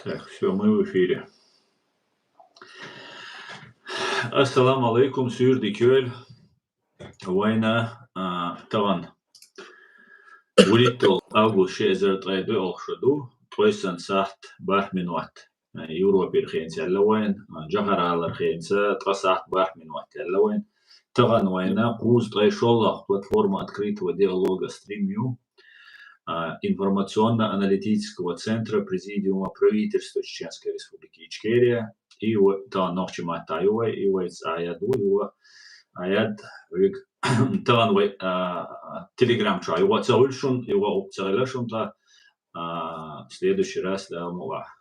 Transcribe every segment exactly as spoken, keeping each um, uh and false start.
Так, всё, мы в эфире. Ассаламу алейкум, суьйре дика йойла вайна, а, тахана вуритталгӀа август ши эзар ткъе доьалгӀа шу ду, ткъе йисан сахьат бархӀ минот. Европера хенца аьлла вайна, а, жахаралара хенца ткъа сахьат бархӀ минот аьлла вайна. Тахана вайна кхузткъе шоллагӀа платформа открытого диалога стрим ю, а, информационно-аналитического центра Президиума правительства Чеченской Республики Ичкерия. И ва-, тахана нохчийн маттахь ю вай, и вай цӀа Ӏаяд ву, и ва Ӏаяд вуьг. Тахана вай, а, Telegram чохь ю вай, ца хуьлу шуна, ю вай, укх ца хилла шуна тха, а, следующий раз, Дала мукъ лахь,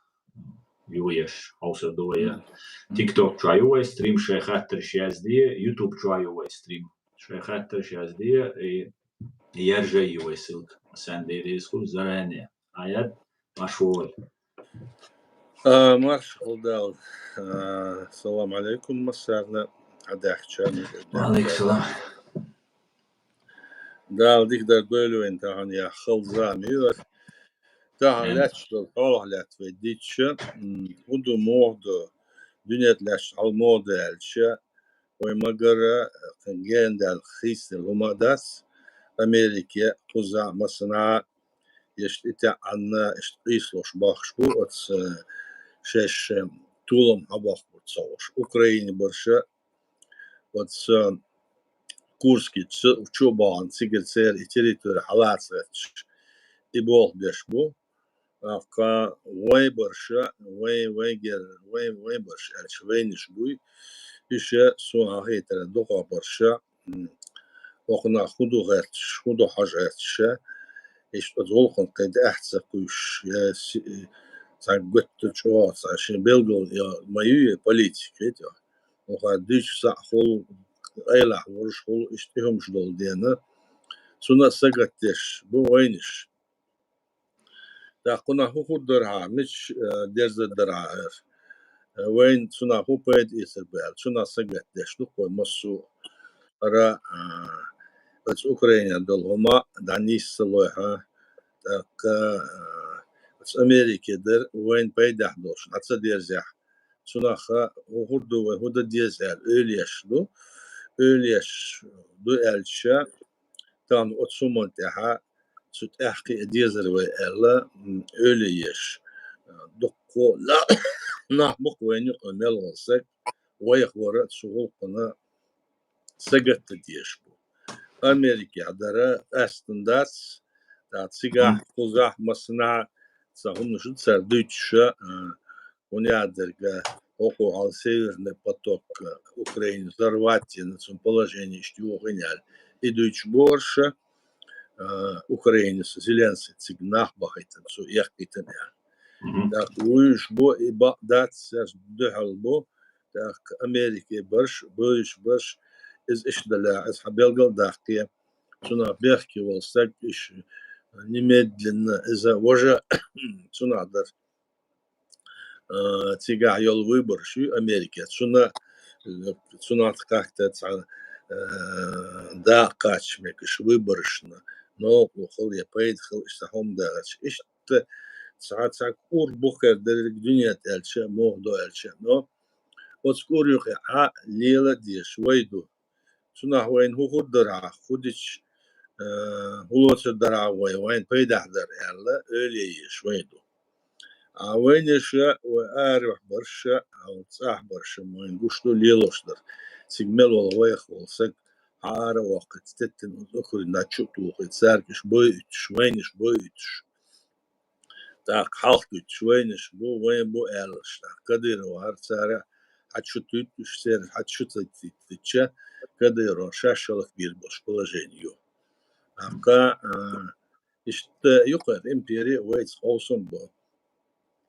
ю еш, хьовсур ду вай. Мгм. TikTok чохь ю вай стрим, шайн хаттарш язде, YouTube чохь ю вай стрим, шайн хаттарш язде, и яржай ю вай ссылка. Сан дерриг еза хуьлу заранее. Ӏаяд, машволь. А, марша хила Дала. А, салам алейкум массарна, хьадаьхкича. Ва алейкум салам. Дала дика дар дойла вайн тахана, я хала зама ю аса. Тахана Амин. Лаьтташ долу хьолах лаьтта вай дитча, м, хӀун ду, муха ду, дуьнен тӀе лаьтташ хьал муха ду аьлча, вай магара, кхин гена даьлла, хийцаделла хӀума а дац, Америке кхузахь массанхьа, иштта и тӀаьхьанна, иштта къийсалуш бохкуш бу оцу, шаьш, э, толам хьабоккхур ца хууш. Украина барша оцу Курский чу, чу а бахана, цигара церан и территори хьалаца гӀерташ, и болх беш бу. ТӀаккха вай барша, вай, вай гер-, вай, вай барша аьлча, вайнаш буй. Иша суна хетара дукха барша, м, окхунах хӀун ду гӀерташ, хӀун ду хьожа гӀерташ, иштта оцу гӀуллакхана кхин тӀаьхьа ца кхуьйсуш, я си-, цхьа готта чӀогӀа, цхьа шен белгал я ма ю, я политика, хӀета. Оха дуьйцуш схьа хуьлу, къайлахь волуш хуьлу, иштта и хӀумаш долу дела, цунна а сагатдеш бу вайнаш. ТӀаккха кхунах хӀун хир дара хьа, мича, э, дерзар дара хьа ара? Э, вайна цунах хӀун пайда эцар бу аьлла, цунах сагатдеш ду-кх вай массо а ара, а, оцу Украинехь долу хӀума дӀанисса лойхьа, тӀаккха, а, оцу Америке дара вайна пайдехь долуш, дӀа ца дерзехь, цунах хӀун хир ду вай, хӀун дан деза аьлла, ойла еш ду. Ойла еш ду аьлча, тахана оцу хӀуманна тӀехь цу тӀехь кхиа дезара вай аьлла, м, ойла еш. Дуккха нах бу-кх вайна юкъахь мел волу стаг, вайх вара цу гӀуллакхана сагатдан дезаш бу. Америкехь дара къаьстина дац, тӀаккха цигахь, кхузахь массанхьа цхьа хӀуманаш ду цара дуьйцуш, а, хӀунда аьлча дерг, хӀокхо хьал Северный поток, а, Украина взорвать йина, цуьнан положение иштта йохийна аьлла. И дуьйцуш бу-кх уьш, а, Украинас Зеленский цига нах бахийтина, цо эккхийтина аьлла. Мгм. ТӀаккха вуьйш бу, и бакъ дац, цаьрца дуьхьал бу, тӀаккха Америке барш, буьйш барш, иза иштта далахь, иза хьан белгал а даккхий, цунах бехке волу стаг, иштта немедленно иза важа цунах дара, а, цигахь йолу выбораш ю Америке. Цуна, цунах как-то цхьа, а, дакъа кхача мегаш выборашна, новкъарло хила я пайда хила, иштта хӀума дахарча. Иштта цхьа, цхьа кӀур бу-кх дерриг дуьнен тӀе аьлча, муха ду аьлча. Но оцу кӀур юкъахь лела дезаш вай ду. Цунах вайна хӀун хир дара хьа, хӀун дича, э, хӀун лоцур дара хьа вай, вайна пайдехь дара аьлла, ойла еш вай ду. А вайнаша, вай арахь барша, а цӀахь барша вайна гуш ду лелош дара. Цига мел волу вайх волу стаг хьан ара а воккхуьйту, теттина оцу Украинехь чу а тухуьйту, цаьрга уьш бойуьйтуш, вайнаш бойуьйтуш. ТӀаккха хьалха дуьйцуш вайнаш бу, вайн бу аьллаш, тӀаккха Кадыров вахара цара хьан чу туьйтуш, церан хьан чу ца туьйтича, Кадыров шаьш шалха бийр болуш положение ю. ТӀаккха, а, иштта ю-кх импери а вайца хьовсам бо.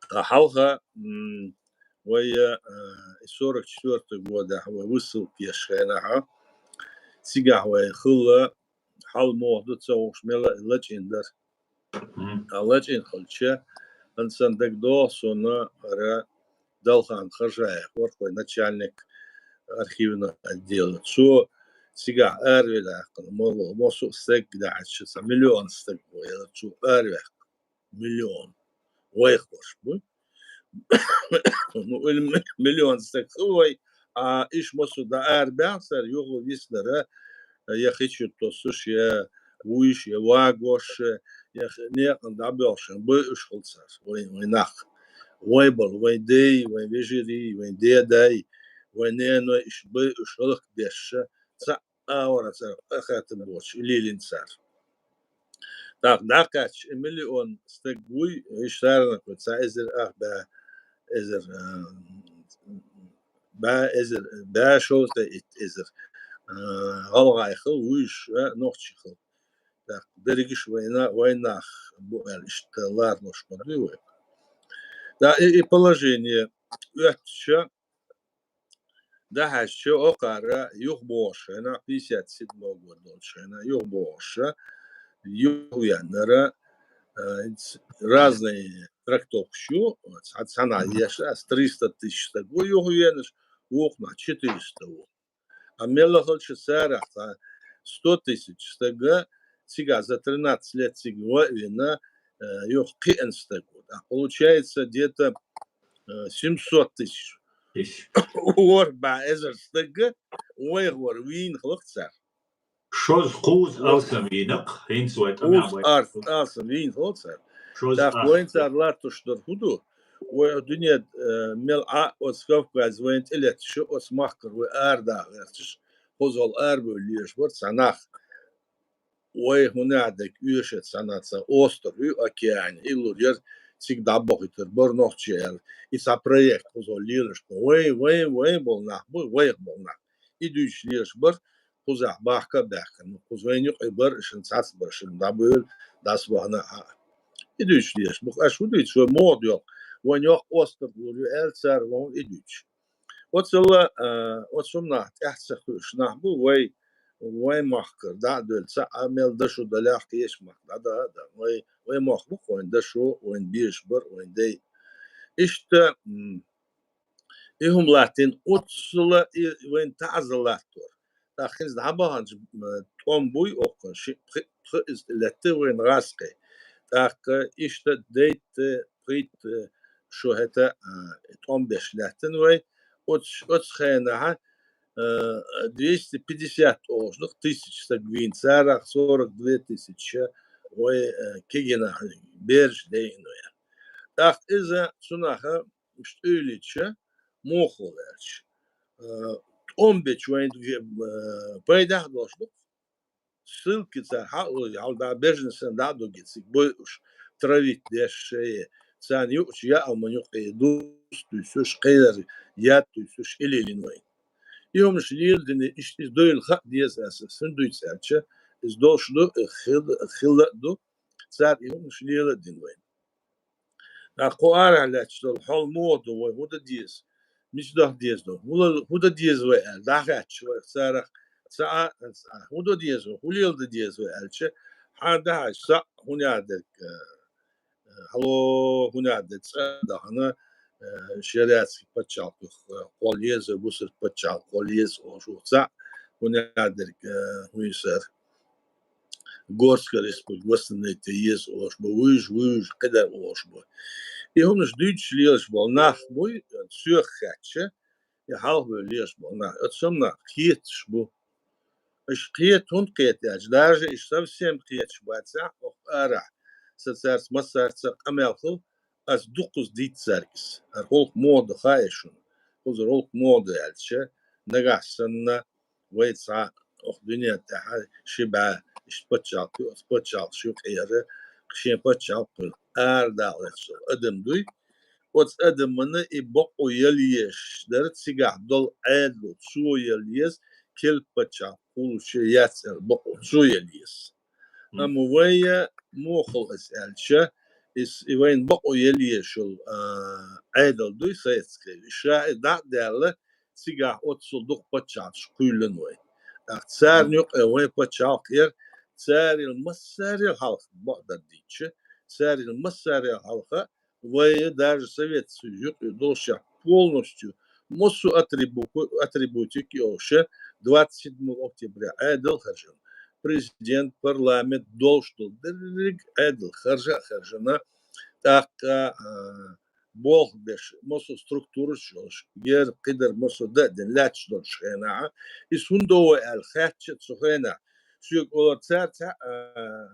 Ткъа хьалха, м, вай, а, и сорок четвёртый годахь вай высылка еш хенахь, цигахь вай хилла, хьал муха ду ца хууш, мела лачкъийна дара. Мгм. Ткъа лачкъийна хилча, хӀинца сан дагадогӀу суна, хӀара Далхан Хажаев вара вай начальник архивного отдела. Цо цигахь аравелла аьккхина, ма-, массо а стаг даьхьача, цхьа миллион стаг ву, цо араваьккхина. Миллион. Вайх барш бу. Ну, или м-, миллион стаг хилла вай, а, иш массо а дӀаарабаьхна цар, юха виснарг, я хи чура тоссаш, я вуйш, я вагош, я х-, некъан дӀабоьлхуш, байъуш хилла цар, вай, вай нах. Вай бола, вай дай, вай вежарий, вай дедай, вай неной, иш байъуш хӀалакдеш, цхьа а вара цар, а, хатта боцуш, лелийна цар. ТӀаккха дӀакхаьчча, и миллион стаг вуй, иш царна кху цхьа эзар ах бӀе эзар, а, бӀе эзар, бӀе шовзткъе итт эзар, а, гӀалгӀай хилла, вуйш, а, нохчий хилла. ТӀаккха дерригаш вайна, вай нах бу аьлла, иштта ларлуш ма дуй вай. Да, и, и положение оьттича, дӀахьаьжча, окхара юхабогӀуш хенахь, пятьдесят седьмой год долчу хенахь, юхабогӀуш, юхавеаннара, а, разные трактовкаш ю, цхьа, цхьанхьа еш, ас триста тысяч стаг ву юхавеанаш, вукхунахь четыреста ву. А мелла хилча царах цхьа сто тысяч стага, цигахь за тринадцать лет цига ваъ вина, э, юха кхиъна стаг ву. А получается, где-то, э, семьсот тысяч. Иш. ВорхӀ бӀе эзар стага вайх вара вийна хилла цара. Шозза кхузза алсам вийна-кх, хӀинца вай тӀамехь вай. Кхузза алсам вийна хилла цара. Шозза. ТӀаккха вайна цара латтош дар хӀун ду? Вай дуьнен, э, мел Ӏа оцу Кавказ вайна тӀелетташ, оцу махкара вай арадаха гӀерташ, хӀозал арабевлла лелаш бара цхьа нах. Вай хӀун аьлла, оьшуш цхьана цхьа остров ю океане, и лур яра, цига дӀабохуьйтур бара нохчий аьлла. И цхьа проект хӀозал лелаш бу. Вай, вай, вай болу нах бу, вайх болу нах. И дуьйцуш лелаш бара, кхузахь бахка а баьхкина. Кхуза вайна юкъе бара, шуна цхьацца бара, шуна дӀабевлла, дӀасабахана а. И дуьйцуш лелаш бу. Аша хӀун дуьйцу, вай муха доьлху? Вайна йоккха остров лур ю аьлла цара, вайна и дуьйцуш. Оццул, а, оцу хӀуманах тӀаьхьа ца хууш нах бу вай, вай махкара дӀа а девлла, цхьа а мел дашо далахь, кхечу махка дӀа а дан. Вай, вай мохк бу-кх вайна дашо, вайна безаш бар, вайна дай. Иштта, м, и хӀума латтийна оццул и вайна таӀзар латтор. ТӀаккха хӀинца дӀабаханчу, м, тӀом буй оккхун, ши, пхи, пхи иза лаьтта вайна гӀазкхий. ТӀаккха иштта дейтта, пхийтта шо хӀета, а, тӀом беш лаьттина вай. Оцу, оцу хенахь, а, двести пятьдесят олуш ду-кх тысяч стаг вийна, царах сорок две тысяча вай, а, кегийнах бераш дайина вай. ТӀаккха иза цунах иштта уьйлича, муха хилла аьлча, а, тӀом бечу вайн, а, пайдехь а долуш ду-кх. Ссылки цара хьалха, хьалха дӀа бежана санна дӀа а ду-кх цига бойуш, травить деш шайе, царна юучу яа хӀуманна юкъе дус туьйсуш, кхерар яд туьйсуш, и лелийна вайна. И хӀуманаш леладина, иштта иза дойла хаа деза аса, хӀунда дуьйцу аьлча, иза долуш ду, хилла, хилла а ду, цара и хӀуманаш лела а дина вайна. ТӀаккха кху арахь лаьтташ долу хьол муха ду, вай хӀун дан деза? Мича даха деза ду? ХӀун дан деза вай аьлла, дӀахаьттича вай царах, цхьа а, цхьа а, хӀун дан деза вай, хӀун лела дан деза вай аьлча, хьан дахьаш цхьаъ, хӀун яхь дерг, а, хьало, хӀун яхь дерг, цӀа а дахана, а, шариатский пачхьалкх, а, кхолла еза, бусалба пачхьалкх кхолла еза олуш ву цхьаъ, хӀун яхь дерг, а, хӀун ю сара. Горская республика восстановить ян еза олуш бу, вуьйш, вуьйш, кхидар олуш бу. И хӀуманаш дуьйцуш лелаш болу нах буй, соьх хаьттича, и хьалхабевлла лелаш болу нах. Оцу хӀуманах кхеташ бу. Иш кхета, хӀунда кхета аьлча, даже иш совсем кхеташ бацахь, хӀокху арахь, сан цаьрца массаьрца къамел хилла, ас дуккхаза дийца цаьрга иза. ХӀара гӀуллакх муха ду хаьий шуна? Кхузара гӀуллакх муха ду аьлча, нагахь санна, вай цхьа, оха дуьнен тӀехь ши бӀе, иштта пачхьалкх ю, оцу пачхьалкхаш юкъера, шен пачхьалкх арадала лаьтташ адам дуй. Оцу адамана и бакъо яла езаш дара, цигахь долу Ӏедало цо яла еза, керла пачхьалкх кхуллучу яц аьлла бакъо цо яла еза. Мгм. Амма вай муха хилла аса аьлча, иза, и вайна бакъо яла езаш йолу, а, Ӏедал дуй советский, ша и дӀа а даьлла, цигахь оццул дукха пачхьалкхаш кхоьллина вай. ТӀаккха царна юкъе вай пачхьалкх яра, царел массарел хьалха бакъдар дийцча, царел массарел хьалха вай даже Совет Союз юкъе долуш полностью массо атрибу-, атрибутик йолуш, двадцать седьмого октября Ӏедал харжина, президент, парламент долуш долу дерриг Ӏедал харжа а харжина, тӀаккха, а, болх беш, массо а структураш йолаш, ер кхыдар массо а дан лаьтташ долчу хенахь, иза хӀунда до вай аьлла хаьттича цу хенахь, соьга олар цара цхьаъ, а,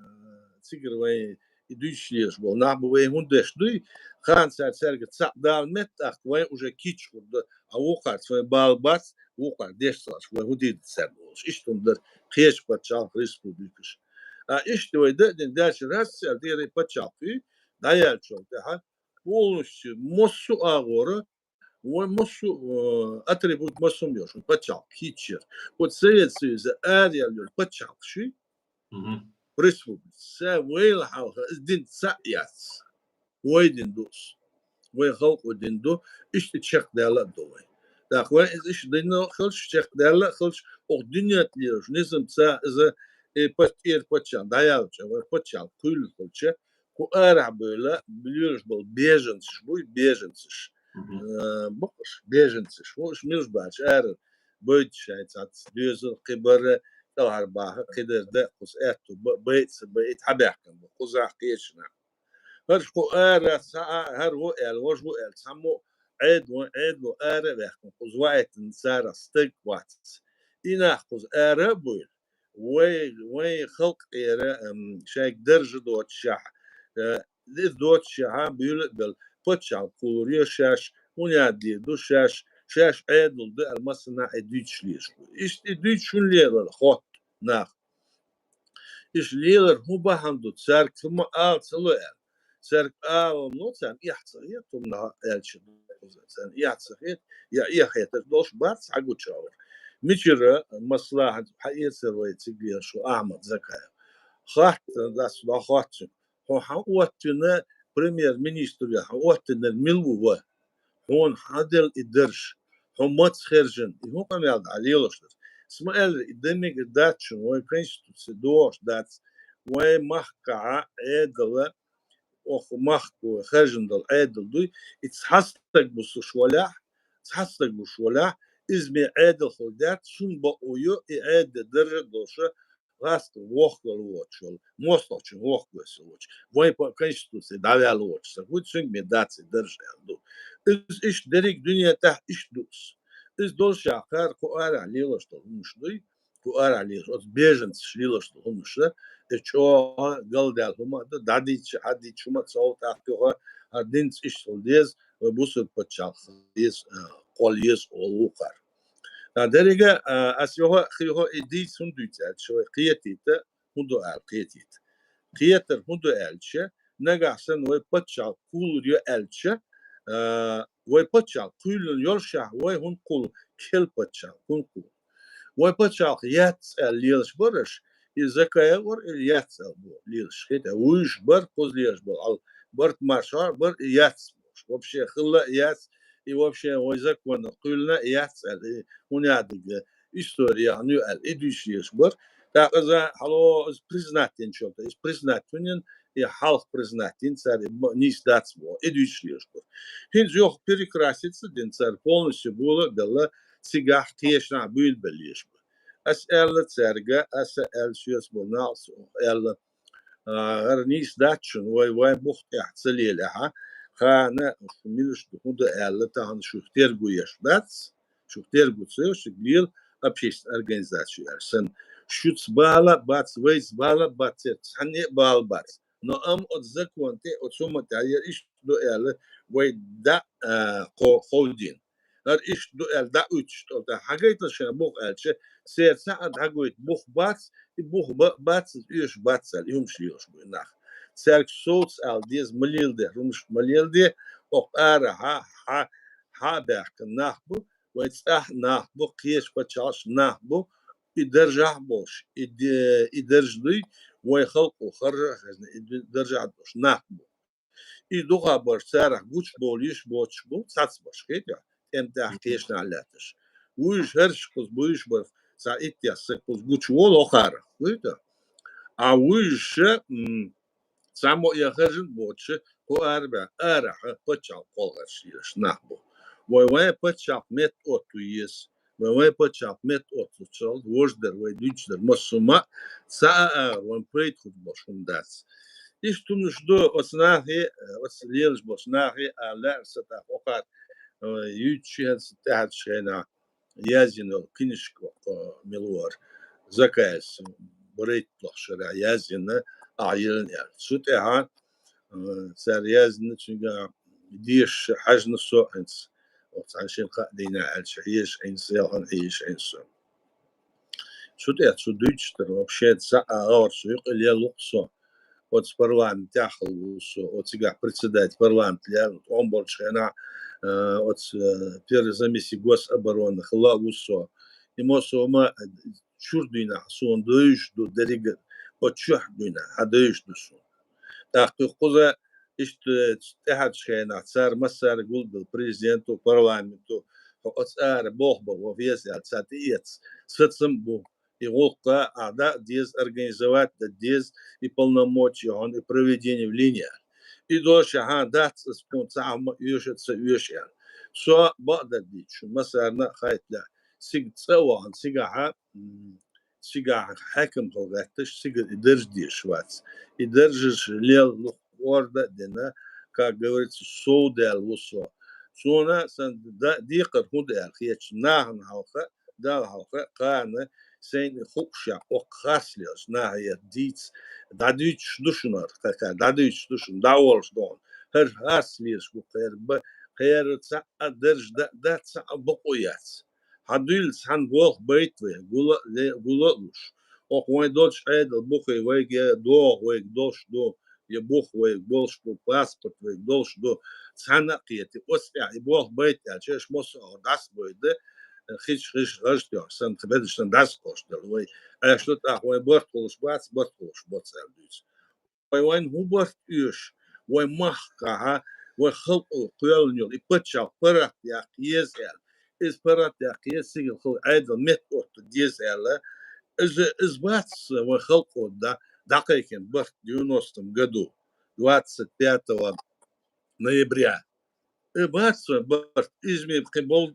цигара вайн и дуьйцуш лелаш болу нах бу, вай хӀунда деш дуй, хана цара цаьрга цхьаъ дала меттахка вайн уже кийча хир ду, а вукхарца вайн бала бац, вукхар деш ца лаш, вай хӀун дийр ду цаьрга олуш. Иштта хӀума дара кхечу пачхьалкх республикаш. А иштта вай дан а дина даьлча, раз цара дера и пачхьалкх хуьй, дӀаяьллачул тӀаьхьа, полностью массо а агӀора, вай массо а, э, атрибут массо а йолуш, пачхьалкх кийча яра. Вот Совет Союза ара яьлла йолу пачхьалкх шуьй, республика. Ца вайла хьалха иза дина цхьаъ яц. Вай дина ду иза. Вай халкъо дина ду, иштта чекхдаьлла а ду вай. ТӀаккха вай иза иштта дина хилча, чекхдаьлла а хилча, оха дуьнен тӀе лелаш низам ца иза, э, пат-, тӀера паччахь дӀаяьлча, вай паччахь кхуьйла хилча, кху арахь бевлла, лелаш болу беженцаш буй, беженцаш. Э, бакъаш, беженцаш. Ву уьш милаш баьлча ара бойду шайн цхьацца доьзал, кхибар, кӀелхьарбаха, кхидерда, кхуза аьтту ба-, байца, байта хьабаьхкина бу, кхузахь кхечанахь. ХӀорш кху ара цхьа а, хӀара ву аьлла, важа ву аьлла, цхьаммо а Ӏедало, Ӏедало ара а ваьккхина, кхуза ваийтина царах стаг вац. И нах кхуза ара а буйла, вай, вай халкъ тӀера, ам, шайга даржа доцушехь, э, иза доцушехь, буьйла а белла, паччахьалкх кхуллур ю шаьш, хӀун ян дийр ду шаьш, шаьш Ӏедал ду аьлла, массанхьа и дуьйцуш лелаш бу. Иштта и дуьйцуш хӀунда лелара хотту нах? Иштта лелар хӀун бахьана ду, цаьрга хӀума ала ца ло аьлла. Цаьрга ала ло, царна эхь ца хета, хӀума аьлча, царна эхь ца хета, я эхь хетар долуш бац, схьагучавар. Мичара, масала, хьан-, хьан эцар вай цига лелаш ву Ахьмад Закаев. Хатта дац, дӀахотту цуьнга. Хьо хьан оттина премьер-министр я, хьан оттинарг мила ву ва? Хьуна хьан делла и дарж? Хьо маца хержина? И хӀун къамел ду хьан лелош дерг? Ас ма аьллара, и дан мегар дац шуна, вайн конституци догӀуш дац, вайн махкахь Ӏедал, оха махко хержина долу Ӏедал дуй, и цхьа стаг буссуш валахь, цхьа стаг буссуш валахь, иза ме Ӏедал хила дац, цунна бакъо ю, и Ӏедалан даржа а долуш, гӀазкхи вохкалла воцуш волу, мостагӀчун вохкавесса воцуш, вайн по-, конституци дӀаваьлла воцуш стаг ву, цуьнга ме дац и дарж аьлла ду. Иза иштта дерриг дуьнен тӀехь иштта ду иза. Иза долуш яхара кху арахь лелош долу хӀуманаш дуй, кху арахь лелош, оцу беженцаш лелош долу хӀуманаш, иза чӀогӀа галдаьлла хӀума а ду, дӀадийцича, хьадийцича хӀума а ца хьовта тӀаккха юха, хӀара динца иштта хила деза, вай бусург пачхьалкх деза, а, къол еза олу вукхара. А, деррига, а, ас юха, юха и дийца хӀунда дуьйцу аьлча, вай кхетийта, хӀун ду аьлла кхетийта. Кхетар хӀун ду аьлча, нагахь санна вай пачхьалкх кхуллур ю аьлча, а, вай пачхьалкх кхуьйлина йолушехь, вай хӀунда кхуллу, кхел пачхьалкх хӀунда кхуллу? Вай пачхьалкх яц аьлла лелаш бара уьш, и Закаев вара, и яц аьлла боху лелаш. ХӀета вуьйш бара, кхуза лелаш болу, ал барт марша бара, и яц. Вообще хилла а яц, и вообще вайн законах кхуьйлина а яц аьлла, и хӀун яхьа дерг, истори яхьа ю аьлла, и дуьйцуш лелаш бара. ТӀаккха иза хьало, иза признать йинчул тӀе, иза признать хӀунда йина, и хьалха признать йина цара, и ма-, нийса дац боху, и дуьйцуш лелаш бара. ХӀинца юха перекраситься дина цара, полностью бола а белла, цигахь кхечанахь буьйлабелла лелаш бара. Ас аьлла цаьрга, аса аьлла соьца болу нах, аьлла, а, хӀара нийса дац шуна, вай, вайн бух тӀехь ца лелахь, хана шу милаш ду, хӀун ду аьлла, тахана шух тергу еш дац, шух тергу ца еш, шуьга лела общественная организация аьлла санна. Шуьца бала а бац, вайца бала а бац, церца цхьанне а бала бац. Но амма оцу закон тӀе, оцу хӀуманна тӀехь яра иштта ду аьлла, вай дӀа, а, кхо-, кховдийна. ХӀара иштта ду аьлла, дӀа уьттуш тӀе, тӀаккха хьагайтал шайн бух аьлча, церан цхьа а дӀагойту бух бац, и бух ба-, бац, иза оьшуш бац аьлла, и хӀумаш лелаш бу и нах. Цаьрга совца ала деза, ма леладе, хӀумаш ма леладе, окху арахьа, хьа, хьа а баьхкина нах бу, вайн цӀахь нах бу, кхечу пачхьалкхашкара нах бу, и даржехь а болуш, и де-, и дарж дуй, вайн халкъо харжа а хезна, и д-, даржехь а долуш нах бу. И дукха барш царах гучубовла йиш боцуш бу, цхьацца барш хета, тӀеман тӀехь кхечанхьа лаьтташ. Вуьйш хӀорш кхуза буьйш барх, цхьа итт яс саг кхуза гучуволу хӀокхарах, вуьйта? А вуьйш, м, цхьаммо а хержина боцуш, кху арабаьхна, арахьа пачхьалкх кхолхарш еш нах бу. Вай вайн пачхьалкх метта отту еза. Вай вайн пачхьалкх метта оттучул вожа дара, вай дуьйцуш дара массо а хӀума, цхьа а агӀор вайн пайда хир болуш хӀума дац. Иштта хӀуманаш ду оцу нахе, оцу лелаш болчу нахе, а лаьара са тӀаккха окхар, э, юьйцу ши хӀанз тӀаьхьарчу хенахь язйина йолу книжка, э, мила вара, Закаевс, барайтта лоху шарахь язйина, ахьа йилина аьлла. Цу тӀаьхьа, э, цара язйина цуьнга дешаш хьаьжна со хӀинца. Оцу цхьана шина-кхаа дийнахь аьлча, хьежаш Ӏийна со, ялхана хьежаш Ӏийна со. Цу тӀехь цу дуьйцуш дара, вообще цхьа а гӀовар со юкъа лелла ву-кх со. Оцу парламентехь хилла ву со, оцигахь председатель парламента лерна тхуна болчу хенахь, э, оцу, э, первый заместитель гособороны хилла а ву со. И массо а ма чуьра дуьйна суна девзаш ду дерриг а, оцу чохь дуьйна хьан девзаш ду суна. ТӀаккха кхуза иштта тӀаьхьарчу хенахь цара массара гулбелла президенту, парламенту, хьо оцу ара болх бан ван веза аьлла, цара тӀеэцна сацам а бу. И гӀуллакх ахьа дан а деза, организовать дан деза, и полномочия хьуна, и проведение в линии аьлла. И дош хьан дац аса хьуна цхьа хӀума оьшу а ца оьшу аьлла. Со бакъдар дийцча, массарна а хаийта лаьа. Цига цӀа а вахана, цигахьа, м, цигахь хьаькам хила гӀетташ, цигара и дарж дезаш вац. И даржаш лелла лух орда а дина, как говорится, сов даьлла ву со. Суна сан да-, декхар хӀунда аьлла хеташ, нахана хьалха, Далла хьалха, кхана сайна хууш а, оккха харц лелаш, наха яр дийца, дӀадуьйцуш ду шуна, хӀара кхаьрга дӀадуьйцуш ду шуна, дӀаволуш ду хьуна. ХӀара харц лелаш бу, кхера ба-, кхера цхьа а дарж да-, дац, цхьа а бакъо яц. Хьан дуьйла цхьана болх байта вай, гула а ле-, гула а луш. Окху вайн долчу Ӏедал бухе вайга я догӀа вайга долуш ду, я бух вайга болуш бу, паспорт вайга долуш ду, цхьана а кхетий, оцу тӀехь и болх байта аьлча, аша массо а дӀасабойда, хиш, хиш, гӀаж тоьхча санна, тхан бедаршна дӀасакхочу дела вай. Аша ду тӀаккха вайн барт хуьлуш бац, барт хуьлуш боц аьлла дуьйцу. Вай вайна хӀун барт оьшу, вай махкахьа, вай халкъо кхоьллина йолу и пачхьалкх паргӀат яккха еза аьлла. Иза паргӀат яккха еза, цигара хала Ӏедал метта отту деза аьлла. Иза, иза бац вай халкъо да-, дӀакхайкхина барт девяностом году, двадцать пятого ноября. Э, бац вайн барт, иза ма кхин бол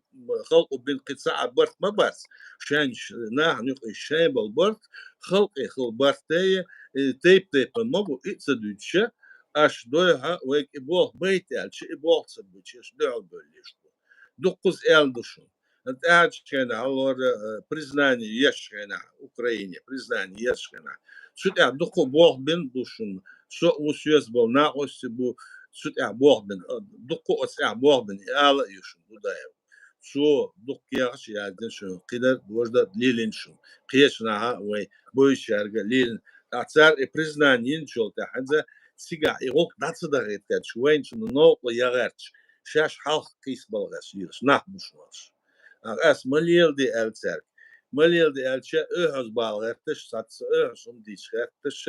халкъо бина кхин цхьа а барт ма бац. Шайн ш-, нахана юкъа шайн болу барт, халкъе хала барт тайе, э, тайп-тайпана ма бу, и ца дуьйцуша, аша дойхьа, вайга и болх байта аьлча, и болх ца буьйцуш, дуьхьал бевллийш бу. Дуккхаза аьлла ду шуна. ТӀаьхьарчу хенахь хьалора, э, признание еш хенахь, Украине признание еш хенахь. Цу тӀехь дуккха болх бина ду шуна. Со а ву соьца болу накъостий бу, цу тӀехь болх бина. Э, дуккха оцу тӀехь болх бина, и ала а ю шуна, Дудаев. Цо дуккха кехаташ яздина шуна, кхидар, дожда лелина шуна. Кхечу наха вай, бойшаьрга лелина. Ткъа цара и признание йинчул тӀаьхьа хӀинца цигахь и гӀуллакх дӀа ца дахийта гӀерташ, вайна цунна новкъа ян гӀерташ, шаьш хьалха кхийса бала гӀерташ лелаш, нах буш волуш. Ас ма леладе аьлла цаьрга. Ма леладе аьлча, оьхьаз бала гӀерташ, саца оьхьаз хӀума дийца гӀерташ,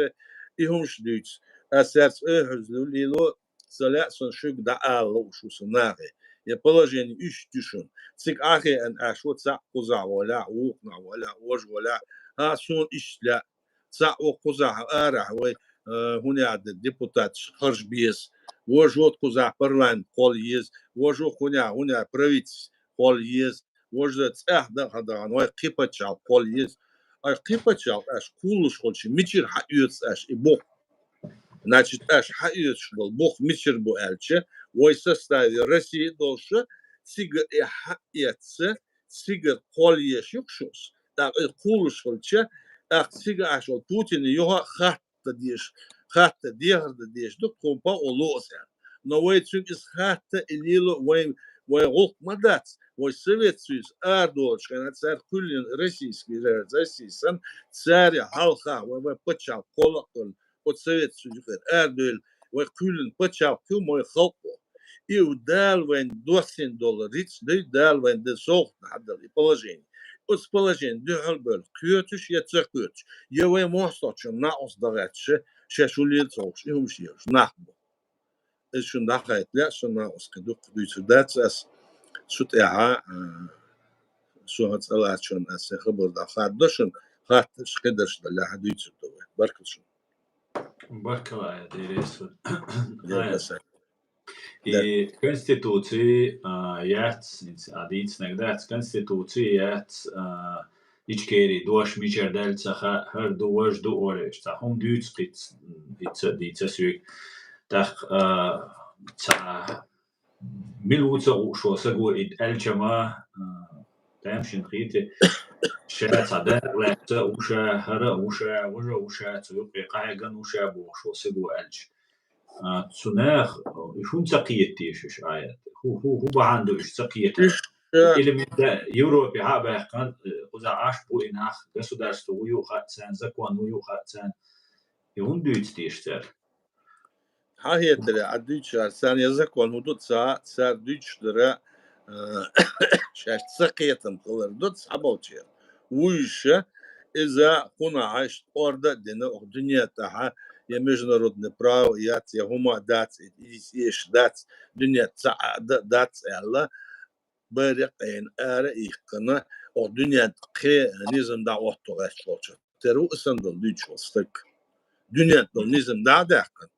и хӀумаш дуьйцу. Ас цаьрца оьхьаз лело, ца лаьа сан шуьга дӀаала лууш ву сан нахе. Я положение иштта ю шуна. Цига Ӏахеана аьш ву цхьаъ кхузахь волахь, вукхунахь волахь, вожа волахь. ХӀа, суна иштта лаьа. Цхьаъ ву кхузахь арахь вай, э, хӀун яхьа дара, депутаташ харж беза. Вожа ву кхузахь парламент кхолла еза. Вожа ву хӀун яхьа, хӀун яхьа правительство кхолла еза. Вожа цӀехь дан хьан дахана, вай кхин пачхьалкх кхолла еза. Ай кхин пачхьалкх аьш кхуллуш хилча, мичара хьаоьцу аьш и бух? Значит, аьш хьаоьцуш болу бух мичара бу аьлча, вай составе России долуша, цига и хьаэцца, цигара кхолла еш ю-кх шуьца. ТӀаккха и кхуллуш хилча, тӀаккха цига аьш волу Путина юха а хатта дезаш, хатта дехар дан дезаш ду, тхуна бакъо ло аса аьлла. Но вай цуьнга иза хатта и лело вайн, вайн гӀуллакх ма дац, вай Совет Союз арадолучу хенахь цара кхоьллина российский, Россия санна, цара хьалха вай, вай пачхьалкх кхолла а кхоьллина, оцу Совет Союзехь арадевлла, вай кхоьллина пачхьалкх ю вай халкъо. И Дала вайна доссийна долу рицкъ дай, Дала вайна дан совгӀатна хьадала и положение. Оцу положение дуьхьал бевлла, кхоьцуш я ца кхоьцуш, я вай мостагӀчунна накъост дан гӀерташ, шаьш хӀун лела ца хууш, и хӀумаш лелаш нах бу. Иза шуна дӀахайта лаьа, шуна накъост кхин дуккха дуьйцур дац ас. Цу тӀехьа, а, шуна цӀа лаьцначунна ас сайн хабар дӀахаддо шуна, хаттарш, кхидарш далахь, дуьйцур ду вай. Баркалла шуна. Баркалла, Айт, дерригаш. Дерригаш. И конституци, а, яц, хӀинца а дийцинарг дац, конституци яц, а, Ичкери дош мичара даьлла ца хаьа, хӀара ду, важа ду, олуш цхьа хӀума дуьйцу кхиц, дийца, дийца соьга. ТӀаккха, а, цхьа мила ву ца хууш волу саго и аьлча ма, а, тамашийна хийти, ша цхьа дакъа лаьцна ву ша, хӀара а ву ша, важа а ву ша, цу юккъе къахьегна ву ша бохуш волу саго аьлча. А, цу наха, а, уьш хӀунда ца кхета теша, уьш аят? ХӀу, хӀу, хӀу бахьана ду уьш ца кхетара? Иштта. Или мета Европе хьа а баьккхина, э, кхузахь Ӏаш бу и нах, государство ву ю хаьа царна, закон ву ю хаьа царна. И хӀунда дуьйцу теша цара? Хьан хетарехь, Ӏа дуьйцуш царна я закон хӀун ду ца, цара дуьйцуш дара, а, шаьш ца кхетам хилар ду цхьаболчеран. Вуйша, иза кхунахь иштта орда а дина, оха дуьне тӀехь я международное право яц, я хӀума дац, и, и, и эш дац, дуьне цхьа а да-, дац аьлла, барракъ айна ара а иккхина, оха дуьне кхин низам дӀаотто гӀерташ волчу. Тера ву а санна долу дуьйцуш волу стаг. Дуьне долу низам дӀа а даьккхина.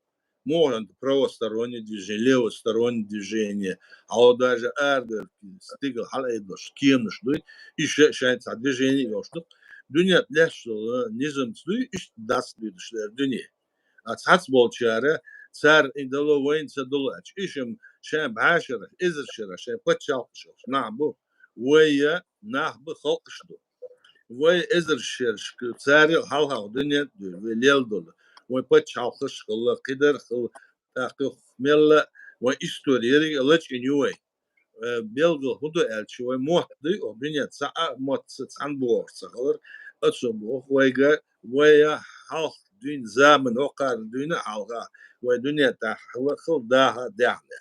Муха правостороннее движение, левостороннее движение, а вот даже арадевлла стигала хьалаайдалаш кеманаш дуй, иштта шайн цхьа движение йолуш ду. Дуьне лаьтташ долу низамца дуй, иштта дац дуьйцуш дара дуьне. А цхьацца болчара, цара и дало, вайна ца дало аьлча, и шим шайн бӀешарахь, эзар шарахь, шайн пачхьалкхаш йолуш нах бу, вай я нах бу, халкъаш ду. Вай эзар шерашка, царел хьалха дуьне а дуьйла, вай лел долу. Вай пачхьалкхаш а хилла, кхидар а хилла, тӀаккха мелла а вайн истори ерриг а лачкъийна ю вай. Э, белгал хӀун ду аьлча, вай мотт дуй, оха дуьне цхьа а мотт ца цхьаьна бохуш ца хилар, оцо боху вайга, вай а хьалха дуьйна заман, хӀокхара дуьйна а хьалха, вай дуьне тӀехь хила хила даха а даьхьна.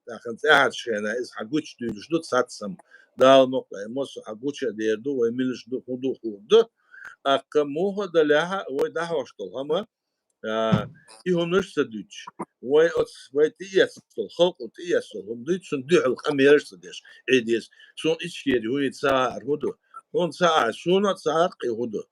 ТӀаккха цӀехьарчу хенахь иза хьан гучу дуьйлуш ду цхьацца ма. Дала мукъ лахь, массо а хьан гуча а дер ду, вай милаш ду, хӀун ду, хӀун ду. ТӀаккха муха а далехьа, вай дӀахьош долу хӀама, а, и хӀуманаш ца дуьйцуш. Вай оцу, вай тӀеэцна долу, халкъо тӀеэцна долу хӀума дуьйцу, цунна дуьхьал къамелаш ца деш, Ӏе деза. Суна Ичкери хӀун ю ца хаьара хӀун ду? Хьуна ца хаьа, суна а ца хаьа кхин хӀун ду?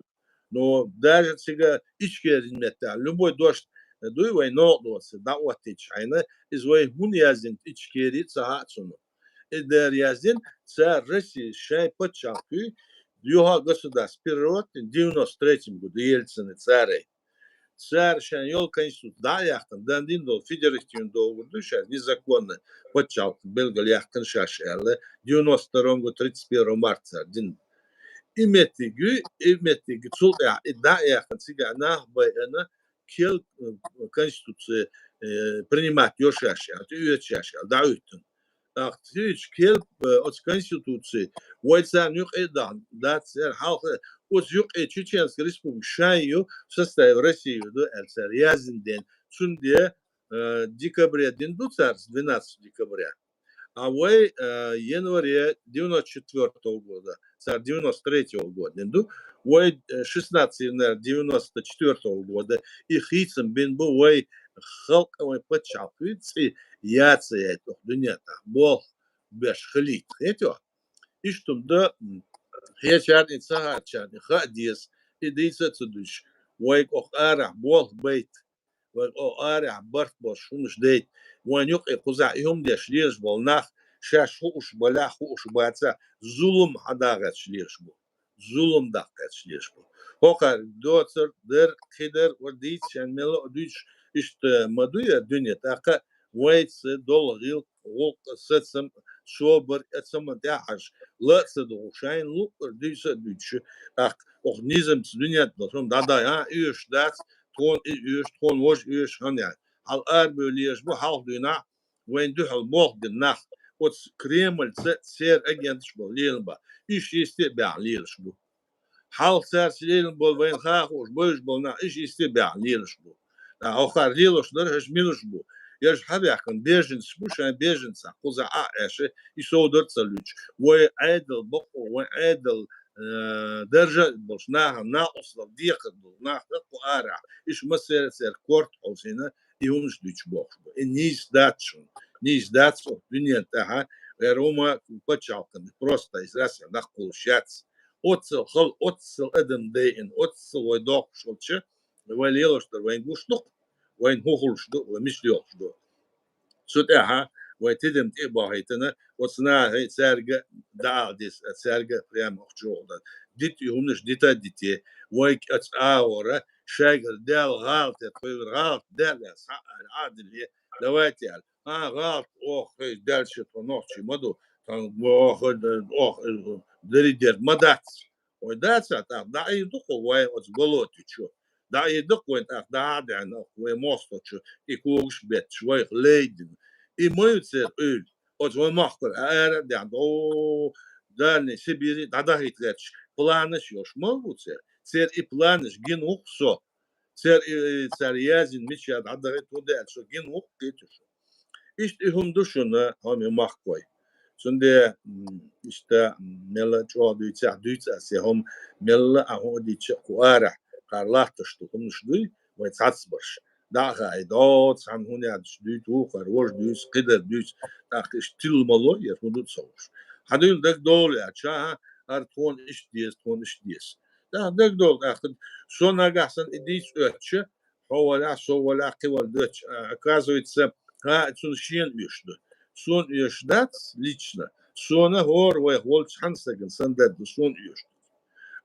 Ну, даже цига Ичкерин меттехь, любой дош дуй вай новкъа доцу, дӀаоттийча хьайна, иза вай хӀунда яздина Ичкери ца хаьа цунна. И дера яздина, цара Россия шайн пачхьалкх юй, юха государство переработан девяносто третьем году Ельцина цара. Цара шайн йолу конституция дӀа а яьккхина, дан дина долу федеративный договор ду шаьш, незаконно пачхьалкх белгал яьккхина шаьш аьлла, девяносто втором году тридцать первого марта цара дина. И меттиг ю, и меттиг цул тӀаьхьа, и дӀа а яьккхина, цигахь нах байина, кел, э, конституция, э, принимать йо шаьш аьлла, тӀеоьцу шаьш аьлла, дӀахӀуьттуна. ТӀаккха цуьнца кел, э, оцу конституци, вай царна юкъе а дахна дац цара, хьалха оцу юкъе Чеченская республика шайн ю, в составе России ю ду аьлла цара яздина ден. Цундела, э, декабре дина ду цара, с двенадцатого декабря. А вай, э, январе девяносто четвёртого года, цара девяносто третьего года дина ду, вай, э, шестнадцатого января девяносто четвёртого года, и хийцам бина бу вай халкъан, вай пачхьалкхан цӀе яца яйта оха дуьне тӀехь, болх беш хилийта, хетий? Иштта хӀума ду, м, хечарна и ца хаьачарна и хаа деза, и дийца а ца дуьйцуш, вайга оха арахь болх байта. Вай оха арахь барт болуш хӀуманаш дайта. Вайн юкъе кхузахь и хӀума деш лелаш болу нах, шаьш хууш балехь, хууш бацахь, зулам хьан дагӀаьрча лелаш бу. Зулам даккхаьрча лелаш бу. ХӀокхара доцар, дар, кхидар, вара дийца шайн мелла а дуьйцуш, иштта ма дуй ара дуьне, тӀаккха вайца долу гӀиллакх, гӀуллакх, сацам, собар, эцаман тӀаьхьарш, ла а ца догӀу, шайна луъар дуьйца а дуьйцуш, тӀаккха оха низамца дуьне тӀа долу хӀума дӀадай, а, оьшуш дац, тхуна и оьшу, тхуна важа оьшу хьан яьлла. Хьал арабевлла езаш бу хьалха дуьйнахь, вайна дуьхьал болх бина нах, оцу Кремльца церан агенташ болу лелан бан. Уьш йисте а баьхна лелаш бу. Хьалха цаьрца лелан болу вайна хаа хууш, бевзаш болу нах, уьш йисте а баьхна лелаш бу. ТӀаккха хӀокхара лелош дара хӀорш милаш бу. Ерш хьабаьхкина беженцаш бу, шайн беженцах кхузахь а Ӏаш, и совдар а ца луьйчу. Вай Ӏедал бакъо, вай Ӏедал э, даржа а болуш, нахана накъосталла декхар долу нах ду кху арахь. Уьш массеран а церан корта хьовсийна, и хӀуманаш дуьйцуш бохуш бу. И нийса дац шуна. Нийса дац оха дуьнен тӀехь, э, Рома пачхьалкхана, просто иза Россия даккхалуш яц. Оццул хала, оццул адам дайина, оццул вай дохкуш волча, вай лелош дара вайна гуш ду-кх, вайна хӀун хуьлуш ду, вай мича доьлхуш ду. Цу тӀаьхьа вай тидам тӀе а бахийтина, оцу нахе цаьрга дӀаала деза, цаьрга прямо ахча вахана. дита и хӀуманаш дита а дите, вай кӀац агӀора, шайгара даьлла гӀалат, тхоьгара гӀалат даьлла, схьа а аьлла, Ӏадиле, давайте аьлла. А, гӀалат, ох, хей, даьлла ши тхо нохчий ма ду, тхан, ох, ох, дари дер ма дац. Вай дац а, тӀаккха дӀаийр ду-кх вай оцу болоте чу. ДӀаийр ду-кх вайн тӀаккха дӀа а даьнна, вай мостагӀчу, и когаш бетташ, вайх лайдина. И ма ю церан уьйла. Оцу вай махкара ара а даьхьна, о, Дальний Сибири дӀадахийта гӀерташ планаш йолуш ма ву церан. Церан и планаш гина ву-кх со. Церан и, и, цара яздина мича дӀадахийта ву де аьлла, со гина ву-кх кхеташ. Иштта и хӀума ду шуна, хӀума и махкой. Цундела, м, иштта, м, мелла чӀогӀа дуьйцехь, дуьйцу ас, я хӀума мелла а хӀума дийцча а кху арахь, кхара латташ ду хӀуманаш дуй, вай цхьацбарш. ДӀа а хаийта, о, цхьана хӀун яц дуьйцу, вукхара важа дуьйцу, кхидара дуьйцу, тӀаккха иштта тилла ма ло, яра хӀун ду ца хууш. Хьан дуьйла дагадовла аьлча, хӀа, хӀара тхуна иштта деза, тхуна иштта деза. ТӀаккха дагадовла, тӀаккха со нагахь санна и дийца оьцуча, хьо валахь, со валахь, кхин вала доьттуш, а, оказывается, хӀа, цунна шена оьшуш ду. Суна оьшуш дац лично. Суна хӀора вайх волчу цхьана стагана санна дар ду, суна оьшуш ду.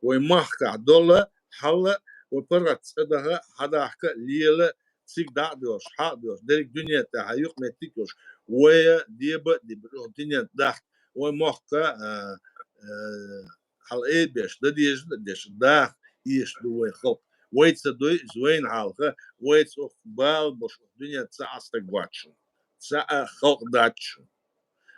Вай махкахь дола, хьала, вай паргӀат цӀа даха, хьадахка, лела, цига дӀа а доьхуш, хьа а доьхуш, дерриг дуьнен тӀехь юкъаметтиг а йолуш, вай деба а дебаш, дуьнен дахка, вай мохка, а, а, хьала эр беш, дан дезаш а дан деш, даха эшаш ду вайн халкъ. Вай ца дуй иза вайна хьалха, вайца укх бала болуш, дуьненца цхьа а стаг вац шуна. Цхьа а халкъ дац шуна.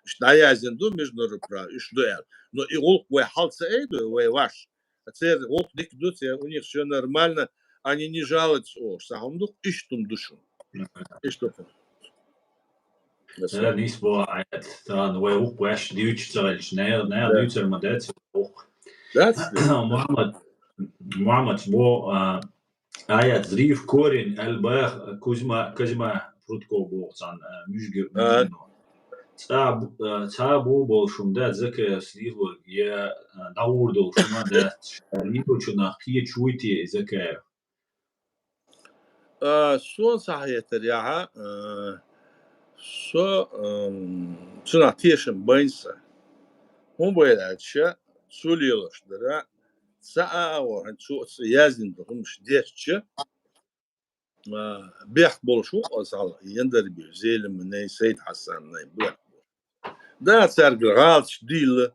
Иштта дӀаяздина ду международное право, иштта ду аьлла. Но и гӀуллакх вай хьал ца айдой, вай ваш. Церан гӀуллакх дика ду, церан у них всё нормально, они не жалуются олуш. Цхьа хӀума ду-кх, иштта хӀума ду шуна. Иштта хӀума. Э, нийса боху аят. Тахана вай вукх ваьш дуьйцуш ца хилча, нера, нера дуьйцур ма дац вукх. Дац. Мухьаммад, Мухьаммад бо, а, аят зрив корень аль-бах Кузьма, Кузьма Прудков боху цхьана, а, муьжгир, муьжгино. Цхьа бу-, а, цхьа бу болуш хӀума дац Закаев слилварг, я, а, дӀагӀур долуш хӀума дац, ша лийручунах кхечу вуй те и Закаев? А, суна схьахетарехь, а, со, ам, цунах тешам байна сан. ХӀун бен аьлча, цо лелош дара, цхьа а агӀор, хӀинца цо оцу яздина ду хӀумаш деттача, а, бехк болуш ву оцу хьалха Яндарбиев Зелиман, Сайд-Хьасанан бехк болуш. Да, цаьргара гӀалаташ дилла.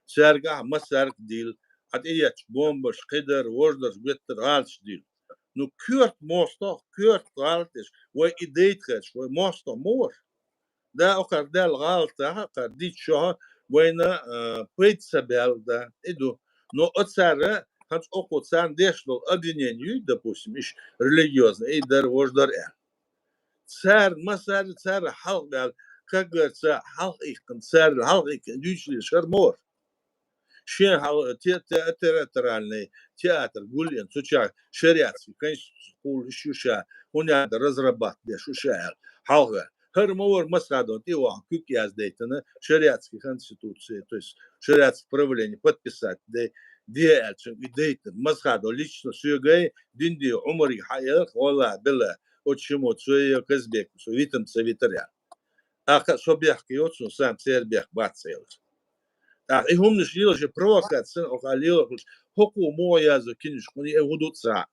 Цаьргахь массаьрга дилла. Хьан тӀеетташ бомбаш, кхидара, важдарш, геттара гӀалаташ дилла. Ну, коьрта мостагӀа, коьрта гӀалат деш, вай и дайта хеташ, вай мостагӀа ма вара. Да, окхара даьлла гӀалатах, кхара дитта шуьха вайна, а, пайда ца баьлла, да, и ду. Но оцара, хӀанз окхо царна деш долу обвинение юй, допустим, иш религиозный, и дара, важа дара аьлла. Царна массаьрга цара хьалха баьлла, как говорится, хьалха иккхина, царна хьалха иккхина дуьйцуш лелаш хӀара ма вара. Шен хьал-, те-, те-, театральный театр гулъян, цу чохь шариатский конституция кхуллуш ю ша, хӀунда аьлла разрабатывать деш ю ша аьлла, хьалха. ХӀара ма вара Масхадовна тӀе а вахана куьг яздайтина, шариатский конституция, то есть шариатский правление подписать де, де аьлла, цуьнга и дайтина. Масхадов лично соьгай, Динди Ӏумарга хьаэлира, валла, билла, оцу шимо цо я Казбек, со витам ца витар аьлла. Аха, со бехк йоцу, сан церан бехк бац элира. ТӀаккха и хӀуманаш лелаш, и провокаци санна, оха лелош, хӀокхо муха язо кинаш, кхуьнан и хӀун ду ца.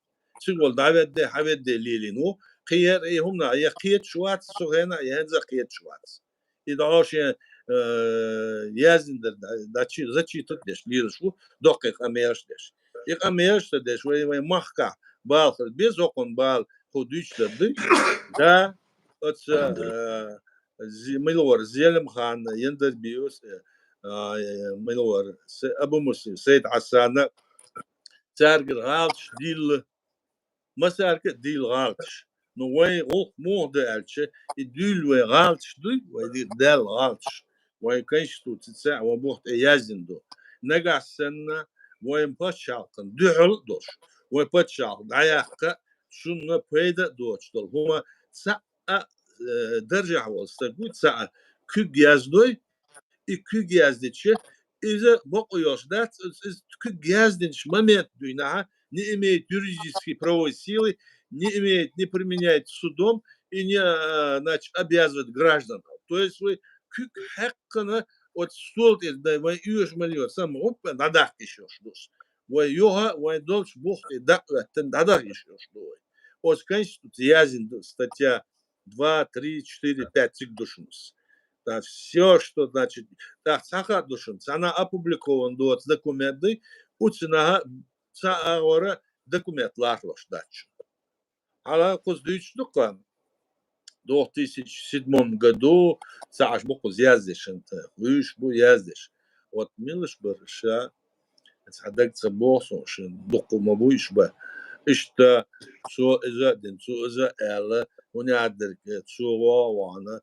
Цигахула дӀаведде, хьаведде лелийна ву, кхин яра и хӀуманах я кхеташ вац, цу хенахь я хӀинца а кхеташ вац. И дӀо шен, э, яздина дар, дачи-, зачитать деш лелаш ву, доккхий къамелаш деш. И къамелаш ца деш, вай, вай махкахь бала хир беза, хӀокхунна бала хӀу дуьйцуш дар дуй? Да, оцу, э, Зе-, мила вара Зелимханна, Яндарбиевс, э, а, э, мила вара Се-, Абу Муслим, Сайд-Хьасанна, цаьргара гӀалаташ дилла. Массаьрга а дилла гӀалаташ. Ну, вайн гӀуллакх муха ду аьлча, и дуьйла вайн гӀалаташ дуй, вайн ди-, даьлла гӀалаташ. Вайн конституци цхьаъ, вайн бух тӀе яздина ду. Нагахь санна вайн пачхьалкхана дуьхьал а долуш, вайн пачхьалкх дӀаяккха, цунна пайда а доцуш долу хӀума цхьаъ а, э, даржехь волу стаг ву, цхьаъ а куьг яздой, и куьг яздича, иза бакъо йолуш дац, иза куьг яздинчу момент дуьйнахьа, не имеет юридической правовой силы, не имеет, не применяет судом и не, а, значит, обязывает граждан. То есть вай куьг хьаькхна оцу стола тӀера дай вайн оьшу мел йоцу самма гӀуппа дӀадаккха йиш йолуш ду ас. Вай юха, вайн долчу бух тӀе дӀа а оьттина, дӀадаха йиш йолуш ду вай. Оцу Конституци яздина ду статья два, три, четыре, пять цига ду шуна ас. Так, всё, что, значит, тӀаккха цхьа хаа ду шуна, цхьана опубликован доцу документ дай, уцинахьа цхьа агӀора документ лархьалуш дац шуна. Хьала кхуза дуьйцуш ду-кх, две тысячи седьмом году ца Ӏаш бу кхуза яздеш, вуьйш бу яздеш. Вот милаш бара ша, цхьа даг ца боху суна шуна, дуккха ма буйш бан. Иштта цо иза а дина, цо иза а аьлла, хӀунда аьлла дерг, цо вогӀу вахана,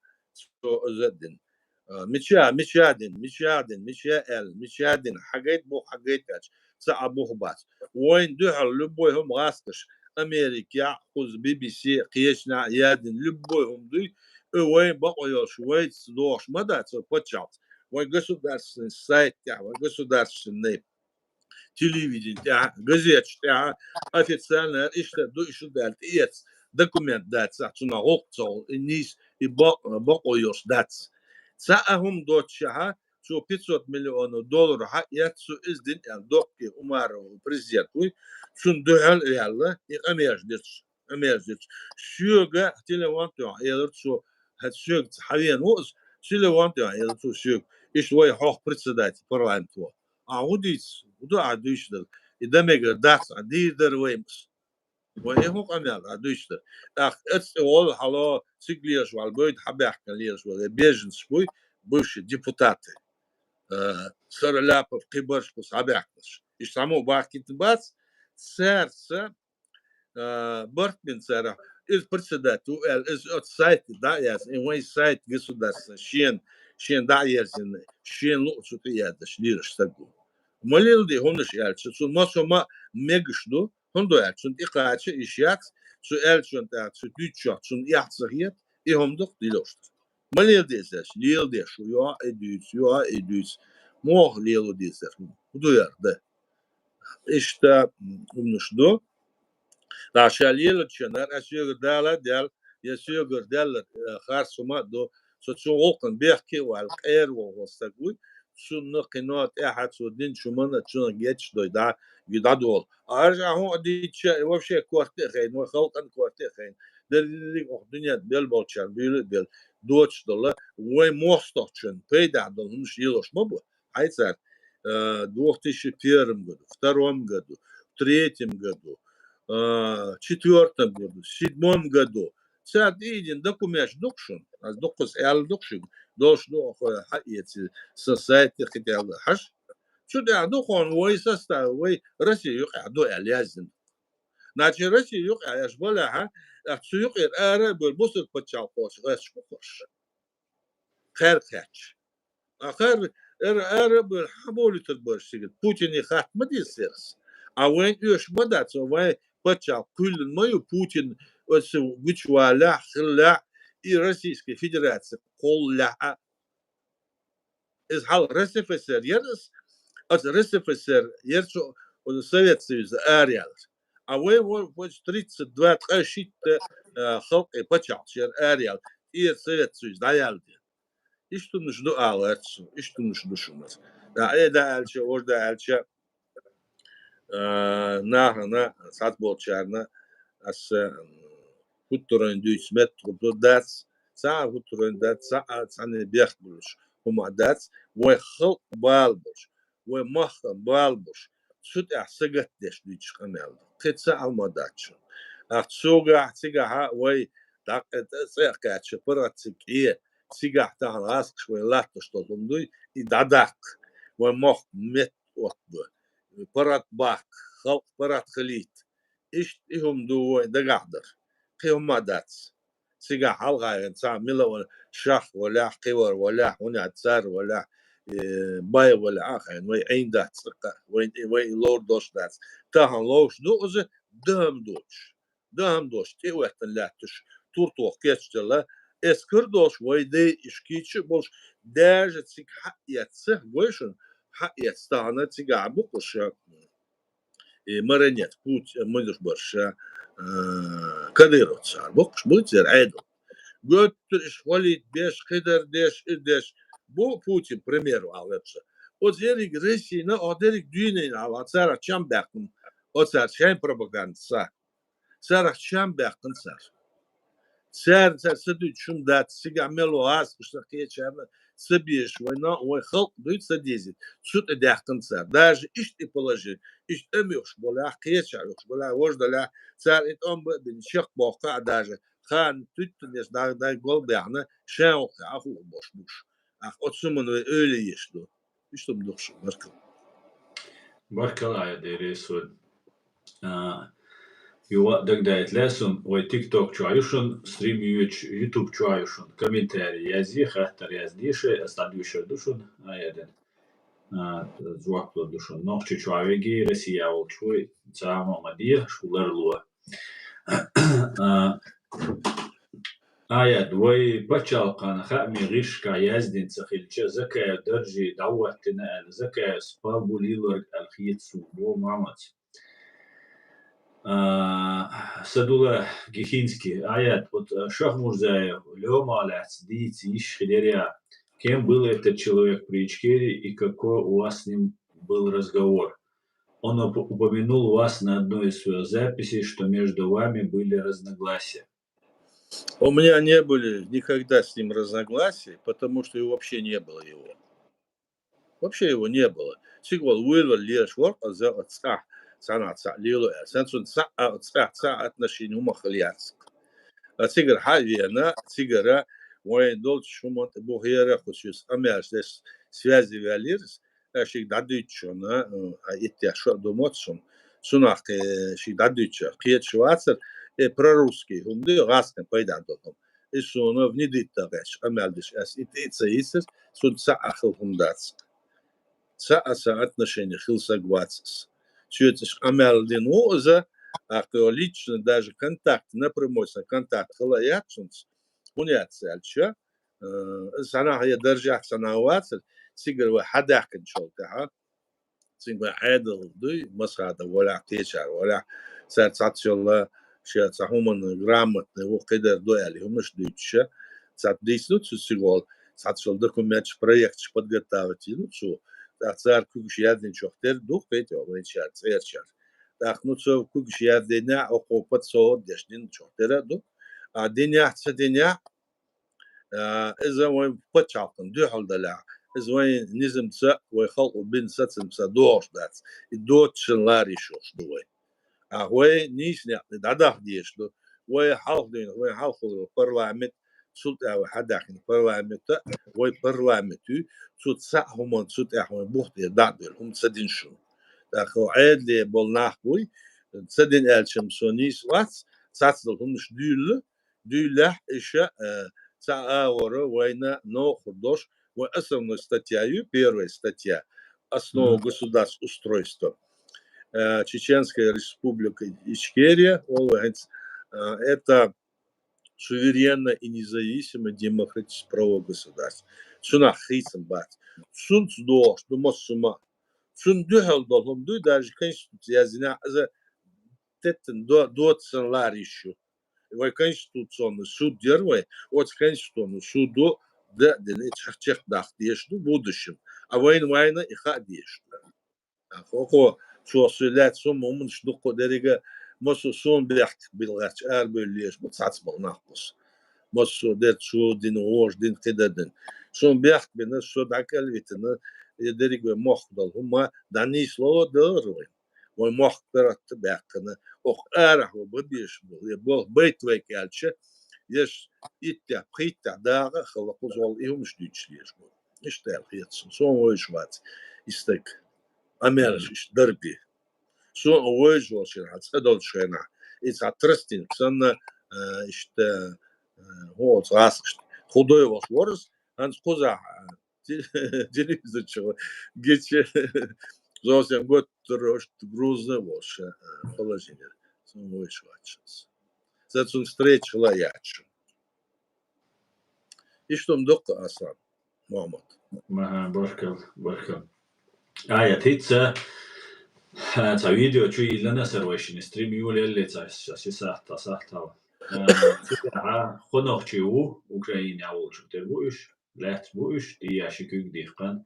цо иза а дина. А, мича, мича дина, мича дина, мича аьлла, мича дина, хьагайта бух, хьагайта аьлча, ца а бух бац. Вайн дуьхьал любой хӀума гӀаскаш, Америкехь, кхуза би би си, кхечанхьа яздина любой хӀума дуй, и вайн бакъо йолуш, вайца догӀуш ма дац, паччахьца. Вайн государственный сайт тӀехь, вайн государственный телевидени тӀехь, газеташ тӀехь, официально иштта ду, иштта ду аьлла, тӀеэца документ дац, цунах гӀуллакх ца хуьлу, и нийса, и бо-, бакъо йолуш дац. Цхьа а хӀума доццушехь, цо пятьсот миллионов доллар хьаэцна, цо иза дина аьлла, Докки Умаров президент вуй, цунна дуьхьал а ваьлла, и къамелаш дира цо, къамелаш дира цо. Соьга телефон тӀехь элира цо, хӀа, соьга хьавеана ву ас, телефон тӀехь элира цо соьга, иштта вай хьох председатель парламента ву. Ахьа хӀун дийца, хӀун ду ахьа дуьйцуш дара? И дан мегар дац, ахьа дийр дара вай мас. Вай и хӀун къамел ахьа дуьйцуш дара? ТӀаккха эцца тӀе волу хьало, цига лелаш ваьлла, бойда хьабаьхкина лелаш ваьлла, беженцы буй, бывшие депутаты. Э, Сараляпов, кхибарш кхуза хьабаьхкинарш. Иштта цхьаммо бахкийтина бац, цаьрца, э, барт бина цара, иза председатель ву аьлла, иза оцу сайте дӀа а яздина, и вайн сайт государственный, шена, шена дӀа а ерзина, шена луъу цу тӀе яздеш лелаш стаг ву. Ма леладе хӀуманаш аьлча, цунна массо а ма мегаш ду, хӀунда аьлча, цунна тӀекхача йиш яц, цу аьллачунна тӀехь, цу дуьйцучохь цунна эхь ца хета, и хӀума дукха дилуш ду. Ма леладе иза аьлча, леладе шу, юха а и дуьйцу, юха а и дуьйцу. Муха лело дезара хӀума? ХӀун ду яра дан? Иштта, м, хӀуманаш ду. ТӀаккха ша лелачунна, ас соьгара дала а даьлла, я соьгара даьлларг, э, харц хӀума а ду. Со цу гӀуллакхана бехке а ваьлла, къера волу стаг вуй, цунна кхино тӀаьхьа цо динчу хӀуманна цунах гечдой дӀа, и дӀадолу. Аш а хӀун а дийцча, и вообще корта а хайна, вай халкъан корта а хайна. Дерриг оха дуьненна белла болчарна буьйла а белла, доцуш долу, вай мостагӀчунна пайдехь долу хӀуманаш лелош ма бу. Хьай цара, э, две тысячи первом году, втором году, третьем году, э, четвёртом году, седьмом году. Цара тӀеийдина документаш ду-кх шуна. Ас дуккхаза аьлла ду-кх шуьга. Долуш ду, хьо хьаэци, сан сайт тӀе кхин тӀе аьлла. Хьаш? Цу тӀехь ду хьуна вай состав, вай Россия юкъахь ду аьлла яздина. Значит, Россия юкъахь еш балехьа, ах цу юкъера ара а бевлла, бусург пачхьалкхочу гӀерташ бу хӀорш. Кхаьрга кхаьчча. А кхаьрга ара, ара а бевлла, хьан бовлуьйтур бара шига? Путине хатта ма деза церас. А вайн оьшуш ма дац, вайн пачхьалкх кхоьллина ма ю Путин, оцу гучуваллехь, хиллехь, и Российская Федерация кхоллалехь а. Иза хьалха РСФСР яра ас, аса РСФСР яра цу, оцу Совет Союза араяьллар. А вай, вай, вай тридцать два ткъа шийтта, а, халкъе пачхьалкхаш яра араяьлла, тӀера Совет Союз дӀаяьлла дела. Иштта хӀуманаш ду ала гӀерта суна, иштта хӀуманаш ду шуна аса. ДӀа, э, дӀа аьлча, ворда аьлча, а, нахана, цхьацца болчарна аса, м, хӀуттурайн дуьйцу меттахула ду дац, цхьа а хӀуттурайн дац, цхьа а цхьанне бехк буьллуш хӀума дац, вай халкъ бала болуш, вай махкан бала болуш, цу тӀехь сагатдеш дуьйцуш къамел ду. Кхин цхьа а хӀума дац шуна. Ах цугахь, цигахьа вай дӀакъе-, цӀе а кхаьчча, паргӀат цига кӀе, цигахь тахана гӀаскаш вай латташ долу хӀума дуй, и дӀадаккха, вай мохк метта отта бу. ПаргӀат баккха, халкъ паргӀат хилийта. Иштта и хӀума ду вай дагахь дар. Кхин хӀума а дац. Цигахь хьалхавеана цхьа мила вара, шах валахь, кхивар валахь, хӀунда цар валахь, э, бай валахь а хайна, вай Ӏийна дац цкъа, вай, вай и ловр долуш дац. Тахана ловш ду иза, дахам доцуш. Дахам долуш, тӀе а хӀоьттина лаьтташ, туртох кечделла, эскар долуш, вай дай иш кийча а болуш, даже цига хьаэцна, гой шуна, хьаэцна тахана цигахь бу кхуша, и марионетка, Пут-, муьлш барша, а, кадыровцара бу кхуш, буй церан Ӏедал. Гоьттур иш хвалить беш, кхидар деш, ир деш, бу Путин, примеру, алгӀа вепша. Оцу ерриг Россина, оцу дерриг дуьйна ала, царах чам баьккхина, оцара шайн пропаганда са. Царах чам баьккхина цара. Цара, цара ца дуьйцу шуна дац, цигахь мел ву гӀазкхашна кхечарна ца безаш, вайна, вайн халкъ дуьйцу ца дезийта. Цу тӀе даьккхина цара. Даже иштта и положение, иштта тӀом юхуш болехь, кхечахь юхуш болехь, вождалехь, цара и тӀом бан а бина, чекхбоккху а даже, хана туьттанеш дай, дай гол баьхна, шайн воккхахь а хуур болуш буш. Ах, оцу хӀуманна вай ойла еш ду. Иштта ма ду-кх шу, баркалла. Баркалла, Ӏа дерриг сона. А, юха а дагадайта лаьа сона, вай TikTok чохь ю шуна, стрим йоьдуш, YouTube чохь ю шуна. Комментарий язъе, хаттар яздийша, аса дӀадуьйшур ду шуна, Ӏа дина. А, жоп лур ду шуна. Нохчийчохь веги, Россия волчу вуй, цхьа а ма де, шу ларло. А, Ӏа, вай пачхьалкхан хаамийн гӀирсашкахь яздина ца хилча, Закаев Даржи дӀахӀоттийна аьлла, Закаевс пал бу лелориг аьлла хета суна, боху Мохьмада. А, Садулла Гихинский, Ӏа, вот, а, Шахмурзаев лоьма лаьцна дийца йиш хилира, кем был этот человек при Ичкерии и какой у вас с ним был разговор? Он уп-, упомянул вас на одной из своих записей, что между вами были разногласия. У меня не были никогда с ним разногласий, потому что его вообще не было его. Вообще его не было. Цигахь вуйла леш вара, а за цӀахь, цхьана цхьаъ лело аьлла. Сан цунна цхьаъ, цӀахь, цхьаъ отношение хӀума хила яц. А цигара хьа а вена, цигара вайн долчу хӀуманна тӀе бухера, кху соьца къамелаш деш связи ваьллера, а шига дӀадуьйцучунна, а, иттех шо а ду моцу шуна. Цунах кхе шига дӀадуьйцучех кхеташ вацара, э, прорусский хӀума ду, гӀазкхийн пайда долу хӀума. И суна внедрить дан гӀерташ, къамел деш, ас и тӀе а ца йийцира, цунна цхьаъ а хила хӀума дац. Цхьаъ а сан отношение хила саг вац ас. Соьца иштта къамел дина ву иза, а кхо лично даже контакт, напрямой сан контакт хила а яц цунца. ХӀунда яц аьлча, э, иза цхьанхьа я Даржехь цхьанхьа вацара, цигара вай хьадаьккхинчул тӀаьхьа, цуьнга вай Ӏедал дуй, Масхадов волахь, кхечара волахь, цара цхьацца йолла, ша цхьа хӀуманна грамотный ву, кхидара ду аьлла, хӀуманаш дуьйцуша, цхьацца дийцина цу цигахь, цхьацца йолу документаш, проекташ подготавить йина цо. ТӀаккха цара куьгаш яздинчух тера ду, кхетий вайчара, цӀерачара. ТӀаккха, ну, цо куьгаш яздина, окхо подсовывать деш динчух тера а ду. А динехь, ца динехь, а, иза вайн пачхьалкхана дуьхьал далахь, иза вайн низамца, вай халкъо бина сацамца догӀуш дац. И доцучун лара йиш йолуш ду вай. А вай нийса некъ тӀе дӀадаха дезаш ду. Вай хьалха дуьйна, вай хьалхалур парламент, цул тӀаьхьа вай хьадаьккхина парламент а, вай парламент ю, цу цхьаъ хӀуманна цу тӀехь вайн бух тӀера дӀа а девлла, хӀума ца дина шуна. ТӀаккха Ӏедале болу нах буй, ца дина аьлча-м со нийса вац, цхьацца долу хӀуманаш дуьйла, дуьйлалехь, иша, э, цхьа агӀора вайна новкъахь долуш, вайн основной статья ю, первая статья, основа государственного устройства, э, Чеченская Республика Ичкерия, олу вай хӀинца, э, это суверенное и независимое демократическое правовое государство. Цунах хийцам бац. Цунца догӀуш ду массо а хӀума. Цунна дуьхьал долу хӀума дуй, даже Конституция яздинехь, иза теттина до-, доцучун лара йиш ю. Вай Конституционный суд яра вай, оцу Конституционный судо дан а дина, и чех-, чекхдаккха дезаш ду будущем. А вайна, вайна и хаа дезаш ду. ТӀаккха хӀокхо, цо со лаьцна хӀуманаш дуккха а деррига, массо а суна бехк билла гӀерташ арабевлла езаш бу цхьацца болу нах бу со. Массо а дерг цо дина, вожа дина, кхидӀа дина. Суна бехк бина, со дӀакӀалвитина, и дерриг вай мохк долу хӀума дӀанийсало дара вай. Вай мохк каратта баьккхина, оха арахь вай бан безаш болу, я болх байта вайга аьлча, еш иттех, пхийттех дакъа а хилла, кхузахь и хӀуманаш дуьйцуш дезаш болу. Иштта аьлла хета суна, суна вевзаш вац и стаг. Къамелаш иштта дарби. Суна вевзаш волчу хенахь, цкъа долчу хенахь, и цхьа тростинка санна, а, иштта, а, хӀун олу цу гӀазкхашна, худой волуш вара иза, хӀинца кхузахь, а, те-, телевизор чу гича, зовсем гуттар а иштта грузно волуш, а, положение. Суна вевзаш вац иза. Сан цунна встреча хила а яц шуна. Иштта хӀума ду-кх, Аслан Мохьмад. Аха, баркалла, баркалла. Ай, хӀинца, а, цхьа видео чу йиллина аса вайшинна, стрим йолаеллий цхьа, цхьа ши сахьт, цхьа сахьт хьалха. А, цигахь кхо нохчи ву, Украинехь волчух тера бу уьш. Лаьцна бу уьш, дӀаяхьа ши куьг дихкан.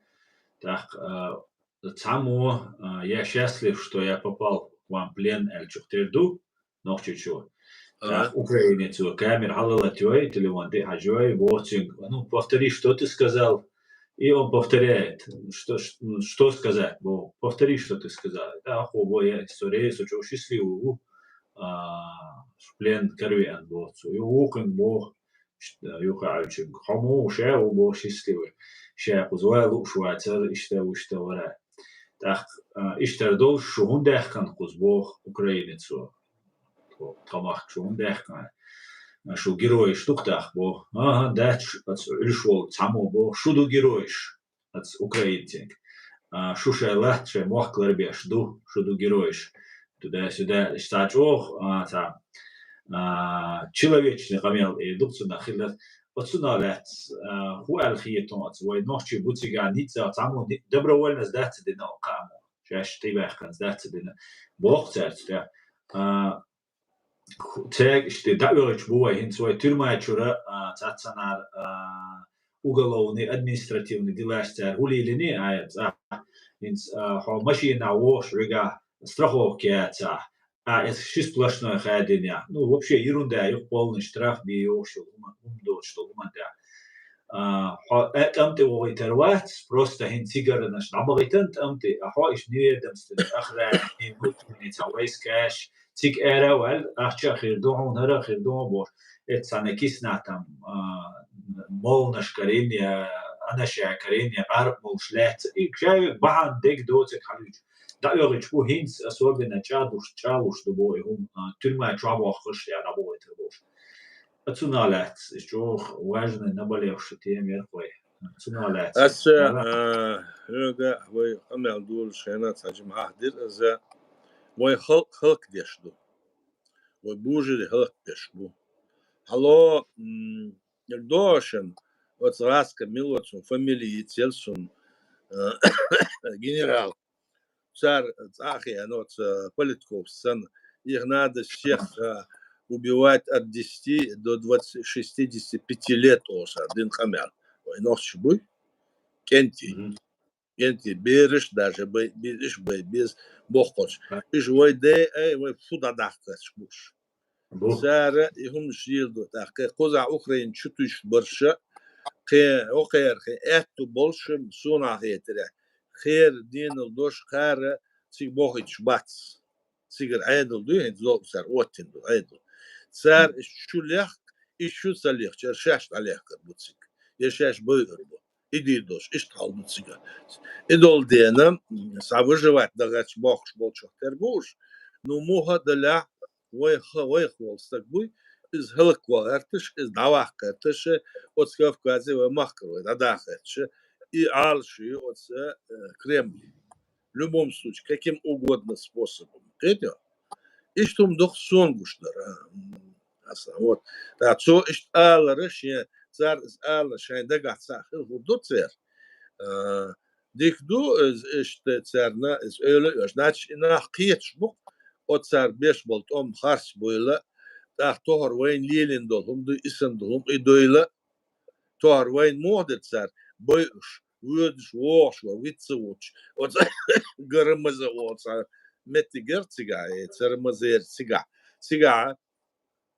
ТӀаккха, а, цхьаммо, а, «Я счастлив, что я попал к вам в плен», аьллачух тера ду, нохчичо. ТӀаккха украинецо камера хьалалатайой, телефон тӀа хьажайой, боху цуьнга: «Ну, повтори, что ты сказал?» И он повторяет: «Что, ш-, ну, что сказать?» Боху: «Повтори, что ты сказал». ТӀаккха боху: «Я, со ре-, со чӀогӀа счастливый ву, а, в плен каравеана», боху цо. Юха вукхунга боху, ш-, юха Ӏуьллучуьнга: «Хьо муха ша ву, боху, счастливый? Ша кхуза ван лууш вацара, иштта ву, иштта вара». ТӀаккха, а, иштта долуш шу хӀунда даьккхина кхуза, боху украинецо. Тхо махка шу хӀунда даьккхина? Шу геройш ду-кх тӀаккха, боху. ХӀан-хӀа, дац, оцу Ӏуьллуш волу цхьаммо боху: «Шу ду геройш», оцу украинценга. А, шу шайн латта, шайн мохк ларбеш ду, шу ду геройш. Туда-сюда, иштта чӀогӀа, а, цхьа, а, человечный къамел эр ду-кх цунах хилар. Оцунах лаьцна, а, хӀун аьлла хета хьуна оцу, вай нохчий бу цигахь ницкъ, цхьаммо ни-, добровольно сдаться дина оцу кхаамах. Шаьш тӀебаьхкина сдаться дина. Боху цаьрца тӀе. А, ху-, цаьрга иштта дӀаоьхуьйтуш бу вай, хӀинца вай тюрьма чуьра, а, цхьаццанхьара, а, уголовный, административный делаш цара хӀун лелийний, а, цӀа, хӀинца, а, хьо машинахь вогӀуш вигахь страховка яцахь, а, эс ши сплошной хадийна яхь. Ну, вообще, ерунда ю-кх, полный штраф бен йогӀуш йолу хӀума, хӀума доцуш долу хӀуманна тӀехь. А, хьо, э, тӀам тӀе вогӀуьйтур вац, просто хӀинца цигарнаш дӀабахийтина тӀам тӀе, а хьо иштта неведомственный охрана, внутренний цхьа войскаш, цига ара а ваьлла, ахча а хир ду хьуна, хӀара а хир ду хьуна бохуш. Эццахь киснахь там, а, молланаш карийна я, анаша карийна я, къаркъа молуш лаьцна. И шайга бахьана дерг доцург хьалуьйтуш. ДӀаоьхуьйтуш бу хӀинца, особенно чӀагӀдуш, чӀагӀлуш ду боху и хӀума, а, тюрьма чохь бохкуш я дӀабохуьйтур бохуш. Оцунах лаьцна, иза чӀогӀа важная, наболевшая тема яра вай. Оцунах лаьцна. Аса, а, хьоьга вай къамел долуш хенахь цхьа жимахь дира иза, вай халкъ хӀаллакдеш ду. Вай божарий хӀаллакдеш бу. Хьало, м, догӀушан, оцу гӀаскан мила ву цуьнан фамилия, йицъелла суна, а, генерал. Цара цӀа а хиъна оцу Политковс санна, их надо всех, а, убивать от десяти до двадцати, шестидесяти пяти лет, олуш цара дина къамел. Вай нохчий буй? КӀентий. Мгм. КӀентий, бераш даже бай, беза, иш бай, беза боккхалш. Ха. Иш вай дай, ай, вай фу дӀадаккхарш бу уьш. Бу. Цара и хӀуманаш леладо тӀаккха. Кхузахь Украина чу туьйсуш барша, кхин, окхера, кхин аьтту болуш, суна хетарехь, кхера денал долуш, кхара цига бохуьйтуш бац. Цигара Ӏедал дуй, хӀинца ло-, цара оттина ду Ӏедал. Цара и чу лехка, и чу ца лехча, шаьш дӀалехкар бу цига. Я шаьш бойур бу. И дийр долуш, иштта хьал ду цигахь. И долу дена, м, схьа выживать дахарчу бохкуш болчух тера бу уьш. Ну, муха а далахь, вайх-, вайх волу стаг буй, иза хӀаллакван гӀерташ, иза дӀаваккха гӀерташ, оцу Кавказе вай махкара вай дӀадаха гӀерташ, и Ӏалашо ю оцу, э, Кремле. В любом случае, каким угодно способом. Кхетий? Иштта хӀума ду-кх суна гуш дара, а, м, аса, вот. ТӀаккха цо иштта алара шен, цара иза ала шайн дагахь цхьаъ хила хӀур ду церан. А, дика ду иза иштта царна, иза ойла а йош. Значит, и нах кхеташ бу-кх, оцу цара беш болу тӀом харц буйла, тӀаккха тохара вайна лелийна долу хӀума дуй, и санна долу хӀума и дуйла, тохара вайна муха дира цара, байуш, воьдуш, вогӀуш вара, виц ца воцуш, оцу Гарамаза оцу меттигера цигахь, э, Царамазера цигахь. Цигахь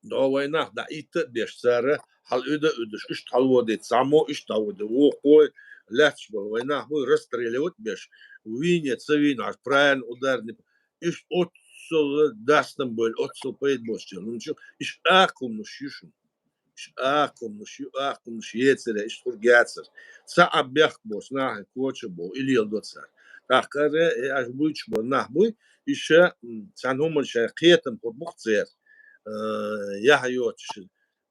дӀо вайн нах дӀа итта а беш, цара хьала уьда а уьдуш, иштта хьалаводийта, цхьаммо иштта хьалаводийта, вукхо лаьтташ болу вайн нах буй, расстреливать а беш, вийна, ца вийна, аш правильно удар не п-, иштта оццул дастам бойла, оццул пайда боцучу, ну, шу, иштта акха хӀуманаш ю шуна. Иштта акха хӀуманаш ю, акха хӀуманаш ецаре, иштта хӀур гецар. Ца а бехк боцу нахе коча а боху, и леладо цара. ТӀаккха ара, э, аш буьйцуш болу нах буй, иша, м, цхьана хӀуманна шайн кхетам хӀур бу-кх церан. Э, яхь йоцуш,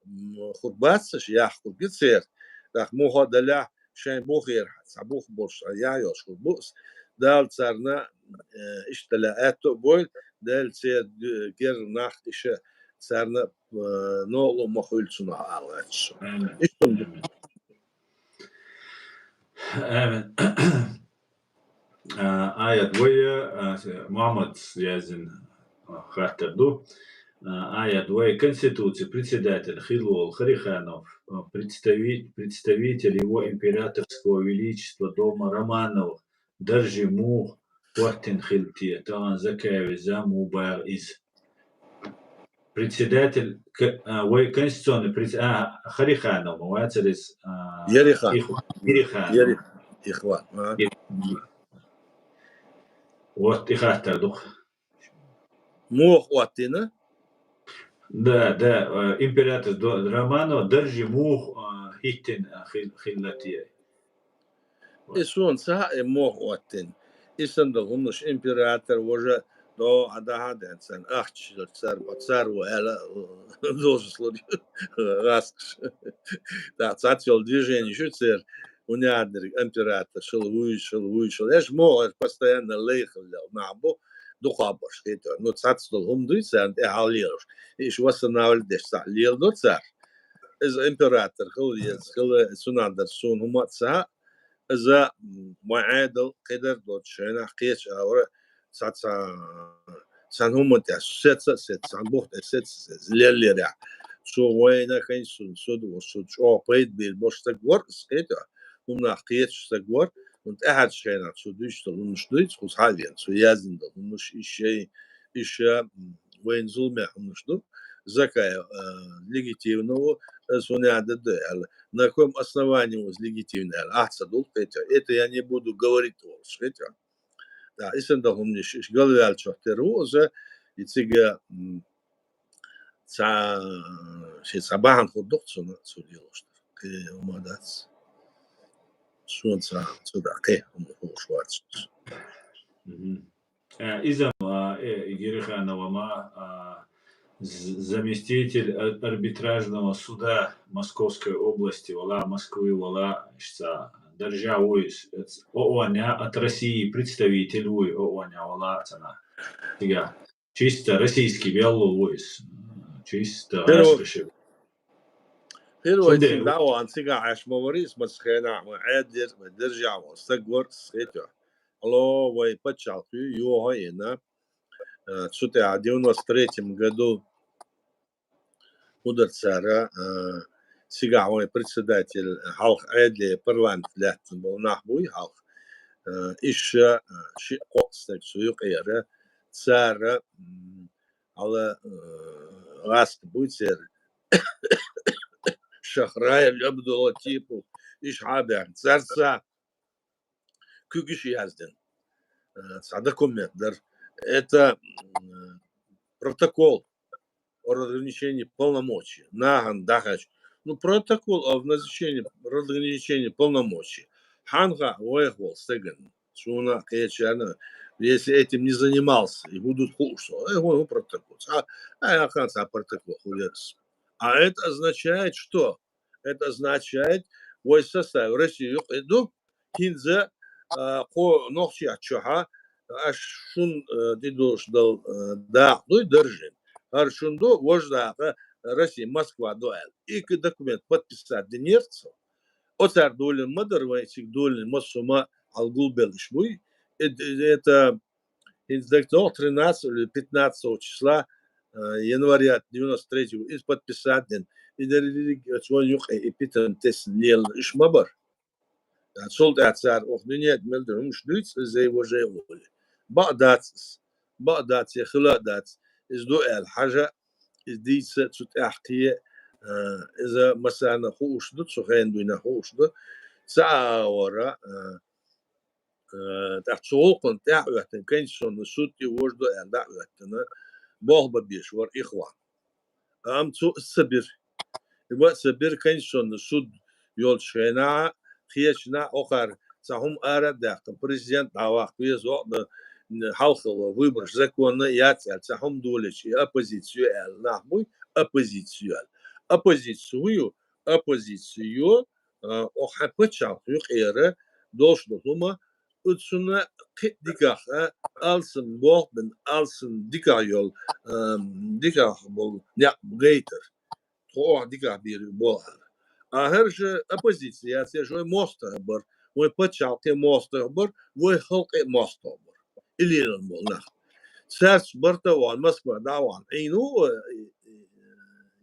м, хӀур бац аша, яхь хӀур ги церан. ТӀаккха муха а далахь, шайн бухера, цхьа бух болуш, цхьа яхь йолуш хӀур бу ас. Дала царна, э, иштта лаьа аьтто а бойла, Дала церан д-, герга нах иша царна, э, новкъарло ма хуьлу цунах ала гӀерташ. Амин. Иштта хӀума ду. Амин. А, Аят, вай, а, Мухьаммад яздина, а, хаттар ду. А, аят, вай Конституци председатель хилла волу Хариханов, а, представи-, представитель его императорского величества дома Романовых, даржи муха хӀоттийна хилла те, тахана Закаевс зама ву боху иза. Председатель, к-, а, вай конституционный пред-, а, Хариханов ма вацара иза, а, Ерихан. Их-, Ериханов. Ери-, Ихван, а. И-, вот и хаттар ду-кх. Муха хӀоттийна? Да, да, э, император до-, Романов даржи муха, а, хӀиттина, а, хил-, хилла те. И суна ца хаьа, и муха хӀоттийна. И санна долу хӀуманаш император, важа, до, а, дахьа а даьхна царна, ахча цара, цара ву аьлла, должность лур ю гӀаскхаша. ТӀаккха цхьацца йолу движени ю церан, хӀунда аьлла дерг император, шала вуьйш, шала вуьйш, шала. Эш муха постоянно лайхалла нах бу, дукхахберш хетар. Ну, цхьацца долу хӀума дуй царна тӀе хьаллелаш. И иша восстанавливать деш цхьаъ леладо цара. Иза император хила веза, хила, цунах дар суна хӀума а ца хаьа. Иза, м, вайн Ӏедал кхидӀа доцучу хенахь кхечу агӀора цхьа, цхьа, цхьана хӀуманна тӀехь сецца а сецца, цхьана бух тӀехь сецца а сецца, леллера. Цо вайна хӀинца суна суд а ву, суд чӀогӀа пайда бийр болуш стаг вара, ас хетахь, хӀуманах кхеташ стаг вара, хӀунда тӀаьхьарчу хенахь цо дуьйцуш долу хӀуманаш дуьйцу, кхуза хьа а веана, цо яздина долу хӀуманаш, иша, иша, м, вайна зуламехь хӀуманаш ду, Закаев, а, легитимно ву, ас хӀунда аьлла ду аьлла, на каком основании ву иза легитимно аьлла, ахь ца дулху хетахь, это я не буду говорить волуш хетахь. Да, и санна долу хӀуманаш, иша галваьллачух тера ву иза, и цига, м, цхьа, шен цхьа бахьана хӀума ду-кх цунна, цо лелош дара. Кхин хӀума дац. Суна цхьа, цо дӀа кхин хӀума хууш вац. Мгм. Э, иза ма, э, Гериханова ма, а, з-, заместитель ар-, арбитражного суда Московской области вала, Москвы вала, иштта даржехь ву иза. Эц-, ООН-а от России представитель ву, ООН-а вала цана. Цига. Чисто российский беллу ву иза. Чисто Хиро-, гӀаскхаша. Хиро, цундела цигахь а вахана, цигахь Ӏаш ма вара иза, маца хенахь вайн Ӏедалера, вайн даржехь волу стаг вара, ас хетахь. Алло, вай пачхьалкх ю, йохо а йина. Э, цу тӀехь девяносто третьем году хӀун дара цара, э, цигахь вайн председатель хьалха Ӏедале парламент лаьттина болу нах буй хьалха. Э, иша, э, шиъ-кхоъ стаг цу юкъера, цара, м, хьала, э, гӀазкхи буй церан, Шахраев Абдулатипов, иша хьа а баьхна, цаьрца куьг иша яздина. Э, цхьа документ дара. Это, м, протокол о разграничении полномочий. Нахана дахьаш. Ну, протокол о назначении, разграничении полномочий. Хьанна хаьа вайх волу стагана? Суна а, кхечарна а, если этим не занимался, и будут хууш со. Э, хӀун, хӀун протокол? Цхьа, ай, ахана цхьа протокол хуьлура ас. А это означает что? Это означает, вай составе России юкъа ду, хӀинца, а, кху нохчий чохь а, аш шун, а, тӀедуш дал, а, дакъа дуй даржин. ХӀара шун ду, важа дакъа Россия, Москва ду аьлла. И к-, документ подписать динера цо. Оцара долийна ма дара, вайн цига долийна массо а ма хьал гулбеллаш буй. Э, д-, это, хӀинца дагадогӀу, тринадцатого или пятнадцатого числа, э, января девяносто третьего иза подписать дина. И дерриг оцу вайн юкъе и питана тесна лелла иша ма бара. Цул тӀаьхьа цара оха дуьнен тӀе мел дара хӀумаш дуьйцу, иза вай важа а волий. Бакъ дац иза. Бакъ дац, я хила а дац. Иза ду аьлла хьажа, иза дийца цу тӀаьхьа кхе, а, иза массарна хууш ду, цу хенан дуьйна хууш ду. Ца а вара, а, а, тӀаккха цу гӀуллакхана тӀаьхьа а хӀоьттина, Конституционный суд тӀе важа ду аьлла дӀа а хӀоьттина, болх бан безаш вара Ихван. Амма цо ца бира. И ма ца бира, Конституционный суд йолчу хенахь, кхечанхьа, окхара цхьа хӀума ара а даьккхина, президент дӀаваккха веза вокъна, хьалхалла выбораш законна яц аьлла, цхьа хӀума долийча, и оппозици ю аьлла нах буй, оппозици ю аьлла. Оппозици хӀун ю? Оппозици ю, а, окху хьайн пачхьалкх юкъера долуш долу хӀума, оцунна кхин а дикахь, а, алсам болх бина, алсам дикахь йолу, а, дикахь болу некъ гайтар. Тхо охьа дикахь бийр ю бохара. А хӀара ша оппозици яц, я ша вай мостагӀа бара, вай пачхьалкхе мостагӀа бара, вай халкъе мостагӀа бара. И лелийна болу нах. царца барта ван Москва дӀа ван. Ӏийну, э, э,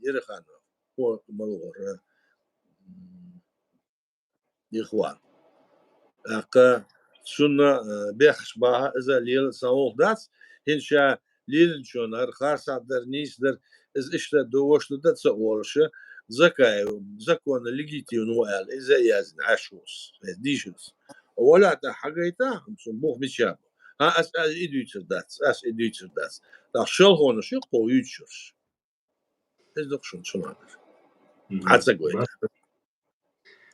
Ереханов. Хо малгӀора. Ихван. ТӀаккха цунна, э, бехаш баха, иза лела сан волх дац, хӀинца ша лелинчунар, харсадар, нийсадар, из иштта довошла да ца олуша, Закаев, законно легитимно аьлла, иза язна, Ӏаш вус, э, дийшус. Валя тӀа хьагайта, хӀумсун бух бича. ХӀа, ас, ас и дуьйцур дац, ас и дуьйцур дац. ТӀаккха шалхонаш ю кхо юьйцурш. Из дукха шун цунагар. Мгм. Хьа ца гойта. Бар-,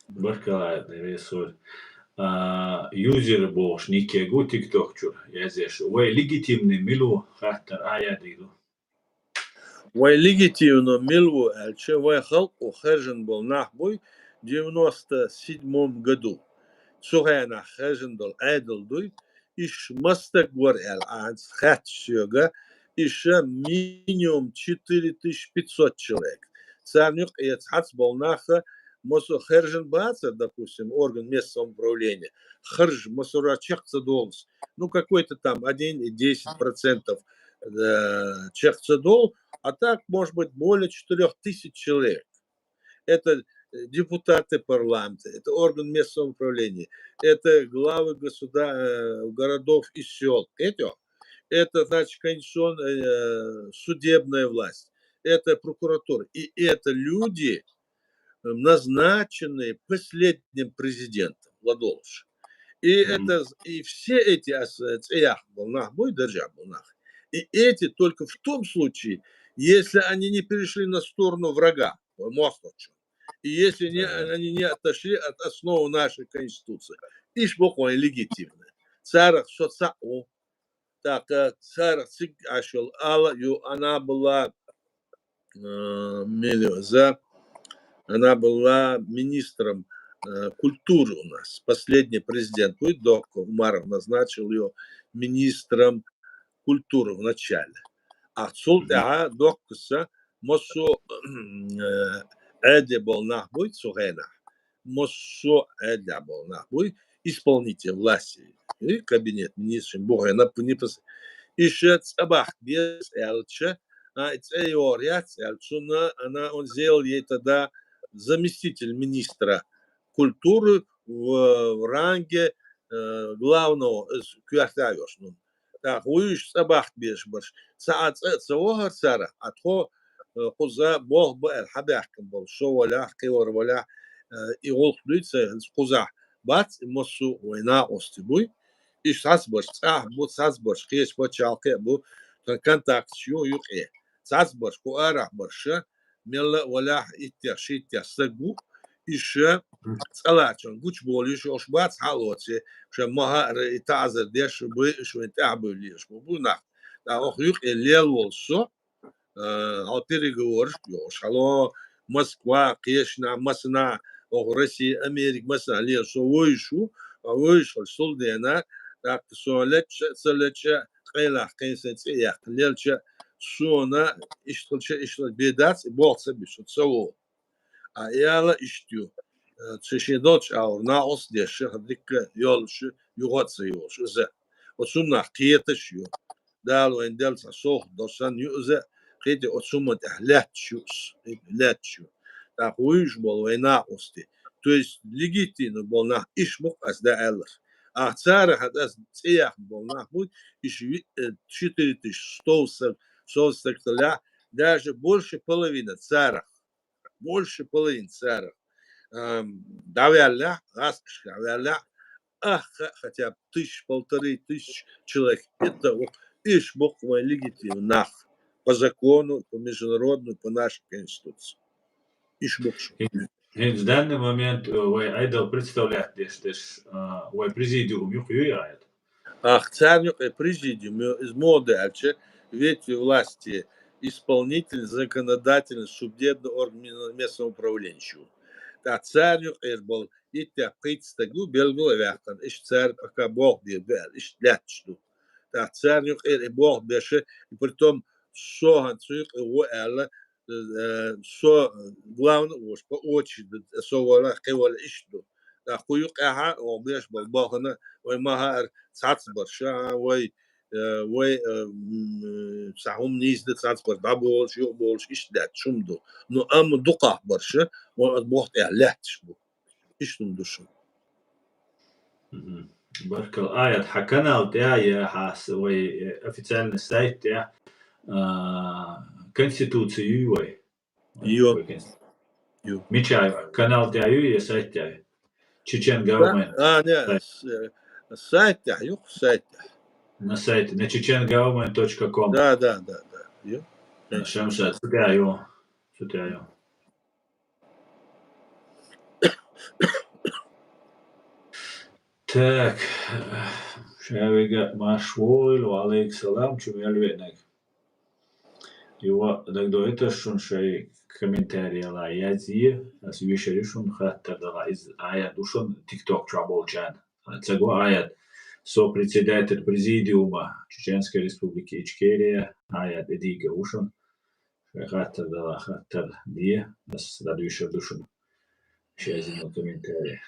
баркалла, Ӏайта, весоль. А, юзер бохуш нике гу TikTok чура язъеш. Вай легитимный мила ву хаттар а ядиг ду. Вай легитимно мила ву аьлча, вай халкъо хаьржина болу нах буй девяносто седьмом году. Цу хенахь хаьржина долу Ӏедал дуй, иш мастаг вара аьлла, ахьанца хаьтташ соьга, иша минимум четыре тысячи пятьсот человек. Царна юкъа эца хьац болу нах, масо хаьржина бацара, допустим, орган местного самоуправления, харж масура чекх ца долуш. Ну, какой-то там один и десять процентов, э, чекх ца долу, а так, может быть, более четырёх тысяч человек. Это, э, депутаты парламента, это орган местного самоуправления, это главы государ-, э, городов и сёл, это, это, значит, конституционная, э, судебная власть, это прокуратура. И это люди, э, назначенные последним президентом Ладоловичем. И Мгм. это з-, и все эти ас-, э, цӀеях болу нах буй, держа болу нах. И эти только в том случае, если они не перешли на сторону врага, ой, мосточу. И если не, Ага. они не отошли от основы нашей Конституции. Иш бу кхо легитимно. Царах со цхьаъ ву. ТӀаккха царах цига Ӏаш йолу ала ю, она была, э, милли-, за, она была министром, э, культуры у нас. Последний президент, ой, Докко Умаров назначил её министром культуры вначале. А цул Мгм. тӀаьхьа Доккаса массо, э, Ӏедале болу нах буй цу хенахь. Массо а Ӏедалехь болу нах буй, исполнитель власти, и кабинет министров, бу хенахь, не пос-, иша цӀа бахка беза аьлча, а, и цӀе йогӀур яц аьлла, цунна, она, он сделал ей тогда заместитель министра культуры в, в ранге, э, главного, э, коьрта а йолуш, ну, тӀаккха вуьйш цӀа бахка безаш барш. Цхьа а цӀа а ца вахара цара, а тхо, э, кхуза болх бан аьлла хьабаьхкина болу, со валахь, кхевар валахь, э, и гӀуллакх дуьйцу, хӀинца кхузахь бац, и массо а вайн накъостий буй. Иштта цхьацца барш цӀахь бу, цхьацца барш кхечу пачхьалкхе а бу, тхан контакташ ю юкъе. Цхьацца барш, кху арахь барша, мелла а валахь, иттех, шиттех стаг ву, иша цӀа лачун гучуболуш йолуш бац хьалоций, ша ма хаьара и таӀзар деш, буй, иш вайн тӀаьхьа буьйлуш бу, бу нах. ТӀаккха оха юкъе лелла волу со, э, хьо переговораш йолуш, хьало Москва, кхечанхьа, массанхьа, оха Россия, Америка, массанхьа лела со вуьйш ву, а вуьйш хила сулдена, тӀаккха со лечча, ца лечча, къайлах кхайн сайн цӀе яккха лелча, сона иштта хилча, иштта бен дац, и болх ца бу, со ца вогӀу. А и ала иштта ю. Э, цу шен долчу агӀор накъост деш, шаха дикка йолуш, юха а ца йолуш, иза. Оцу хӀуманах кхеташ ю. Дала вайн делла цхьа сох до санна ю иза, кхетий, оцу хӀуманна тӀехь лаьтташ ю, лаьтташ ю. ТӀаккха вуьйш болу вайн накъостий. То есть легитимно болу нах иш бу-кх ас дан аьлларш. Ахь царах ас цӀе яхна болу нах бу, иш ви-, э, четыре тысячи сто сов-, сов стаг талахь, даже больше половины царах. Больше половины царах, ам, дӀаваьллехь, гӀазкхашкахь ваьллехь, ах, ха-, хотя бы тысяч, полторы тысячи человек. Это вот иш бу-кх вайн легитимный нах по закону, по международному, по нашей Конституции. Иш бу-кх шу. ХӀинца данный момент, э, вай Ӏедал представлять деш дерш, а, вай президиум юкъа юй, Ӏайта? Ах, царна юкъе президиум ю, иза муха ду аьлча, ветви власти, исполнительный, законодательный, судебный орган, местного управления ю. ТӀаккха царна юкъера болу иттех-пхийтта стаг ю, белгала а ваьккхина, иштта цара пока болх бийр бу аьлла, иштта лаьтташ ду. ТӀаккха царна юкъера и болх беша, и притом со хӀинца цу юкъе ву аьлла, э, со главный а волуш, по очереди, со валахь, кхин валахь иштта ду. ТӀаккха кху юкъехь а оха беш болу бахана, вай ма хаьара цхьацца барш, а, вай э, вай, э, м, э, цхьа хӀума нийса да, цхьацца бар дӀаболуш, юхаболуш, иштта даьтташ хӀума ду. Ну, амма дукхахбарша, вай оцу боху тӀехь лаьтташ бу. Иштта хӀума ду шуна. Мгм. Баркалла. Аят, хьан канал тӀехь я хьан с-, вай, э, официальный сайт тӀехь, а, конституция юй вай? Ю. Ю. Мича ю? Канал тӀехь ю я сайт тӀехь ю? Чечен Government. А, не, сайт. С-, э, сайт тӀехь ю, сайт тӀехь. На сайте, на чечен government точка ком. Да, да, да, да. Ю. Э, Шамшат, цу тӀехь ю. Цу тӀехь ю. Так, ша вега марш войла, ва алейкум салам, чу мел веанарг. Йо, дагадоуьйтуш шуна шайн комментарий яла язъе, ас вешар ю шуна хаттар дала, иза аят ду шуна TikTok чохь болчарна. Ца го аят. Со председатель президиума Чеченской Республики Ичкерия, аят и дийга ву шуна. Шайн хаттар дала, хаттар де, ас дӀадуьйшур ду шуна. Шайн зина комментарий.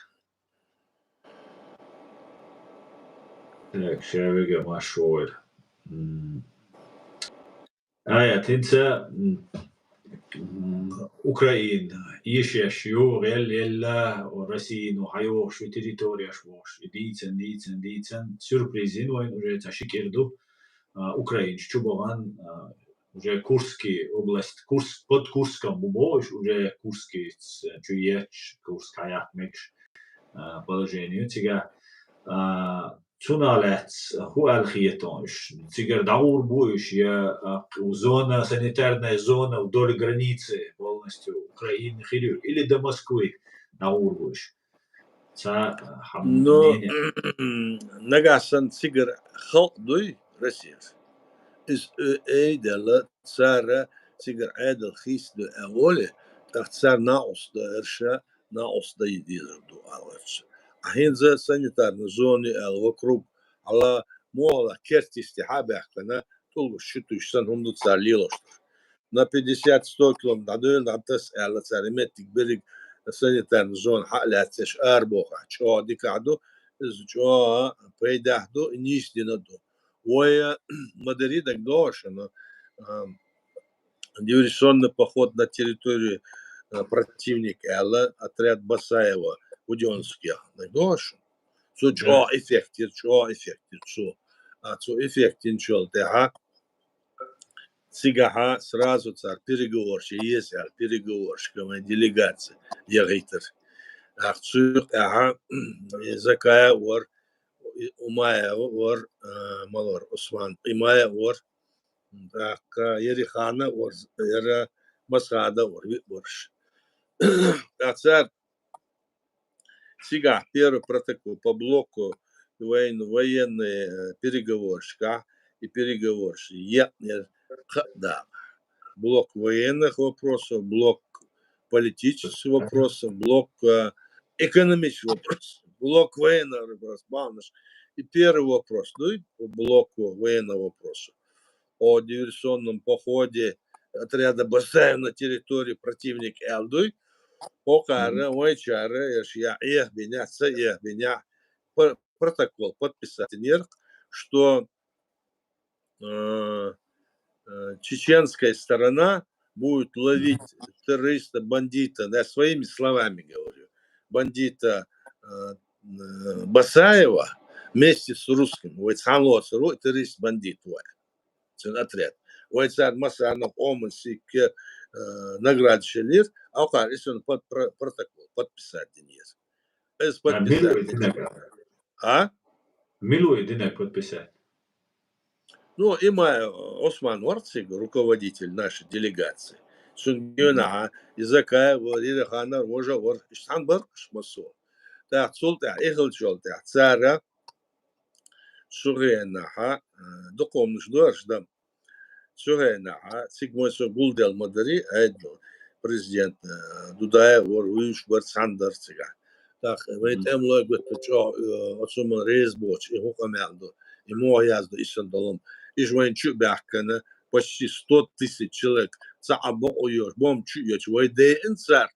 Так, ша вега марш войла. М. Аят, хӀинца, м, м, Украина, ешеш ю, гӀел елла, Россияно хьайогӀуш ю территорияш бохуш. И дийцан, дийцан, дийцан, сюрприз йина вайна уже цхьа ши кӀира ду, а, украинаш чу бахана, а, уже Курский область, Курск, под Курском бу бохуш, уже Курский ц-, чу етташ, Курск хьаяккха мегаш, а, положение ю цигахь. А, цунах лаьцна хӀун аьлла хета уьш? Цигара дӀагӀур бу уьш, я, а, зона, санитарная зона вдоль границы полностью Украины хир ю, или до Москвы дӀагӀур бу уьш? Ца, а, хьан Ну, мнение? Нагахь санна цигара халкъ дуй Россера. Иза, э, айделла, цара цигара Ӏедал хийцадо аьлла оле, тӀаккха цара накъост дан ерш, накъост дан дезар ду аьлла. А хӀинца санитарная зона ю аьлла вокруг, хьала мохала керт йисте хьа а баьхкина, тӀулгаш чу туьйсуш санна хӀума ду цара лелош дар. На пятьдесят-сто километр дӀадойла, дӀатаса аьлла цара, и меттиг берриг санитарная зона хьа а лаьцна ерш арабохахь, чӀогӀа дикахь ду, иза чӀогӀа пайдехь ду, и нийса дина ду. Вай, а, ма-дарра дагадогӀу шуна, а, диверсионный поход на территорию, а, противника аьлла, отряд Басаева, Будёнских, дагадогӀу шуна? Цу Да. чӀогӀа эффект йира, чӀогӀа эффект йира цу. А, цу эффект йинчул тӀаьхьа цигахьа сразу цара переговорщик еза аьлла, переговорщик вайн делегация яхийтар. ТӀаккха цу юкъехьа и Закаев вара, и Умаев вара, а, малор Усман, Имаев вара, тӀаккха Ерихана вара, яра Масхада вара, виъ вараш. ТӀаккха цара цигахь первый протокол по блоку вайн-, военный, э, переговорщиках и переговорщик екънера кхаъ дакъа. Блок военных вопросов, блок политических вопросов, блок, э, экономических вопросов, блок военных вопросов, бахьанаш. И первый вопрос, ну, и блок военного вопроса о диверсионном походе отряда Басаева на территории противника аьлла дуй. ХӀокхара, Мгм. вайчара, ерш я эхь бинехь, ца эхь бинехь, пр-, протокол подписать йинера, что, э, э, чеченская сторона будет ловить террориста, бандита, я своими словами говорю, бандита, э, э, Басаева вместе с русскими. Вай цхьаьна лоцур ву террорист, бандит вай. Цуьнан отряд. Вай царна массарна къоман сикке, э, наградаш елира, а кхара и цуьнан под-, про-, протокол подписать динера. Иза А мила подписать вай динарг? А? Мила вай динарг подписать? Ну, Имаев Осман вара цига руководитель нашей делегации. Цуьнан генахьа и Закаев вара, Ерихана вара, важа вара, иштта цхьаьна бара уьш массо. ТӀаккха цул тӀаьхьа, и хилчул тӀаьхьа, цара цу хенахьа, э, дукха хӀуманаш дара уьш дан. Цу хенахьа, цига вайн со гулделла ма-дарра, Ӏедал президент, э, Дудаев вара, вуьйш бара, цхьаьна дара цигахь. ТӀаккха вай Мгм. тӀемалой гуттар чӀогӀа, э, оцу хӀуманна реза боцуш, и хӀун къамел ду, и муха яздо, и санна долу хӀума. Уьш вайна чу а баьхкина, почти сто тысяч человек, цхьа а бакъо йоцуш, бомба чу а йоцуш, вай дайина цара,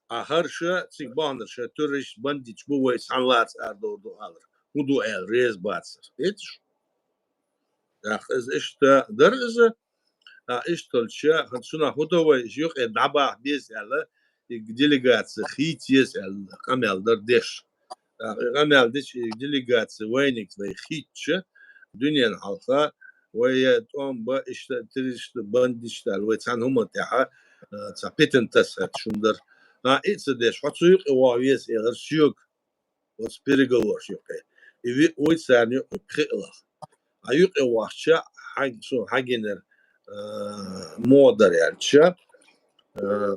а хӀара ша, цига баханарш ша террорист, бандиташ бу, вай цхьаьна лаца арадовр ду алар. ХӀун ду аьлла, реза бацар. Хеташ? ТӀаккха иза иштта дара иза, а иштта хилча, хӀанз цунах хӀу ду вай, юкъе дӀабаха беза аьлла, и делегаци хийца еза аьлла, къамел дара деш. ТӀаккха и къамел дича, и делегаци вайниг вай хийцача, дуьнен хьалха, вай тӀом ба, иштта, тиристаш, бандиташ аьлла, вай цхьана хӀуман тӀехьа, а, цхьа питана тасхьарчун дара. А, и ца деш, хьо цу юкъе ваха веза, элира соьга. Оцу переговораш юкъе. И ви-, вуй царна юкъе кхиалах. А юкъе вахча, хьаг-, су хьагинар, а, муха дара аьлча, а,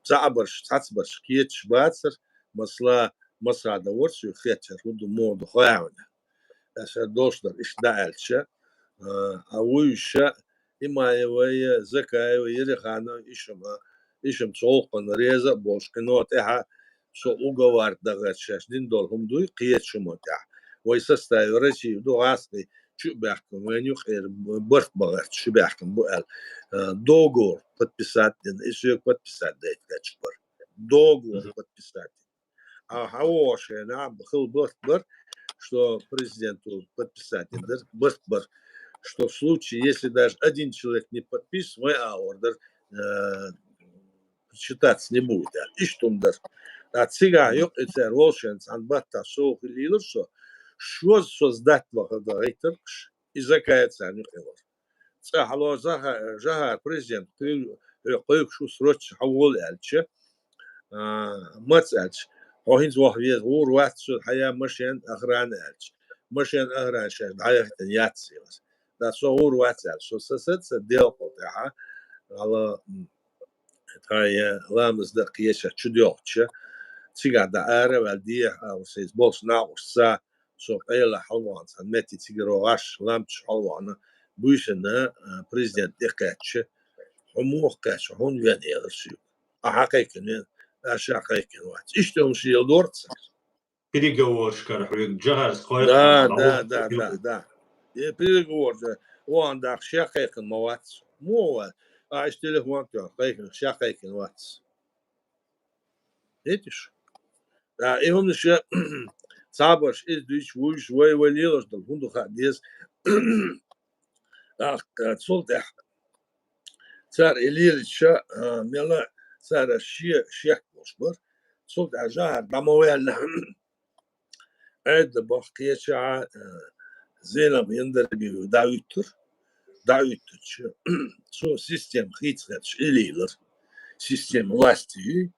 цхьаъ барш, цхьацца барш кхеташ бацар, масала, масада вар соьга хетчар, хӀу ду, муха ду, хьо аьлла. Аса долуш дара, иштта дӀа аьлча, а, а вуйша, Имаева, Закаева, Ереханова, ишима, ишима цу гӀуллакхана реза а болуш, кхино тӀехьа со уговор дахарца шаьш дина долу хӀума дуй, кхечу хӀума тӀехь. Вай составе России ду гӀаскхий чу а баьхкина, вайна юкъера барт бахарца чу баьхкина бу аьлла, а, договор подписать дина, и соьга подписать дайта гачу бара. Договор подписать дина. А хьавогӀу шайна хила барт бар, что президенту подписать дина дара, барт бар, что в случае, если даже один человек не подпишет, вай а ордер, э, считаться не будет. Иштта хӀума дара. А цигахь юкъа и цара волшен цхьана баттахь со хилийлар со, шозза создать ваха дан гӀайтаркаш, и Закаев царна юкъе вара. Цкъа хьало Заха-, Жахар президент кхуьл-, хьо кхойкуш ву срочно хьавола аьлча, а, маца аьлча, хьо хӀинца ваха веза гӀур вац, со хьая машен охрана аьлча. Машен охрана шаьш дӀаяхийтина яц елас. Да, со гӀур вац аьлча, со са саца делкъо тӀехьа, гӀала, м, тхьая ламаз дан кхеча чу доьлхуча, цигахь дан ара а ваьлла, дехьа а ву сайца болуш накъост ца, со къайла хьалвахана, цхьана метте цигара гӀаш, ламчу хьалвахана, буьйсанна, а, президент тӀекхаьчча, хьо муха кхаьчча, хьуна вен, элира соьга. А хьан кхайкхина вен, а ша кхайкхина вац. Иштта хӀума шел дора цара. Переговоршкара хьоьга Жахарс кхойкхина. Да, да, да, да, да. Э, переговор, да. Вон даккха ша кхайкхина ма вац. Муха вац. А, иштта телефон тоьхна, кхайкхина, ша кхайкхина вац. Видишь? Да, и хӀуманаш цхьабарш иза дуьйцуш, вуьйш, вай, вай лелаш долу, хӀунда хаьа деза. ТӀаккха, цул тӀаьхьа цара и лелича, а, мела цара шен шек болуш бара. Цул тӀаьхьа Жахар дӀа ма ваьлла. Ӏедда бахкхеча, а, Зелимха Яндарбиев дӀахӀуьттура. ДӀахӀуьттуча, цо система хийца хеташ и лийлар. Система власти юй,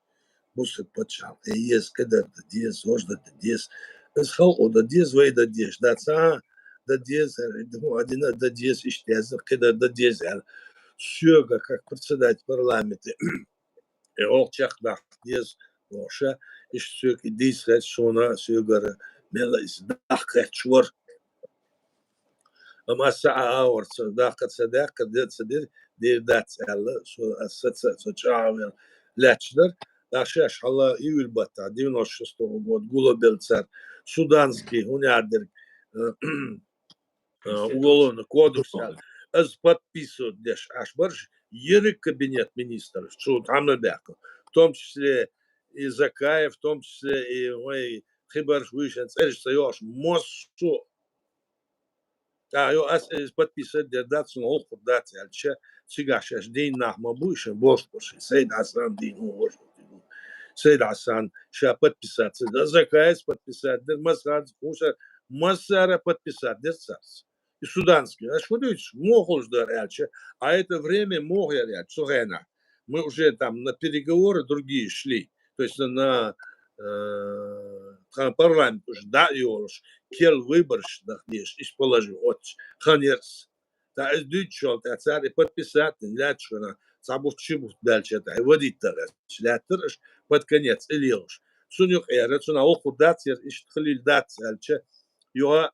бусург пачхьалкх еза, кхидар дан деза, важа дан деза. Иза халкъо дан деза, вай дан деза. Дац, а, дан деза, хӀара, хӀун а дина дан деза, иштта яза, кхидар дан деза аьлла. Соьга, как председатель парламента, и гӀуллакх чекхдаккха деза, бохуша, иштта соьга и дийца хеза, суна соьгара мелла иза даккха хеташ вара. Амма аса а агӀор ца даккха ца даьккха, де ца дира, дийр дац аьлла, со, аса ца, со чӀагӀвелла лаьтташ дара. ТӀаккха шаьш хьала июль баттахь, девяносто шестого года, гулбелла цара, суданский, хӀун яр дерг, э, а, уголовный кодекс аьлла. Иза подписывать деш Ӏаш бараш, ерриг кабинет министров, цу тхьамна баьхка. В том числе и Закаев, в том числе и вай кхибарш, вуьйшан цӀераш ца йоӀуш, массо а. ТӀаккха йо, ас иза подписывать дер дац, цунна гӀуллакх дац аьлча, цигахь шаьш дийна нах ма бу, шайн болуш барш, Сайд Хьасан дийна ву, важа дийна ву. Сайд Хьасан ша подписаться дер, Закаев подписать дер, Масхадов, Хусар, массара подписать дер царца. И суданский, аш хӀун дуьйцу, муха хуьлуш дара аьлча, а это время муха яра аьлча, цу хенахь. Мы уже там на переговоры другие шли. То есть на, на, э, тхан парламент уже дӀа а йолуш, кел выбораш нах деш, иш положи оццу хан ярас. Та иза дуьйцуш йолу тӀе цара и подписать дина, лаьтташ хана, цхьа бутт, ши бутт даьлча тӀе, вадийтта гӀерташ, лаьттара аш под конец и лелуш. Цунна юкъера, цунна гӀуллакх дац яра, иштта хилийла дац аьлча, юха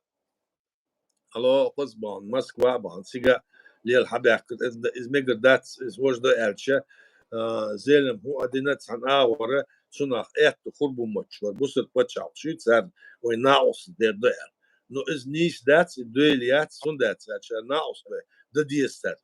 Алло, кхуза бахана, Москва бахана, цига лела хьабаьхкира, иза, иза мегар дац, иза важа дан аьлча, а, Зелимха хӀун а дина цхьана агӀора, цунах аьтто хурбумаччу вара, бусург пачхьалкхаш ю царна, вай накъост дер ду аьлла. Но иза нийса дац, и дойла яц, хӀунда аьлча цара накъост вай дан деза цара.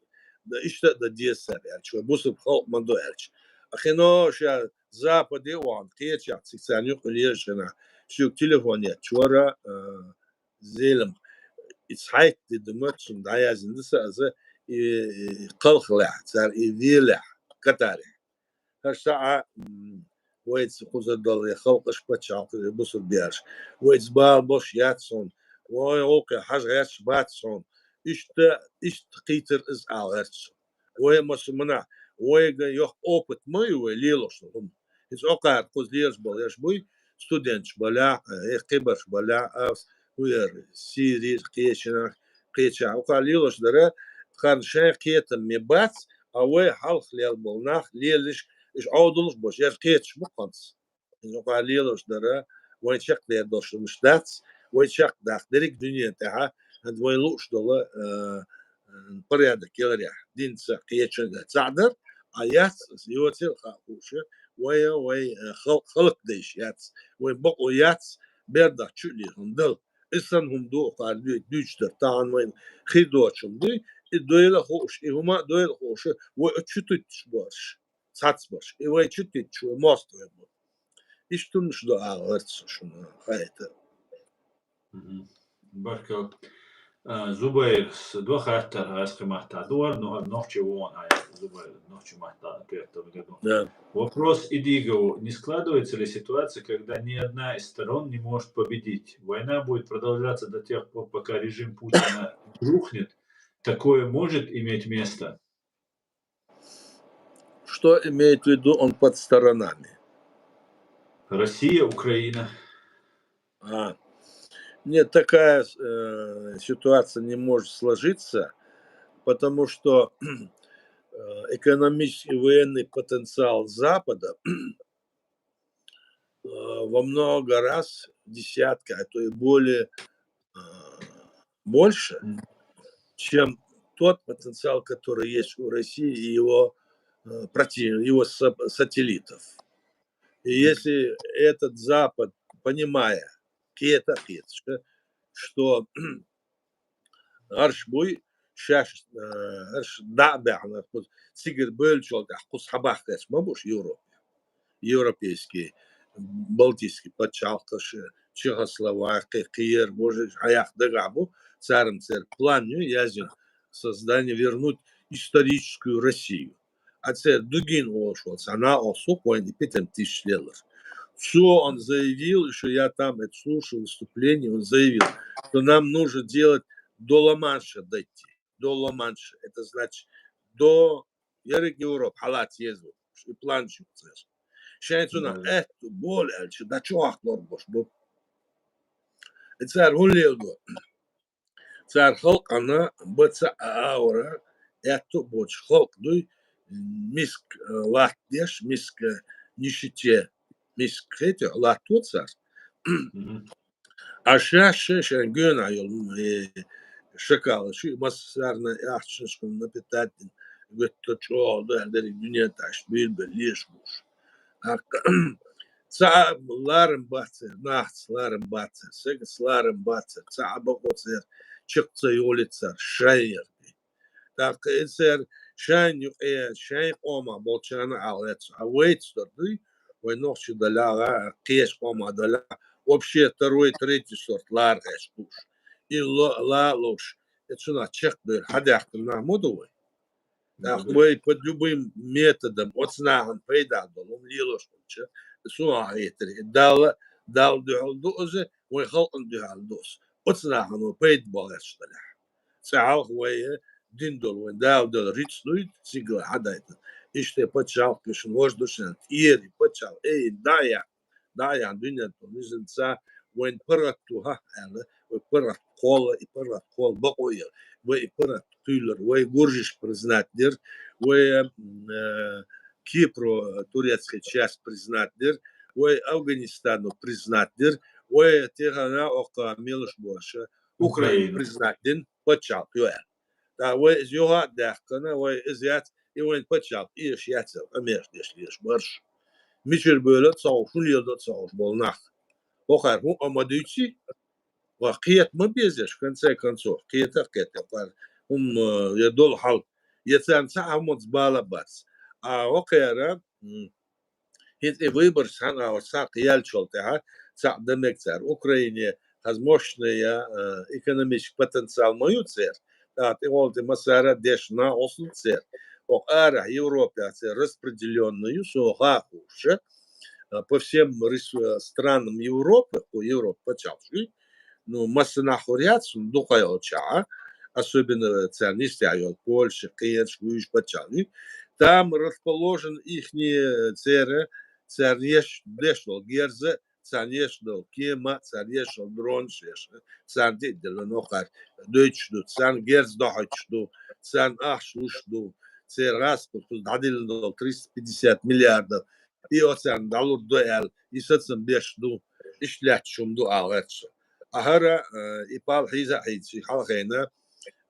Да иштта а дан деза цара аьлча, вай бусург халкъ ма ду аьлча. А хино ша Западе а вахана, кхечахь цига царна юкъа лелаш хенахь, соьга телефон етташ вара, а, Зелимха. и цхьайтта ди ма цунна дӀаяздина да са аза, и, и кхалхалехь, цар и велехь, Катарехь. ХӀара сахьа, м, вайца кхузара дола халкъаш, паччахьалкхаш, бусурбераш. Вайца бала бош яц хьона, вай гӀулакхе хьажа гӀерташ бац хьона. Иштта, иштта кхийтар из ала гӀерта цо. Вай массо а мунахь, вайга йоккха опыт ма ю вай лелош хӀума. Иза окхар кхуза лелаш балеш буй, студенташ балехь, э, кхибарш балехь, а, вер, Сири, кхечанах, кхеча. Окхар лелош дара, харна шайн кхетам ме бац, а вай хьалха лел бола нах, лелиш, иш Ӏовдалуш бош, яр кхеташ бу кханца. Иза окхар лелош дара, вай чакхдер долуш хӀумаш дац, вай чакхдаккха дерриг дуьне тӀехьа, хӀанз вай лууш дола, э, э, порядок яларехь, динца кхечун цхьаъ дар, а яц, йоцел хаа хууша, вай, вай, э, хал-, халкъ дайш яц, вай бакъо яц, бердах чу лехам дал. И сан хӀума ду, окхар дуй-, дуьйцу дар, тахана вайн хир доцу хӀума дуй, и дойла хууш, и хӀума а дойла хууша, вай а чу туттуш борш, цац борш, и вай чу туттуш, вай мост вай бу. Иштта хӀумаш ду ала гӀерта со шуна, хаийта. Мгм. Баркал. А, Зубайрас дуа хаттар гӀазкхи маттахь дуара, но нохчи вон хьая Зубайр, нохчи маттахь ответ там году. Да. Вопрос Идигову. Не складывается ли ситуация, когда ни одна из сторон не может победить? Война будет продолжаться до тех пор, пока режим Путина не рухнет. Такое может иметь место? Что имеет в виду он под сторонами? Россия, Украина. А. Нет, такая, э, ситуация не может сложиться, потому что, э, экономический и военный потенциал Запада, э, во много раз, в десятки, а то и более, э, больше, Мгм. чем тот потенциал, который есть у России и его, э, против-, его са-, сателлитов. И если этот Запад, понимая, кхета, кхеташка, что гӀарш буй, шаьш, э, гӀарш дӀа а баьхна, кхуза цигара бевллачул тӀаьхьа кхуза хьабахкарш ма буш Европе. Европейский, балтийский паччахьалкхаш, Чехословакия, кхер, божа, хьаяккха дагахь бу, царам церан план ю, яздина, создание, вернуть историческую Россию. А церан Дугин олуш волу цхьа накъост ву, вайна и питана тиша леллар. Цо он заявил, ещё я там это слушал выступление, он заявил, что нам нужно делать до Ла-Манша дойти. До Ла-Манша. Это значит, до ерриг Европа хьалаца еза, и план шу церан. Шайн цунах Да. аьтту болу аьлча, дӀа чу вахлур бош бу. И цара хӀун леладо? Цара халкъана баца а аура, аьтту а боцуш халкъ дуй, миска, э, латтадеш, миска, э, нишите, миска хетий, латто цара. Мгм. А шаьш шайн гоьна йолу, э, шакалаш, массарна ахчанашкахула напитать дина, гуттар чӀогӀа ду аьлла, дерриг дуьнен тӀехь билбелла леш бу уьш. ТӀаккха цхьа а ларам бацара, нахаца ларам бацара, сагаца ларам бацара, цхьа а бакъо церан чекх ца йолуьйту цара, шайн яра. ТӀаккха и церан шайна юкъе, шайн къомах болчарна а гӀалгӀаца, а вайца дара дуй, вай нохчий далагӀа, кхечу къомах далагӀа, вообще второй, третий сорт лара гӀеш лууш. И ло-, ла а лууш, и цунах чекхдевлла хьадаьккхина нах ма ду вай. ТӀаккха вай под любым методом оцу нахана пайда долу хӀума лелош хилча, суна хетарехь, Далла, Далла дуьхьал ду иза, вайн халкъана дуьхьал ду иза. Оцу нахана вай пайда бохуьйтуш далахь. Цкъа хьалха вай дина долу, вайн Дала делла рицкъ дуй, цигара хьадайтина. Иштта пачхьалкхашна важа ду шайна тӀера, и пачхьалкх, эй, дӀа а яхна, дӀа а яхна, дуьнен тӀехь низамца вайн паргӀатто хӀа аьлла, вай паргӀат кхолла, и паргӀат кхолла бакъо яра, вай и паргӀат кхуьйлура, вай гуржаш признать дира, вай, м, э, Кипро турецкий часть признать дира, вай Афганистано признать дира, вай техана оккха мелаш бохуша, Украина Украина. признать дина пачхьалкх ю аьлла. ТӀаккха вай иза юха а даьккхина, вай иза яц, и вайн пачхьалкх эша яц аьлла, къамеш деш леш барш. Мичара бевлла а ца хууш, хӀун леладо а ца хууш болу нах. ХӀокхара хӀун а ма дуьйций, ва кхета ма безаш, в конце концов, кхета а кхета, хӀара хӀума, э, я долу хьал, я царна цхьа а хӀуманца бала бац. А хӀокхара, м, ХӀинца и выбораш цхьана агӀор цхьаъ яьллачул тӀаьхьа цхьаъ дан мега цара. Украине хаза мощная, э, экономический потенциал ма ю церан. ТӀаккха тӀехула тӀе массара а дешна ослу церан. Оха арахь Европехь церан распределённый ю, со хаа хууш. Э, по всем рес-, э, странам Европы, по Европе паччахьалкхаш ю, ну, массанахь хур яц, ну, дукха йолчохь, особенно царна йистехь йолу Польша, кхераш, вуьйш паччахьалкхаш ю. Там расположен ихний, э, церан, царна еш, деш долу герза, царна еш долу кема, царна еш долу дронаш еш, царна тӀе а делла нохара дойтуш ду, царна герз дохьуьйтуш ду, царна ахча луш ду, церан гӀазкхаша кхуза дӀадиллина долу триста пятьдесят миллиардов, и оцарна дӀалур ду аьлла, и сацам беш ду, иштта лаьтташ хӀума ду ала гӀерташ. Ткъа хӀара, э, и пал хьийза а хьийза, и хьалхайна,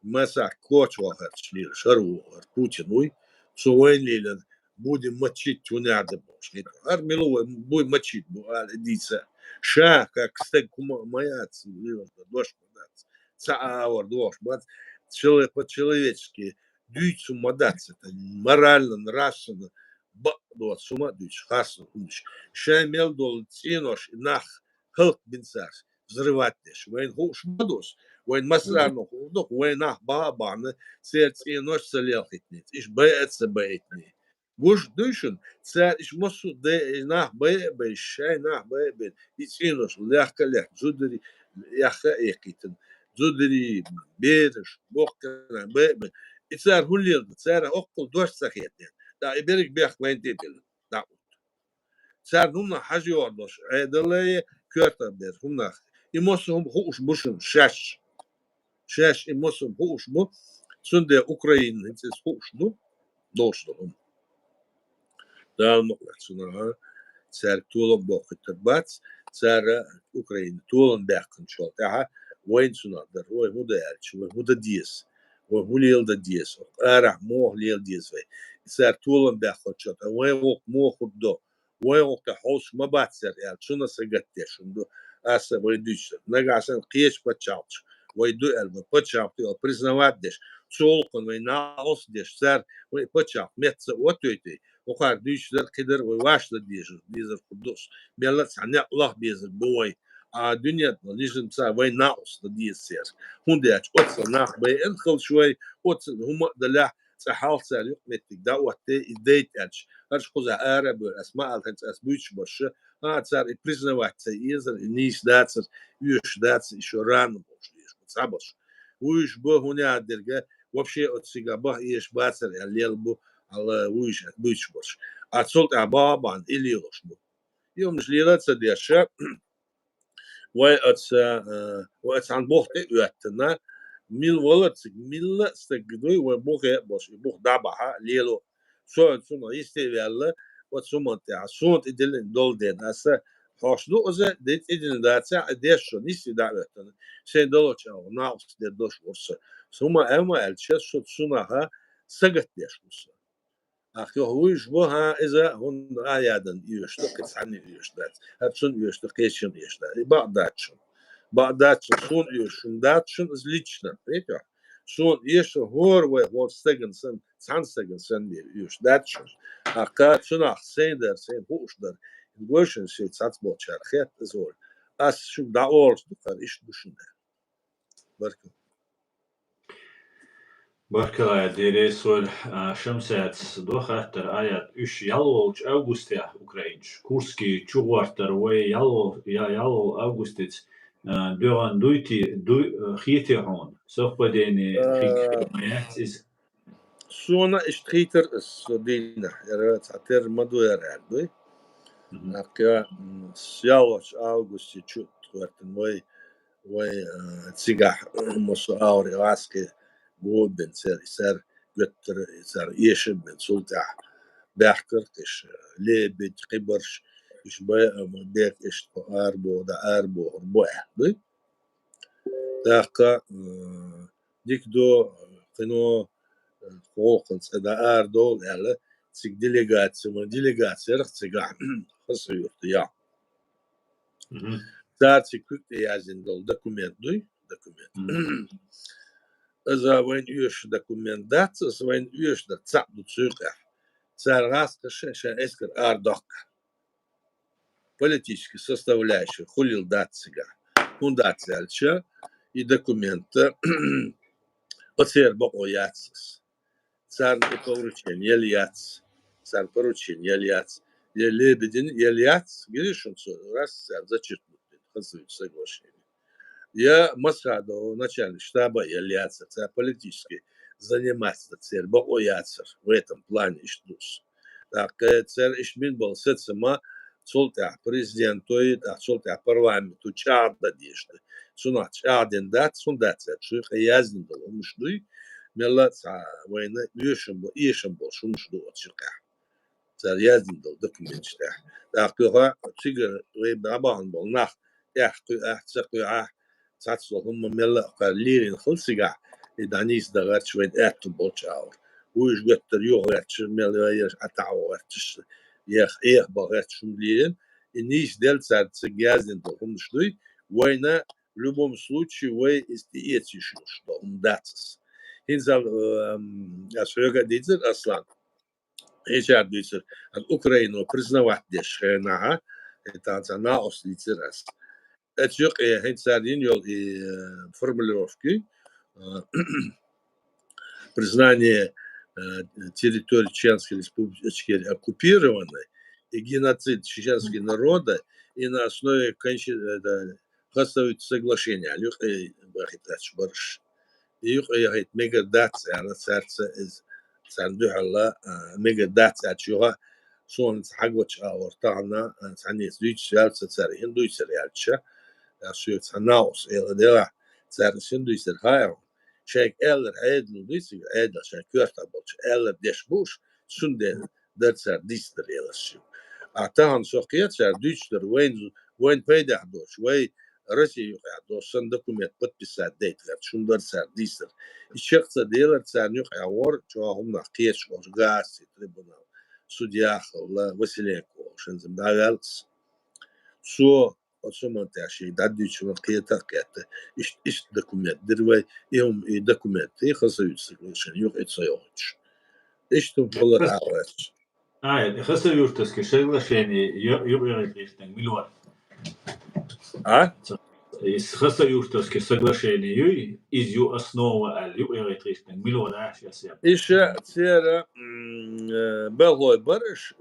масех коча вахарчу лелаш, хӀара ву, хӀара Путин вуй, цо вайна лелар, будем мочить, ву нерда бохуш хӀета. ХӀара мила вай, буй мочить бу, ала и дийца. Ша, как стаг хӀума ма яц, лелаш дан дош ма дац. Цхьа а авар дохуш бац, челе-, по-человечески дуьйцу ма дац, это морально, нравственно, бакъ доцу хӀума а дуьйцу, хастам хӀуманаш. Шайн мел долу цӀенош и нах хӀаллакбина цара, взрывать деш. Вайна хууш ма ду аса. Вайна массарна хууш ду, вай нах баха а бахана, церан цӀенош ца лелхийтинийта. Иштта байа а ца байийтиний. Гуш дуй шуна, цара иштта массо а дайа, и нах байа а байа, шайн нах байа а байа, и цӀенош лехка а лехка, зударий яхха а яхкийтина, зударий, бераш, боккха нах байа а байа. И цара хӀун леладо? Цара оккхул дош ца хетина. ТӀаккха и берриг бехк вайна тӀе а делла. ДӀаотту. Царна хӀуманах хьажа йогӀур долуш, Ӏедале, коьртах бер хӀуманах. И массо а хӀума хууш бу шуна шаьш. Шаьш и массо а хӀума хууш бу, цундела Украина хӀинца иза хууш ду, долуш долу хӀума. Дала мукъалахь цунах, цаьрга толам боккхуьйтур бац, цара Украина толам баьккхинчул тӀаьхьа, вайна цунах дара, вай хӀун дан аьлча, вай хӀун дан деза, вай хӀун леладан деза, арахь муха леладан деза вай. Цара толам баьккхинчул тӀаьхьа, вайн гӀуллакх муха хӀутту, вайн гӀуллакх тӀе хьовсуш ма бац цара аьлла, цунах сагатдеш хӀума ду аса вай дуьйцуш. Нагахь санна кхечу пачхьалкхаш вай ду аьлла, вай пачхьалкх ду аьлла признавать деш, цу гӀуллакхна вай накъост деш, цара вай пачхьалкх метта ца оттуьйтий, хӀокхара дуьйцуш дара, кхидӀа вай ваьш дан дезар, дезар хӀума ду аса. Мелла а цхьа некъ лаха безар бу вай. А дуьненна тӀехула нижимца вай накъост дан деза церан. ХӀунда аьлча оццул нах байина хилча вай, оццул хӀума а далехь, цкъа хьалха цара юкъаметтиг дӀаоттий, и дайта аьлча, хӀорш кхузахь ара а бевлла, ас ма аьлла, хӀинца ас буьйцуш барш, а, цара и признавать ца езар, и нийса дацар, оьшуш дацар, и шо рано бохуш дезаш бу, цхьаболуш. Вуьйш бу, хӀунда аьлча дерг, вообще оцу цигахь баха езаш бацар аьлла лела бу, хьала вуьйш, буьйцуш барш. А цул тӀаьхьа баха а бахана, и лелош бу. И хӀуманаш лела а ца деш, вай оцу, э, вай оцу цхьана бух тӀе а оьттина, мила валар цига, милла а стаг дуй, вай бухе а болуш, и бух дӀабахьа лело. Со цунах йисте а ваьлла, оцу хӀуманна тӀехь, суна тӀедиллина долу дела, аса хьош ду оза, де тӀедиллина дацахь, деш шуна йисте дӀа а оьттина, сайн долчу агӀор накъост дер долуш вара со. ХӀума аьлла ма аьлча, со цунах сагатдеш ву со. Ахь юха вуьйш бу, хӀан, иза хӀунда а ядан оьшуш ду, кхин цхьанна оьшуш дац. ХӀара цунна оьшуш ду, кхечунна оьшуш дац. И бакъ дац шуна. Бакъ дац шуна, суна оьшуш хӀума дац шуна, иза лично, видите? Суна оьшуш хӀора вай хӀора стагана санна, цхьана стагана санна бен оьшуш дац шуна. Ахь ка цунах сайн дар, сайн хууш дар. Гой шуна, шайн цхьацца болчара хетта иза волу. Ас шуьга дӀаолуш ду, кхара иштта ду шуна. Баркалла. Баркалла, Дерес воль, а, Шамсаьтас до хаттар, Аят, уьш ялхолчу августехь, украинцаш, Курский чу гӀортар вай ялхол-, я-, ялхол августица, а, дуьгӀан дуй те, дуй, а, хетий хьуна? Совпадение, а, хи-, ма яц иза. Суна иштта хийтар ас со дийнахь, яра цхьа терра ма ду яра аьлла дуй. Мгм. ТӀаккха, м, ялхолчу августе чу гӀортан вай, вай, а, цигахь, м, массо а агӀор гӀазкхи гӀо бен цер, и цара гуттара, и цара эшам бен, цул тӀаьхьа баьхкар кхиш, лебедь, кхибарш, иш бай, а, бек иштта арабоху, да арабохур бу аьлла дуй. ТӀаккха, а, дика ду, кхино, а, гӀуллакхан цӀа дӀа арадовла аьлла, цига делегаци, ма делегацерах цигахь Хасавюрта яхь. Мгм. Цара цига куьг тӀе яздина долу документ дуй? Документ. Мгм. Иза вайна оьшуш документ дац, аса вайна оьшуш дар цхьаъ ду цу юкъехь. Цара гӀазкхаша шайн эскар арадоккху. Политически составляющая хуьлийла дац цигахь. ХӀунда аьлча, и документ оцеран бокъо яц. Царна и поручение яц. Царна поручение яц. Я Лебедина яц, гиришун цо, раз царна зачеркнуть, хасует соглашение. Я Масхадов, начальник штаба, яц, царна политически заниматься церан бокъо яцар в этом плане иштта дус. ТӀаккха церан иштта мин бола сецама, цул тӀехьа президенто, тӀаккха цул тӀехьа парламенто чӀагӀдан дезаш да. Цунах чӀагӀдина дац, хӀунда аьлча цу юкъе яздина дола хӀумаш дуй, мелла а цхьа вайна оьшам бо-, эшам болуш хӀумаш ду оцу юкъехь. Цара яздина долу документаш тӀехь. ТӀаккха юха цигара вай дӀабахана болу нах тӀехь кхуьахь, ца кхуьахь, цхьацца хӀума мелла а кхара лерина хила цигахь, и дӀанийсдан гӀерташ вайн аьтту болчу агӀор. Вуьйш гуттар юха гӀерташ, мел вайерш ӀатаьӀа гӀерташ, ех, эха бан гӀерташ хӀума лерина, и нийса делла цара цига яздина долу хӀуманаш дуй, вайна в любом случае вай иза тӀеэца йиш йолуш долу хӀума дац аса. ХӀинца, эм, ас хьоьга а дийцира, Аслан, Эчара дуьйцура, ас Украино признавать деш хенахь, э, тахана цхьа накъост дийцира ас. Эцу юкъе хӀинца цара йина йолу и, э, формулировки, э, признание, э, территории Чеченской Республики Ичкерии оккупированной и геноцид чеченского народа и на основе кончи-, это, Хасавюрт соглашение аьлла, юкъе бахийтарш бараш. И юкъе яхийта мегар дац аьлла, цаьрца иза, царна дуьхьал, а, мегар дац аьлча, юха суна ца хьагучу агӀор тахана, а, цхьаьнца дуьйцуш ваьлла ца цара, хӀун дуьйцура аьлча, а, соьга цхьа накъост эла делахь, цара хӀун дуьйцура хаьий хьуна? Шайга аьлларг Ӏедал дуьйцург, Ӏедал шайн коьртахь болчу аьлларг деш бууш, цундела дара цара дийцадар элар шуьга. А тахана со кхета цара дуьйцуш дара, вайн, вайн пайдехь доцуш, вай Россия юкъехь доцуш санна документ подписать дайта гӀерташ, хӀума дара цара дийцадар. И чекх ца делар царна юкъехь вара, чӀогӀа хӀуманах кхеташ волуш, Гаагский трибунал судья хилла, Василенко волуш, хӀинца дӀаваьлла. Цо оцу хӀуманна тӀехь шига дӀадуьйцуш хӀума кхета а кхетта, иштта, иштта документ дира вай, и хӀума, и документ, и Хасавюрт соглашение юкъа и ца йохуьйтуш. Иштта хӀума хилар агӀо аьлча. А, это Хасавюртовское соглашение ю-, юкъа яхийта гӀертинарг мила вара? А? И Хасавюртовское соглашение юй, иза ю основа аьлла, юкъа яхийта гӀертинарг мила вара, а, сейчас я. Иша церан, м, э, белхалой бара иша,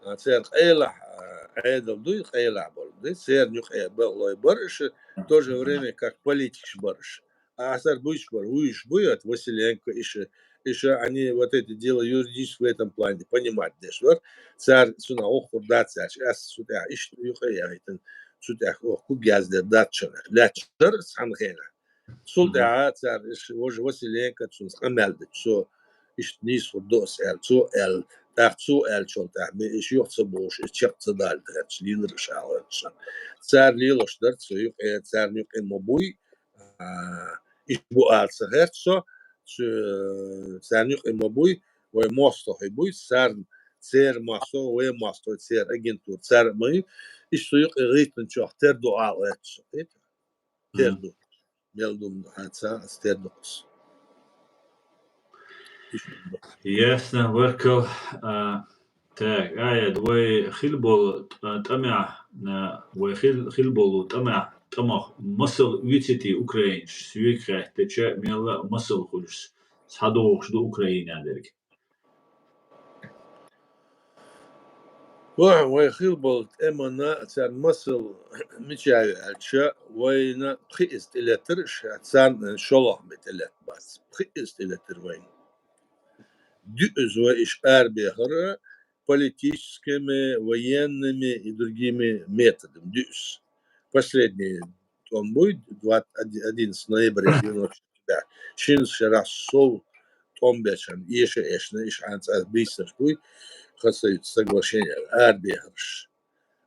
а, церан къайлахь, а, Ӏедал дуй, къайлахь болу дуй, церан юкъе белхалой бара иша, в то же время как политикаш бара иша. Ахьа цара буьйцуш бара, вуьйш буй, это Василенко, иша, иша, они вот это дело юридическое в этом плане понимать деш вара. Цара цунах воккхур дац аьлча, ас цу тӀехь иштта юкъе яхийтина, цу тӀехь охьа куг яздер дац шуна. Лаьтташ дара цхьана хенахь. Цул тӀаьхьа цара иша, важа Василенко цунах къамел дича, цо иштта нийсхур ду ас аьлла, цо аьлла, тӀаккха цо аьллачул тӀаьхьа, бе иша юха ца бохуш, иша чекх ца далийта гӀерташ, лелара иша аьлла гӀерташ. Цара лелош дара цо юкъе, царна юкъе ма буй, а, иштта бу ала ца гӀерта со, цу-, царна юкъе ма буй, вай мостагӀий буй, царна, церан мостагӀий, вай мостагӀий, церан агентура, цара ма ю, иштта со юкъе гӀийтинчохь тера ду ала гӀерта со. Тера ду. Мел ду хьан ца, ас тера ду кхус. Ясно, баркал. А, Так, Ӏаьда, вай хила болу тӀ-, тӀамехь, а, вай хила, хила болу тӀамехь, тӀамах масал вуьйцитий украинцаш, соьга хаьттича, мелла а масал хуьлуш, схьадогӀуш ду Украинехь дерг? Вай, вай хила болу тӀемана царна масал мича ю аьлча, вайна пхи иза тӀелеттара, ша царна шолгӀа бен тӀелетта бац. Пхи иза тӀелеттара вайна. Дуьзза вай иша арабехара политическими, военными и другими методами. Дуьзза. Последний тӀом буй, двадцать один, одиннадцатого ноября девяносто четвёртого. Шина шарахь сов тӀом бечарна эша эшна, иша хьан цӀа бийсарш буй, хасуьйту соглашение арабехарш.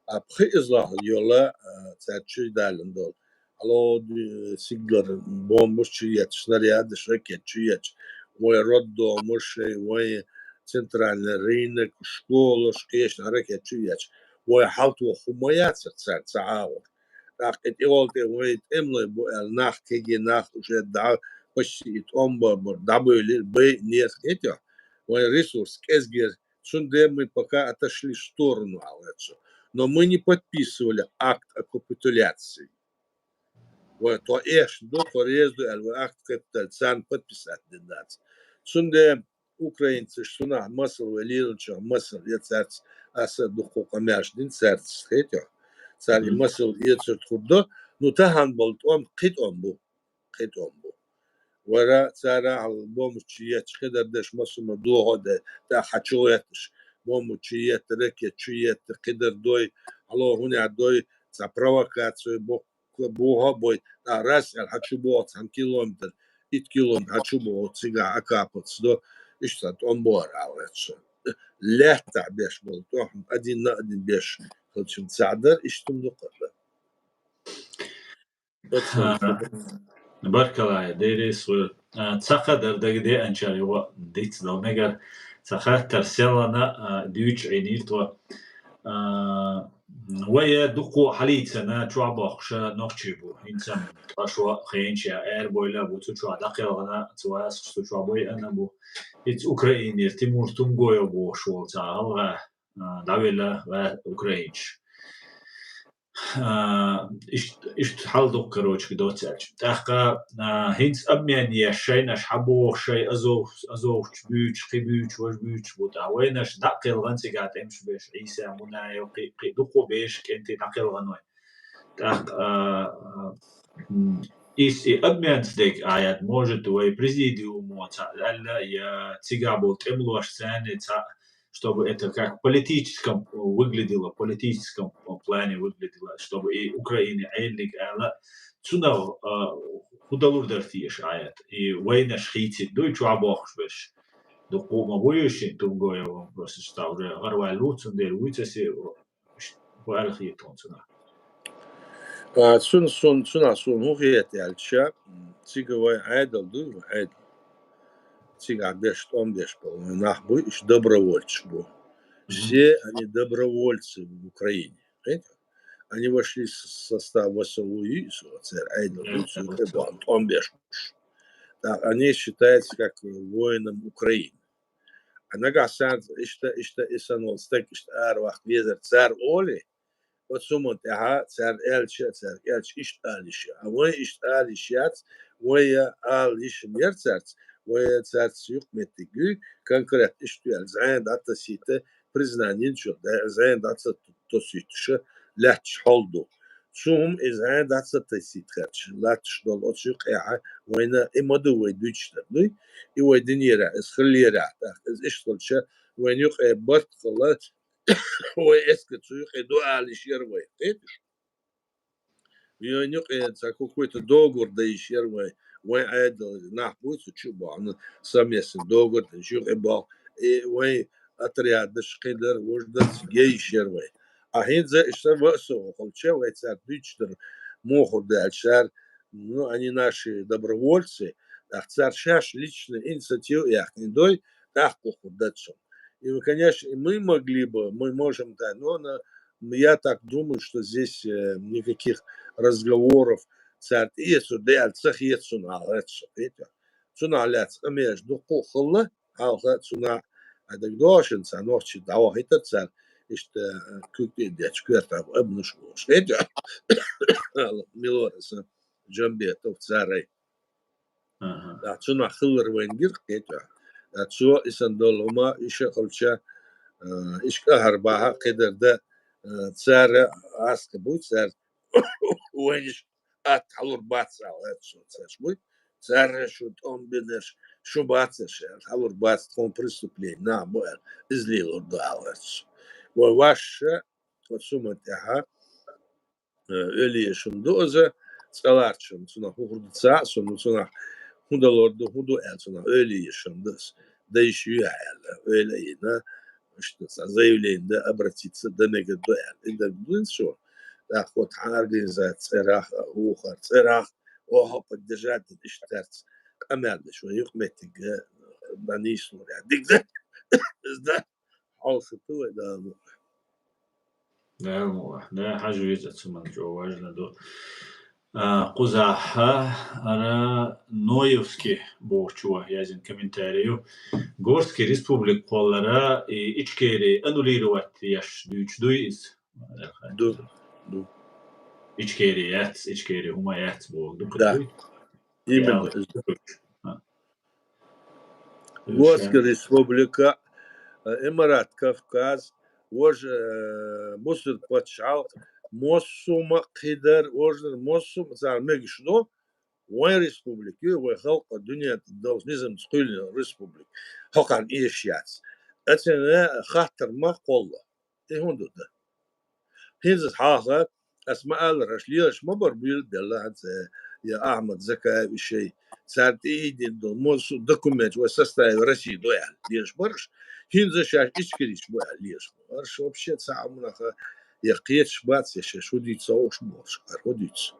А пхи иза лахь йола, а, цаьрца чуй далина долу. Ало, ди-, сигара бомбаш чу етташ, снарядаш, ракет чу етташ, вай роддомаш, вай центральный рынок, школаш, кхечна ракет чу етташ. Вай хьалт ваха хӀума яцара цаьрца ца агӀор. ТӀаккха и тӀе волу тӀе вай тӀемалой бу аьлла, нах кегий, нах уже дӀа, почти и тӀом бар, бар, дӀабевлира, бай, нерх этёх. Вай ресурс кӀезгера, цундела мы пока отошли в сторону, аьлла цо. Но мы не подписывали акт о капитуляции. Вай тхо эшна ду, тхо реза ду аьлла, вай акт капитали царна подписать дина дац. Цундела украинцаш цунах масал, вай лелачох масал, я царца аса дукха къамаьлаш дина царца, хетё. Цар и масал эцар тхур до, ну, тахан бол тӀом, кхи тӀом бу. Кхи тӀом бу. Вара цара хьал бомбачу етташ, кхидар деш, масума дохо де, тӀаккха хьачу етташ, бомбачу етта, ракет чу етта, кхидар дой, хьало хӀуна дой, цхьа провокацию бо-, бохо бой, тӀа раз аьл хьачу бохо цхьан километр, ит километр хьачу бохо, цига акапац до, иштта тӀом бохар алгӀац шо. Лаьттахь беш болу тӀом, один на один беш, хӀалчун цхьа дар, иштта ду кхарда. Оцу Ха, баркалла, Деррис, вур. А, цхьа кхадар дага деанчара юкъа диц дал мегар, цхьа хаттар селлана, а, дуьйцу Ӏийнийла тхо. А, вай дуккхо хьалийцана чохь бохкуша нохчий бу. ХӀинца тхо шо хенча аьр бойла бу, цу чохь дӀакхелхана, цу васаш цу чохь бой ана бу. Иц Украинера Тимур Тумгоев бохуш волу цхьа гӀалгӀа, а, дӀавелла ва украинчу. А, ишт-, ишт хьал дукха, короче, доццаьлча. ТӀаккха, а, хӀинца обмен еш шайнаш хьабоху шай азов-, азовхчу буьйчу, кхи буьйчу, важа буьйчу бу тӀа. Вайнаш дӀакхелхана цигахь тӀемаш беш, Ӏийса, Мунаев, кхи, кхи дукха беш, кӀентий дӀакхелхана вай. ТӀаккха, а, а, м, ис и обменца дег, а, яд, может, вай президиумо цхьа аьлла, я цигахь болу тӀемалош царна цхьа чтобы это как в политическом выглядело, в политическом плане выглядело, чтобы и Украине Ӏеллиг ала, цунах, а, хӀун далур дара теша Ӏаят. И вайнаш хийцин дуй чохь бохуш берш. Дукха ма буй шин Тумгоев, просто что уже гӀарвай лу, цундела вуй ца се, хӀу аьлла хетон цунах. А, цун, сун, цунах сун хӀун хета аьлча, м, цига вай Ӏедал дуй, вай Ӏедал. Цигахь беш, тӀом беш болу вай нах буй, уьш добровольцаш бу. Мгм. Все они добровольцы в Украине. Понимаете? Они вошли в с-, состав В С У, и всё, церан Ӏедал, и всё, тӀом беш. Так, они считаются как воинам Украины. А нагахь санна иштта, иштта и санна волу стаг иштта араваккха везар цара олий, оцу хӀуманна тӀаьхьа цара аьлча, цара аьлча иштта ала йиш яц. А вай иштта ала йиш яц, вай ала йиш ма яра цаьрца, вай цаьрца юкъаметтиг юй, конкретно иштта ю аьлла, зӀена дӀатасийта, признание йинчух, да, зӀена дӀа ца тосуьйтуша лаьтташ хьол ду. Цу хӀума иза хьайн дӀа ца тайсийта херча, латташ долу оцу юкъехьа вайна и ма ду вай дуьйцуш дар дуй, и вай динера, иза хиллера, тӀаккха иза иштта хилча, вайна юкъе барт хилла, вай эска цу юкъе ду ала йиш яра вай, кхеташ? Вайна юкъе цхьа какой-то договор дан йиш яра вай, вайн Ӏедал нах буй цу чу бахьана, совместный договор дан йиш юкъе бахьа, и вайн отрядаш, кхин дар, вуж дар, цига йиш яра вай. А хӀинца иштта ва а со хилча, вай цаьрга дуьйцуш дара, муха хир ду аьлча, цара, ну, они наши добровольцы, тӀаккха цара шаьш личная инициатива яьккхина дой, тӀаккха хир ду цунна. И, конечно, и мы могли бы, мы можем, да, но на-, я так думаю, что здесь, э, никаких разговоров цара тӀеэцур ду аьлла ца хета суна, ала гӀерташ, хета. Цунах лаьцна къамелаш дуккха а хилла, хьалха цунах а дагадогӀу шуна, цхьа нохчий дӀавахийтар цара, иштта, э, куьг тӀе а детташ, коьртахь абанаш бохуш, хета. Милораса Джамбетов царай. Аха. Ткъа цунах хилар вайна гира, кхетахь. Ткъа цо и санна долу хӀума, иша а хилча, а, иша кӀахьар бахьа кхидар дан, а, цара аска буй, цара вайнаш атта хьалур бац, аьлла, цо цаьрш буй. Цара шу тӀом бинарш, шу бацарш, аьлла, хьалур бац, тхуна преступление нах бу, аьлла, иза лелур ду, аьлла, цо. Вай ваша, оцу хӀуман тӀаьхьа, э, ойла еш хӀума ду иза, цкъа ларча хӀума цунах хӀун хир ду ца хаьа суна, цунах хӀун далур ду, хӀун ду аьлла, цунах ойла еш хӀума ду иза, дан йиш ю аьлла, ойла а йина, иштта цхьа заявление дан, обратиться дан мегар ду аьлла, и дан дуьйна цо. ТӀаккха вот хьан организаци цӀерах а, вухар цӀерах, оха поддержать дина иштта цаьрца къамел деш, вай юкъаметтиг, э, дан нийслур аьлла. Дика дан, иза дан, хьовсур ду вай, Дала мукъ лахь. Да, мо, да, хьажа веза цу ман чӀогӀа важна ду. А, кхузахьа, ара, Ноевский бохучо яздина комментарий ю. Горский республика кхоллара и Ичкери аннулировать еш дуьйцуш дуй иза? Ду, ду. Ичкери яц, Ичкери хӀума яц боху дукха. Да. Именно. Горская республика, э, Имарат Кавказ, вож, э, бусург паччахьалкх, моссума кхидар, вожар моссума цар мегаш ду, вайн республика ю, вай халкъа дуьнен тӀа долчу низамца кхуьйлина республика. ХӀокхарна эш яц. Ацина хаттар ма кхолла. И хӀун ду да? ХӀинца хьалха, ас ма аллара, аша лелаш ма бара буьйлабелла хӀанз, я Ахьмад Закаев и шай. Цара тӀеийдина долу мозу документ вай составе России ду аьлла лелаш бара аша. ХӀинца шаьш ичкериш бу аьлла лелаш бара. Аша вообще цхьа а хӀуманах я кхеташ бац, я шаьш хӀун дуьйцу ца хууш бохуш, ара хӀун дуьйцу.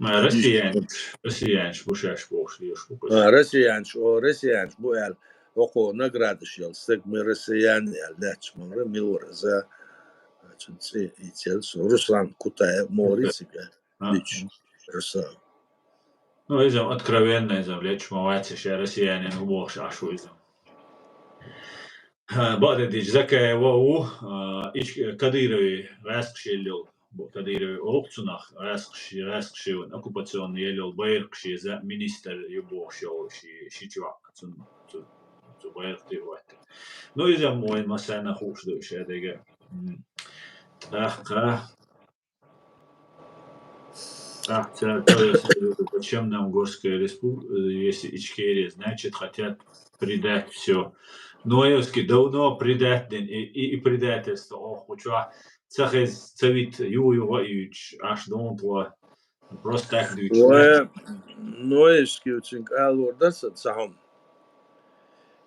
Россиянаш, россиянаш бу шаьш бохуш лелаш бу. А, россиянаш, о, россиянаш бу аьлла, хӀокхо наградаш йолу стаг, мы россияне аьлла лаьтташ ма вара, мила вара иза, цуьнан цӀе ийцира со, Руслан Кутаев, ма вара цига, а, дуьйцуш, Руслан. Ну, иза откровенно, иза лечма вац, ша россиянин хӀун бохуш Ӏаш ву иза. Ха, бакъдерг дийцича, Закаева ву, а, иш-, Кадырове гӀаьскхаш елла йолу, бо-, Кадырове олу цунах гӀаьскхаш, гӀаьскхаш йолу, оккупационный елла йолу байракхаш еза министр ю бохуш йолу ши, ши чохь, цун, цу, цу байракх тӀе хӀоьттина. Ну, иза вайн массарна хууш ду, ша дерг. М. ТӀаккха Ах, цара, зачем нам Горская республика, э, если Ичкерия, значит, хотят предать всё. Ноевский давно предать дин, и, и, и предательство, ох, хуча, ца хез, ца вит, ю, ю, ю, ю, аш дон тва, просто так дуьйцу. Ой, Ноевский очень калор да, ца, ца хьом.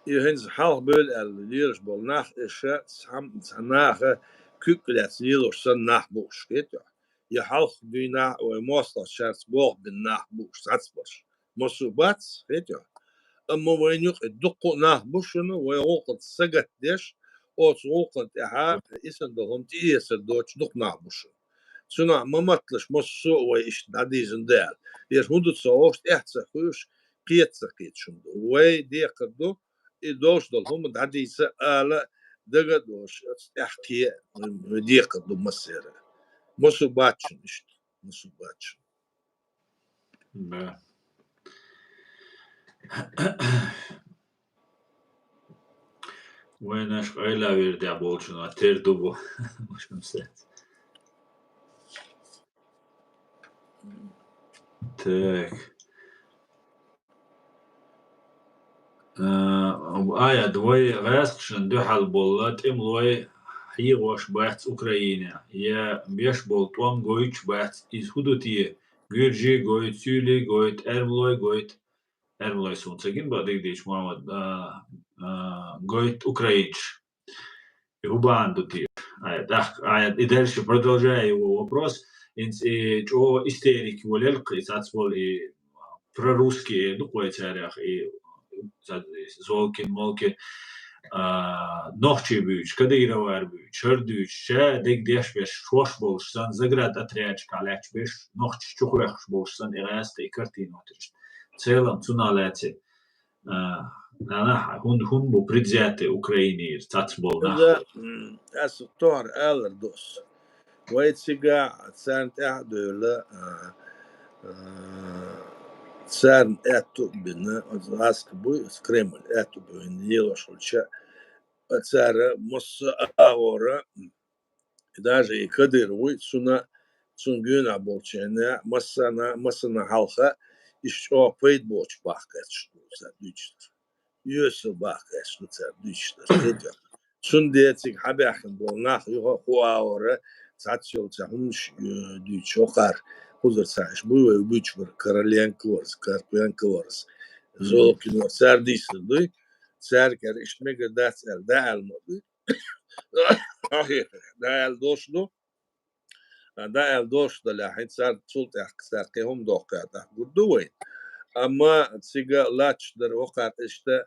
И хӀинца хьалха бевлла аьлла лелаш болу нах, и ша цхьам-, цхьа наха куьг лаьцна лелош санна нах бууш, хетахь. И хьалха дуьйна вай мостагӀчаьрца болх бина нах бууш цхьацца барш. Массо а бац, хетахь. Амма вайна юкъа дуккха а нах бу шуна, вай гӀуллакхаца сагатдеш, оцу гӀуллакхана тӀехьа исан долу хӀума тӀеэцар доцуш дукха нах бу шуна. Цунах ма маттлаш массо а вай иштта дӀадийзина ду аьлла. Дера хӀун ду ца хууш, тӀаьхьа ца хуьйш, кхета ца кхеташ хӀума ду. Вай декхар ду, и долуш долу хӀума дӀадийца ала дага а долуш, оцу тӀаьхьа кхе а декхар ду массеран. Массо а бац шуна иштта, массо а бац шуна. Да. Вайнаш къайла вердехь болчунах тера ду бу. Так. А, Аят, вай гӀаьскхашна дуьхьал болла тӀемалой хьегӀош бац Украине, я беш болу тӀом гойтуш бац, иза хӀун ду те? Гуьржий гойту, суьйлий гойту, эрмалой гойту, эрмалой суна ца гина бакъдерг дийцича, Мухьаммад, а, а, гойту украинцаш. И хӀун бахьана ду те? Ай, тӀаккха, ай, и дальше продолжая его вопрос, хӀинца и чӀогӀа истерик волелкх, и цац волу и прорусский эр ду-кх вай царех, и ца-, Золкин, Молкин, а, нохчий буьйцуш, Кадыровар буьйцуш, хӀара дуьйцуш, ша дерг деш беш, шош болуш санна, заградотрядчикахь лаьтташ беш, нохчаш чухоьхкуш болуш санна, и гӀаьскхи, и картина хӀоттуьйтуш. Целом, цунах лаьцна. А, нана, хӀунда, хӀунда бу предвзятый Украинера цац болу нах? М, аса тохара алар ду ас. Вай цига царна тӀаьхьа а девлла, а, а, царна аьтту а бина, оцу гӀаскхи буй, оцу Кремль аьтту а бина, лелош хилча, цара массо а агӀора, даже и Кадыров вуй, цуьнан, цуьнан гонахь болчарна, массарна, массарна хьалха, иштта чӀогӀа пайда боцуш бахка гӀерташ ду цара дуьйцуш дар. Оьшуш бахка гӀерташ ду цара дуьйцуш дар. Цундела цига хьабаьхкина болу нах юха а хӀун агӀора, цхьацца йолу цхьа хӀуманаш, э, дуьйцуш, хӀокхара кхузара цхьа иштта буй вай буьйцуш бара, Короленко варза, Карпенко варза, Золкин варза, цара дийцар дуй. Цаьргара иштта мегар дац аьлла, дӀааьлла ма дуй. ДӀааьлла долуш ду. А, дӀааьлла долуш далахь, хӀинца царна цул тӀаьхьа цара кхин хӀума доккхуьйтахь гур ду вайна. Амма цига латташ дара хӀокхара иштта,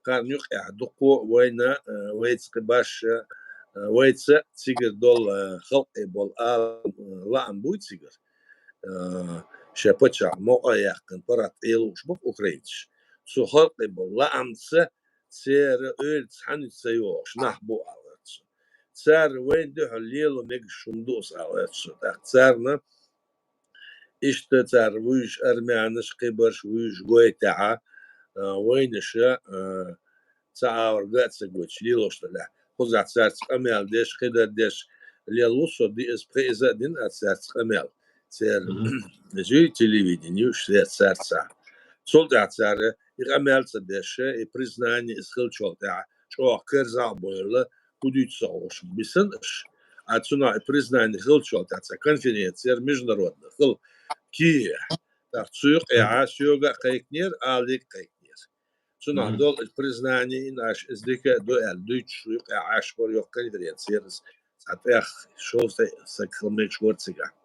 кхарна юкъехь дуккха а вайна, а, вайца кхин башха, а, вайца цигара долу, а, халкъе болу а, лаам буй цигара. А, шайн паччахь мукъа а яьккхина, паргӀат Ӏелуш бу-кх украинцаш. Цу халкъе болу лаамца церан ойла цхьаьна ца йогӀуш нах бу аьлла гӀерта со. Цара вайна дуьхьал лело мегаш хӀума ду аса аьлла гӀерта со. ТӀаккха царна Иштта цар вуьйш армянаш, кхибарш вуьйш гойтехьа, а, вайнаша, а, ца авар га а ца гойташ лелош далехь. Кхузахь царца къамел деш, кхидар деш леллу со, ди из пхи иза а дина а царца къамел. Цер Мгм. Зуьй телевидени юш цер царца. Цул тӀаьхьа цара и къамел ца деш, и признание из хилчул тӀаьхьа чӀогӀа керзал бойла, кудуьйцу со гӀуш бисан аш. А цунах и признание хилчул тӀаьхьа цхьа конференция, международная, хил Киеве. ТӀаккха цу юкъехьа соьга а кхайкнера, Алик а кхайкнера. Цунах Мгм. Дол признание ин аш из дика а ду аьлла, дуьйцуш юкъехьа Ӏаш бара йоккха конференция яр из. Цхьа тӀех шовзткъа саг хила мегаш вара цигахь.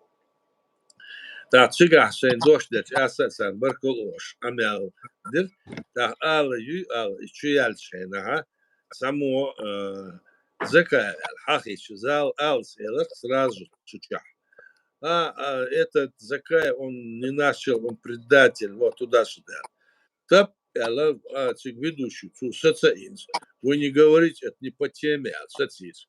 ТӀаккха цигахь шайн дош дерча, аса а царна баркал ош, къамел дир. ТӀаккха ала юй, ала, и чу яьлча хенахьа, цхьаммо, а, Закаев аьлла, хьахийча, зал алас элар сразу цу чохь. А, а, этот Закаев, он не наш чел, он предатель, вот туда-сюда. Тап аьлла, а, цига ведущий, цо саца инца. Вы не говорите, это не по теме, аьлла, сацийца.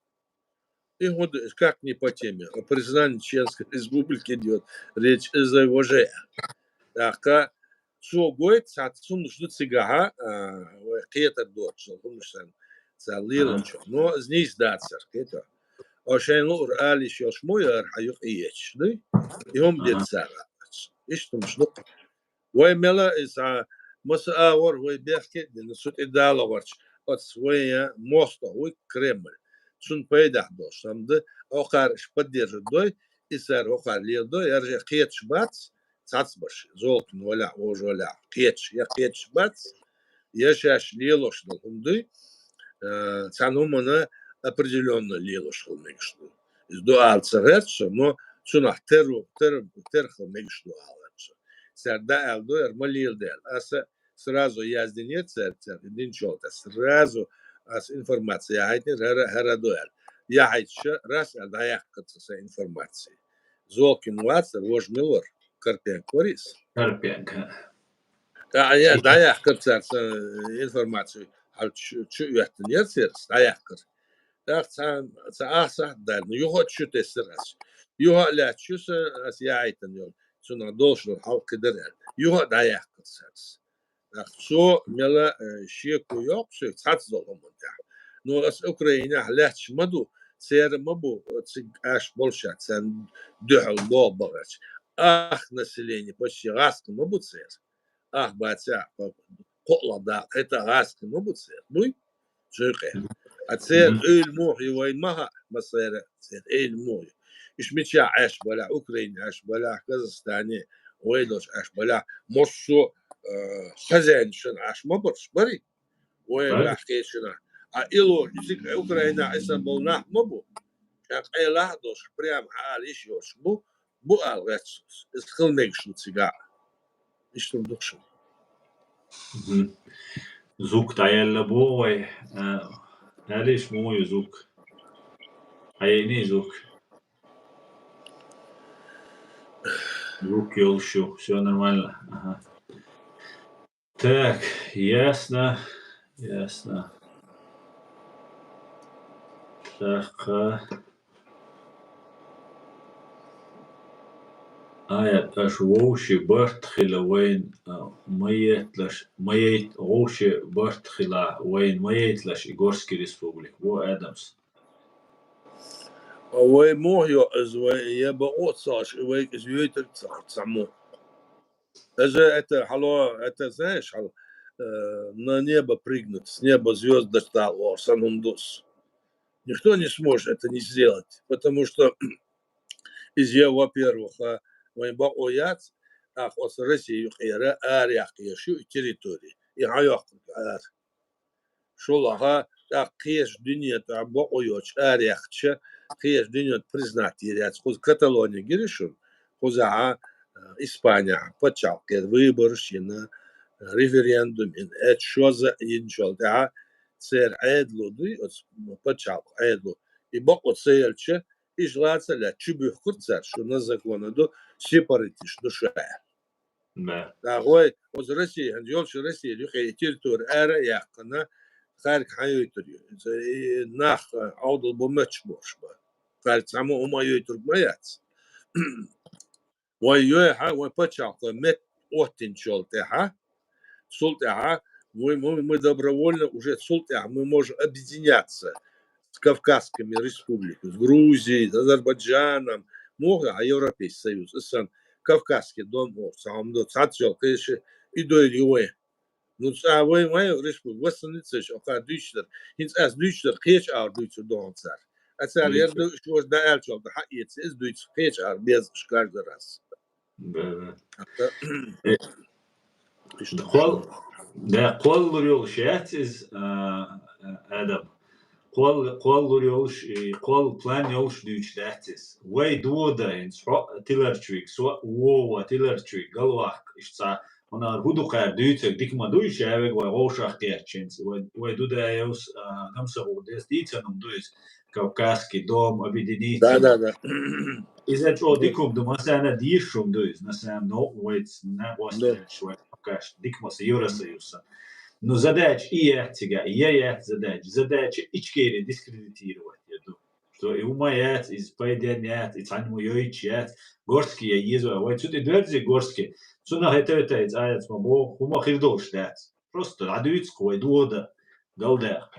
И хӀунда, как не по теме? О признании Чеченской Республики идёт речь, из воже. ТӀаккха цо гойту, цхьа цуннаш ду цигахьа, а, вай кхетар доцуш, хӀумаш санна, цара лелочо. Но из нийса дацар, кхетар. О шайн луур алиш йолуш мо яра хьан юкъа ечаш, дуй? И хӀума дира цара. Иштта хӀумаш ду-кх. Вай мела иза, маса агӀор вай бехке а дина, цу тӀе далагӀорч, оцу вайн мостагӀ вуй Кремль. Цунна пайдехь долуш хӀума ду, хӀокхара аш поддерживать дой, и цара хӀокхара леладой, яржа кхеташ бац, цхьацбарш, Золкин валахь, вожа валахь, кхеташ, я кхеташ бац, я шаьш лелош долу хӀума дуй, э, цхьана хӀуманна определённо лелош хила мегаш ду. Иза ду ала ца гӀерта со, но цунах тер, тер, тер хила мегаш ду ала со. Цара дӀааьлла ду, яра ма леладаьлла. Аса сразу яздинера цара, цара динчул тӀе. Сразу аса информация яхьайтинера, хӀара, хӀара ду аьлла. Яхьайташа, раз аьлла, дӀаяьккхира ца сан информация. Золкин вацара, вожа мила вара, Карпенко вара иза. Карпенко. ТӀаккха я дӀаяьккхира цара сан информацию, хьал чу, чу оьттина яра церас, дӀаяьккхира. ТӀаккха цхьа, цхьа ах сахьт даьлла, ну, юха а чу тесира ас. Юха а лаьтташ ю сан, ас яхьийтина йолу, цунах долуш долу хьал кхидара аьлла. Юха а дӀаяьккхира церас. ТӀаккха цо мела, э, шеко йоккху соьга цхьацца долу хӀуманна тӀехь. Ну, ас Украинехь лаьтташ ма ду, церан ма бу, цига аш болуш а, царна дуьхьал богӀу бахарч. Ах население почти гӀаскхи ма бу церан. Ах бацахь, кхоъ ла дакъа, хӀета гӀаскхи ма бу церан. Буй? Цуьйкъе. А церан Мгм. Эвла муха ю вайн ма хаьа, массеран а церан эвла муха ю. Уьш мичахь Ӏаш балахь, Украине Ӏаш балахь, Казахстане, вай долуш Ӏаш балахь, массо а, э, хозяин шина Ӏаш ма барш, барий? Вай Барий. Бахкийчина. А ило, изиг Украина исан болу нах ма бу. Ша къайлах а долуш, прямо хьаала йиш йолуш бу, бу ала гӀерташ. Иза хила мегаш ду цигахь. Иштта ду-кх шу. Мгм. Звук дӀаелла бу вай. А, аьллиш муха ю звук? Хьайийний звук? Звук йолуш ю. Всё нормально. Ага. Так, ясно, ясно. ТӀаккха. Аят, аша вовши барт хила вайн, а, ма етталаш, ма ейт-, вовши барт хила вайн, ма ейталаш и Горский республика, бо Адамс. А вай муха йо, иза вай я бакъо а ца хьош, и вайга иза йойтург а ца хьош, цхьаммо. Иза это, хьало, это, знаешь, хьал, э, на небо прыгнуть, с неба звёзды достал, о, сан хӀума дус. Никто не сможет это не сделать, потому что иза, во-первых, а, вайн бакъо яц, тӀаккха оцу Россия юкъера араяьккхаеш ю и территори, и хьайоккхург ара. ШолгӀа, тӀаккха кхечу дуьне тӀехь бакъо йоцуш араяьккхича, кхечу дуьненна признать йийр яц. Кхуза Каталония гира шуна, кхузахьа, а, Испанехь пачхьалкх кхера, выбораш йина, референдум йина, эцу шозза а йинчул тӀаьхьа церан Ӏедало дуй, оцу пачхьалкхан Ӏедало, и бакъо ца елча, иштта лаца а лаьцна чубуьхкура цара, шу на законе ду, сепаратист ду шу аьлла. Да. ТӀаккха вай, оцу Россия, хӀинца йолчу Россия юкъе и территори ара а яьккхина, кхаьрга хьан йойтур ю? Иза и нах, а, Ӏовдал бу моьттуш болуш бан. Кхаьрга цхьаммо а хӀума а йойтург ма яц. Вай йоьхьа, вай паччахьалкхе метта оттинчул тӀехьа, цул тӀехьа, вай, мы, мы добровольно уже цул тӀехьа, мы можем объединяться с Кавказскими республиками, с Грузией, с Азербайджаном, муха а Европейский Союз, исан Кавказский дом, о, самом до цацал, конечно, и дойли вай. Ну, цӀа вай, вай, республика, васанницаш, оха дуьйцур, хӀинца аз дуьйцур, кхеча ар дуьйцур догӀун цар. А цар яр ду, шош да аьлчул да хьаэца, из дуьйцу, кхеча ар безаш каждый раз. Да, да. Э, кхол, да, кхоллур йолуш яц иза, а, а, Адам. Кхол, кхоллур йолуш, и кхол план йолуш дуьйцуш дац иза. Вай дода, хӀинца хьо тиларчвиг, со вова тиларчвиг, галваккха, иштта цхьа, хӀунар хӀу ду кхаьр дуьйцург, дика ма ду, иштта вега вай вовшах кхерчинца. Вай, вай ду да евс, а, гамсагӀур деза, дийцан хӀума ду иза. Кавказский дом, объединиться. Да, да, да. Иза чӀогӀа дика хӀума ду, массарна дийш хӀума ду иза, на самом, но вайца, на Да. Остаьраш вай, пока что, дика масса, Евросоюз сан. Ну, задача и яц цига, я яц задача. Задача Ичкери дискредитировать, я ду. Что и ума яц, из пайден яц, и цхьанна ма йойчу яц, Горский я еза, вай цу тӀе дверзи Горский. Цунах это, это, из аяц ма бо, хӀума хир долуш дац. Просто дӀадуьйцу вай дода, галдех.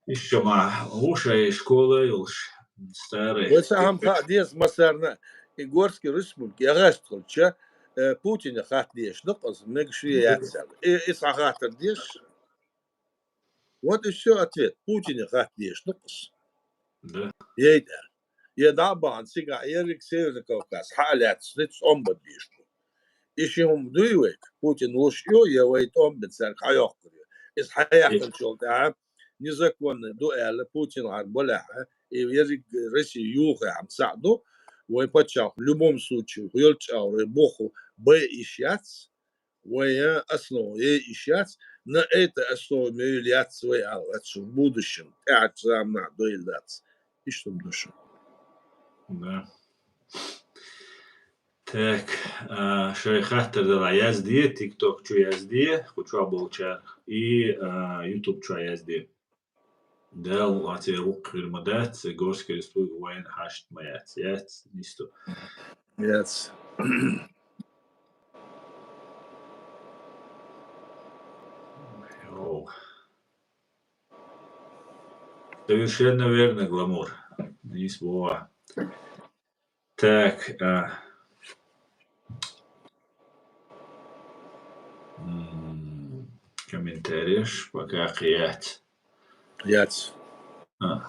Иштта ма ву шайн школа йолуш, старый. Вай сан хӀама хаа деза массарна, и Горский республика, я гӀаштхалча, э, Путине хатта дезаш ду-кх аса, мегаш ве яц аьлла. И, и схьа хаттар дезаш. Вот и всё ответ. Путине хатта дезаш ду-кх аса. Да. Яйта. Я дӀа а бахана, цигахь ерриг Северный Кавказ, хьа а лаьцна, цӀомба дезаш ду. И ши хӀума дуй вайга, Путин луш йо, я вай тӀом бен цаьрга хьайоккхур ю. Иза хьаяьккхинчул тӀаьхьа незаконный ду аьлла, Путин хьар балехьа, и ерриг Россия юхахь цхьаъ ду, вай паччахь в любом случае, йолччагӀа вай боху бай иш яц, вай основа е иш яц, на это основа мевил яц вай аьлла, в будущем, тӀаьхьарчу заманахь дойла дац. Иштта ду шу. Да. Так, а, шайн хаттар далахь язде, TikTok чу язде, кху чохь болчара, и, а, YouTube чу язде. Дала вацара вукху хир ма дац, Горский республика вайна хьашт ма яц, яц, нисто. Яц. Йо. Совершенно верно, Гламур. Нис бова. Так, а, м, комментариеш пока кхин яц. Яц. А.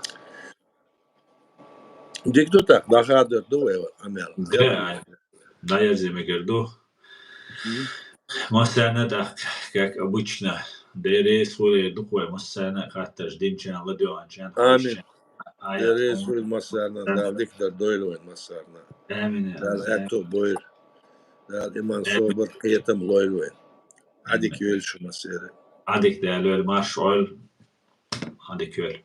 Дика ду так, дӀахадар ду вай, Амел. Да, дӀаерзе мегар ду. Мгм. Массарна тӀаккха, как обычно, Дела реза хуьлда вай, массарна а хаттарш динчарна, ладоьгӀначарна, Амин. Дела реза хуьлда массарна, Дала дика дар дойла вайн массарна. Амин. Дала аьтту бойла. Дала иман, собар, кхетам лойла вайн. Ӏадика йойла шу массеран. Ӏадика Дала йойла, марша Ӏойла. Ӏадика йойла.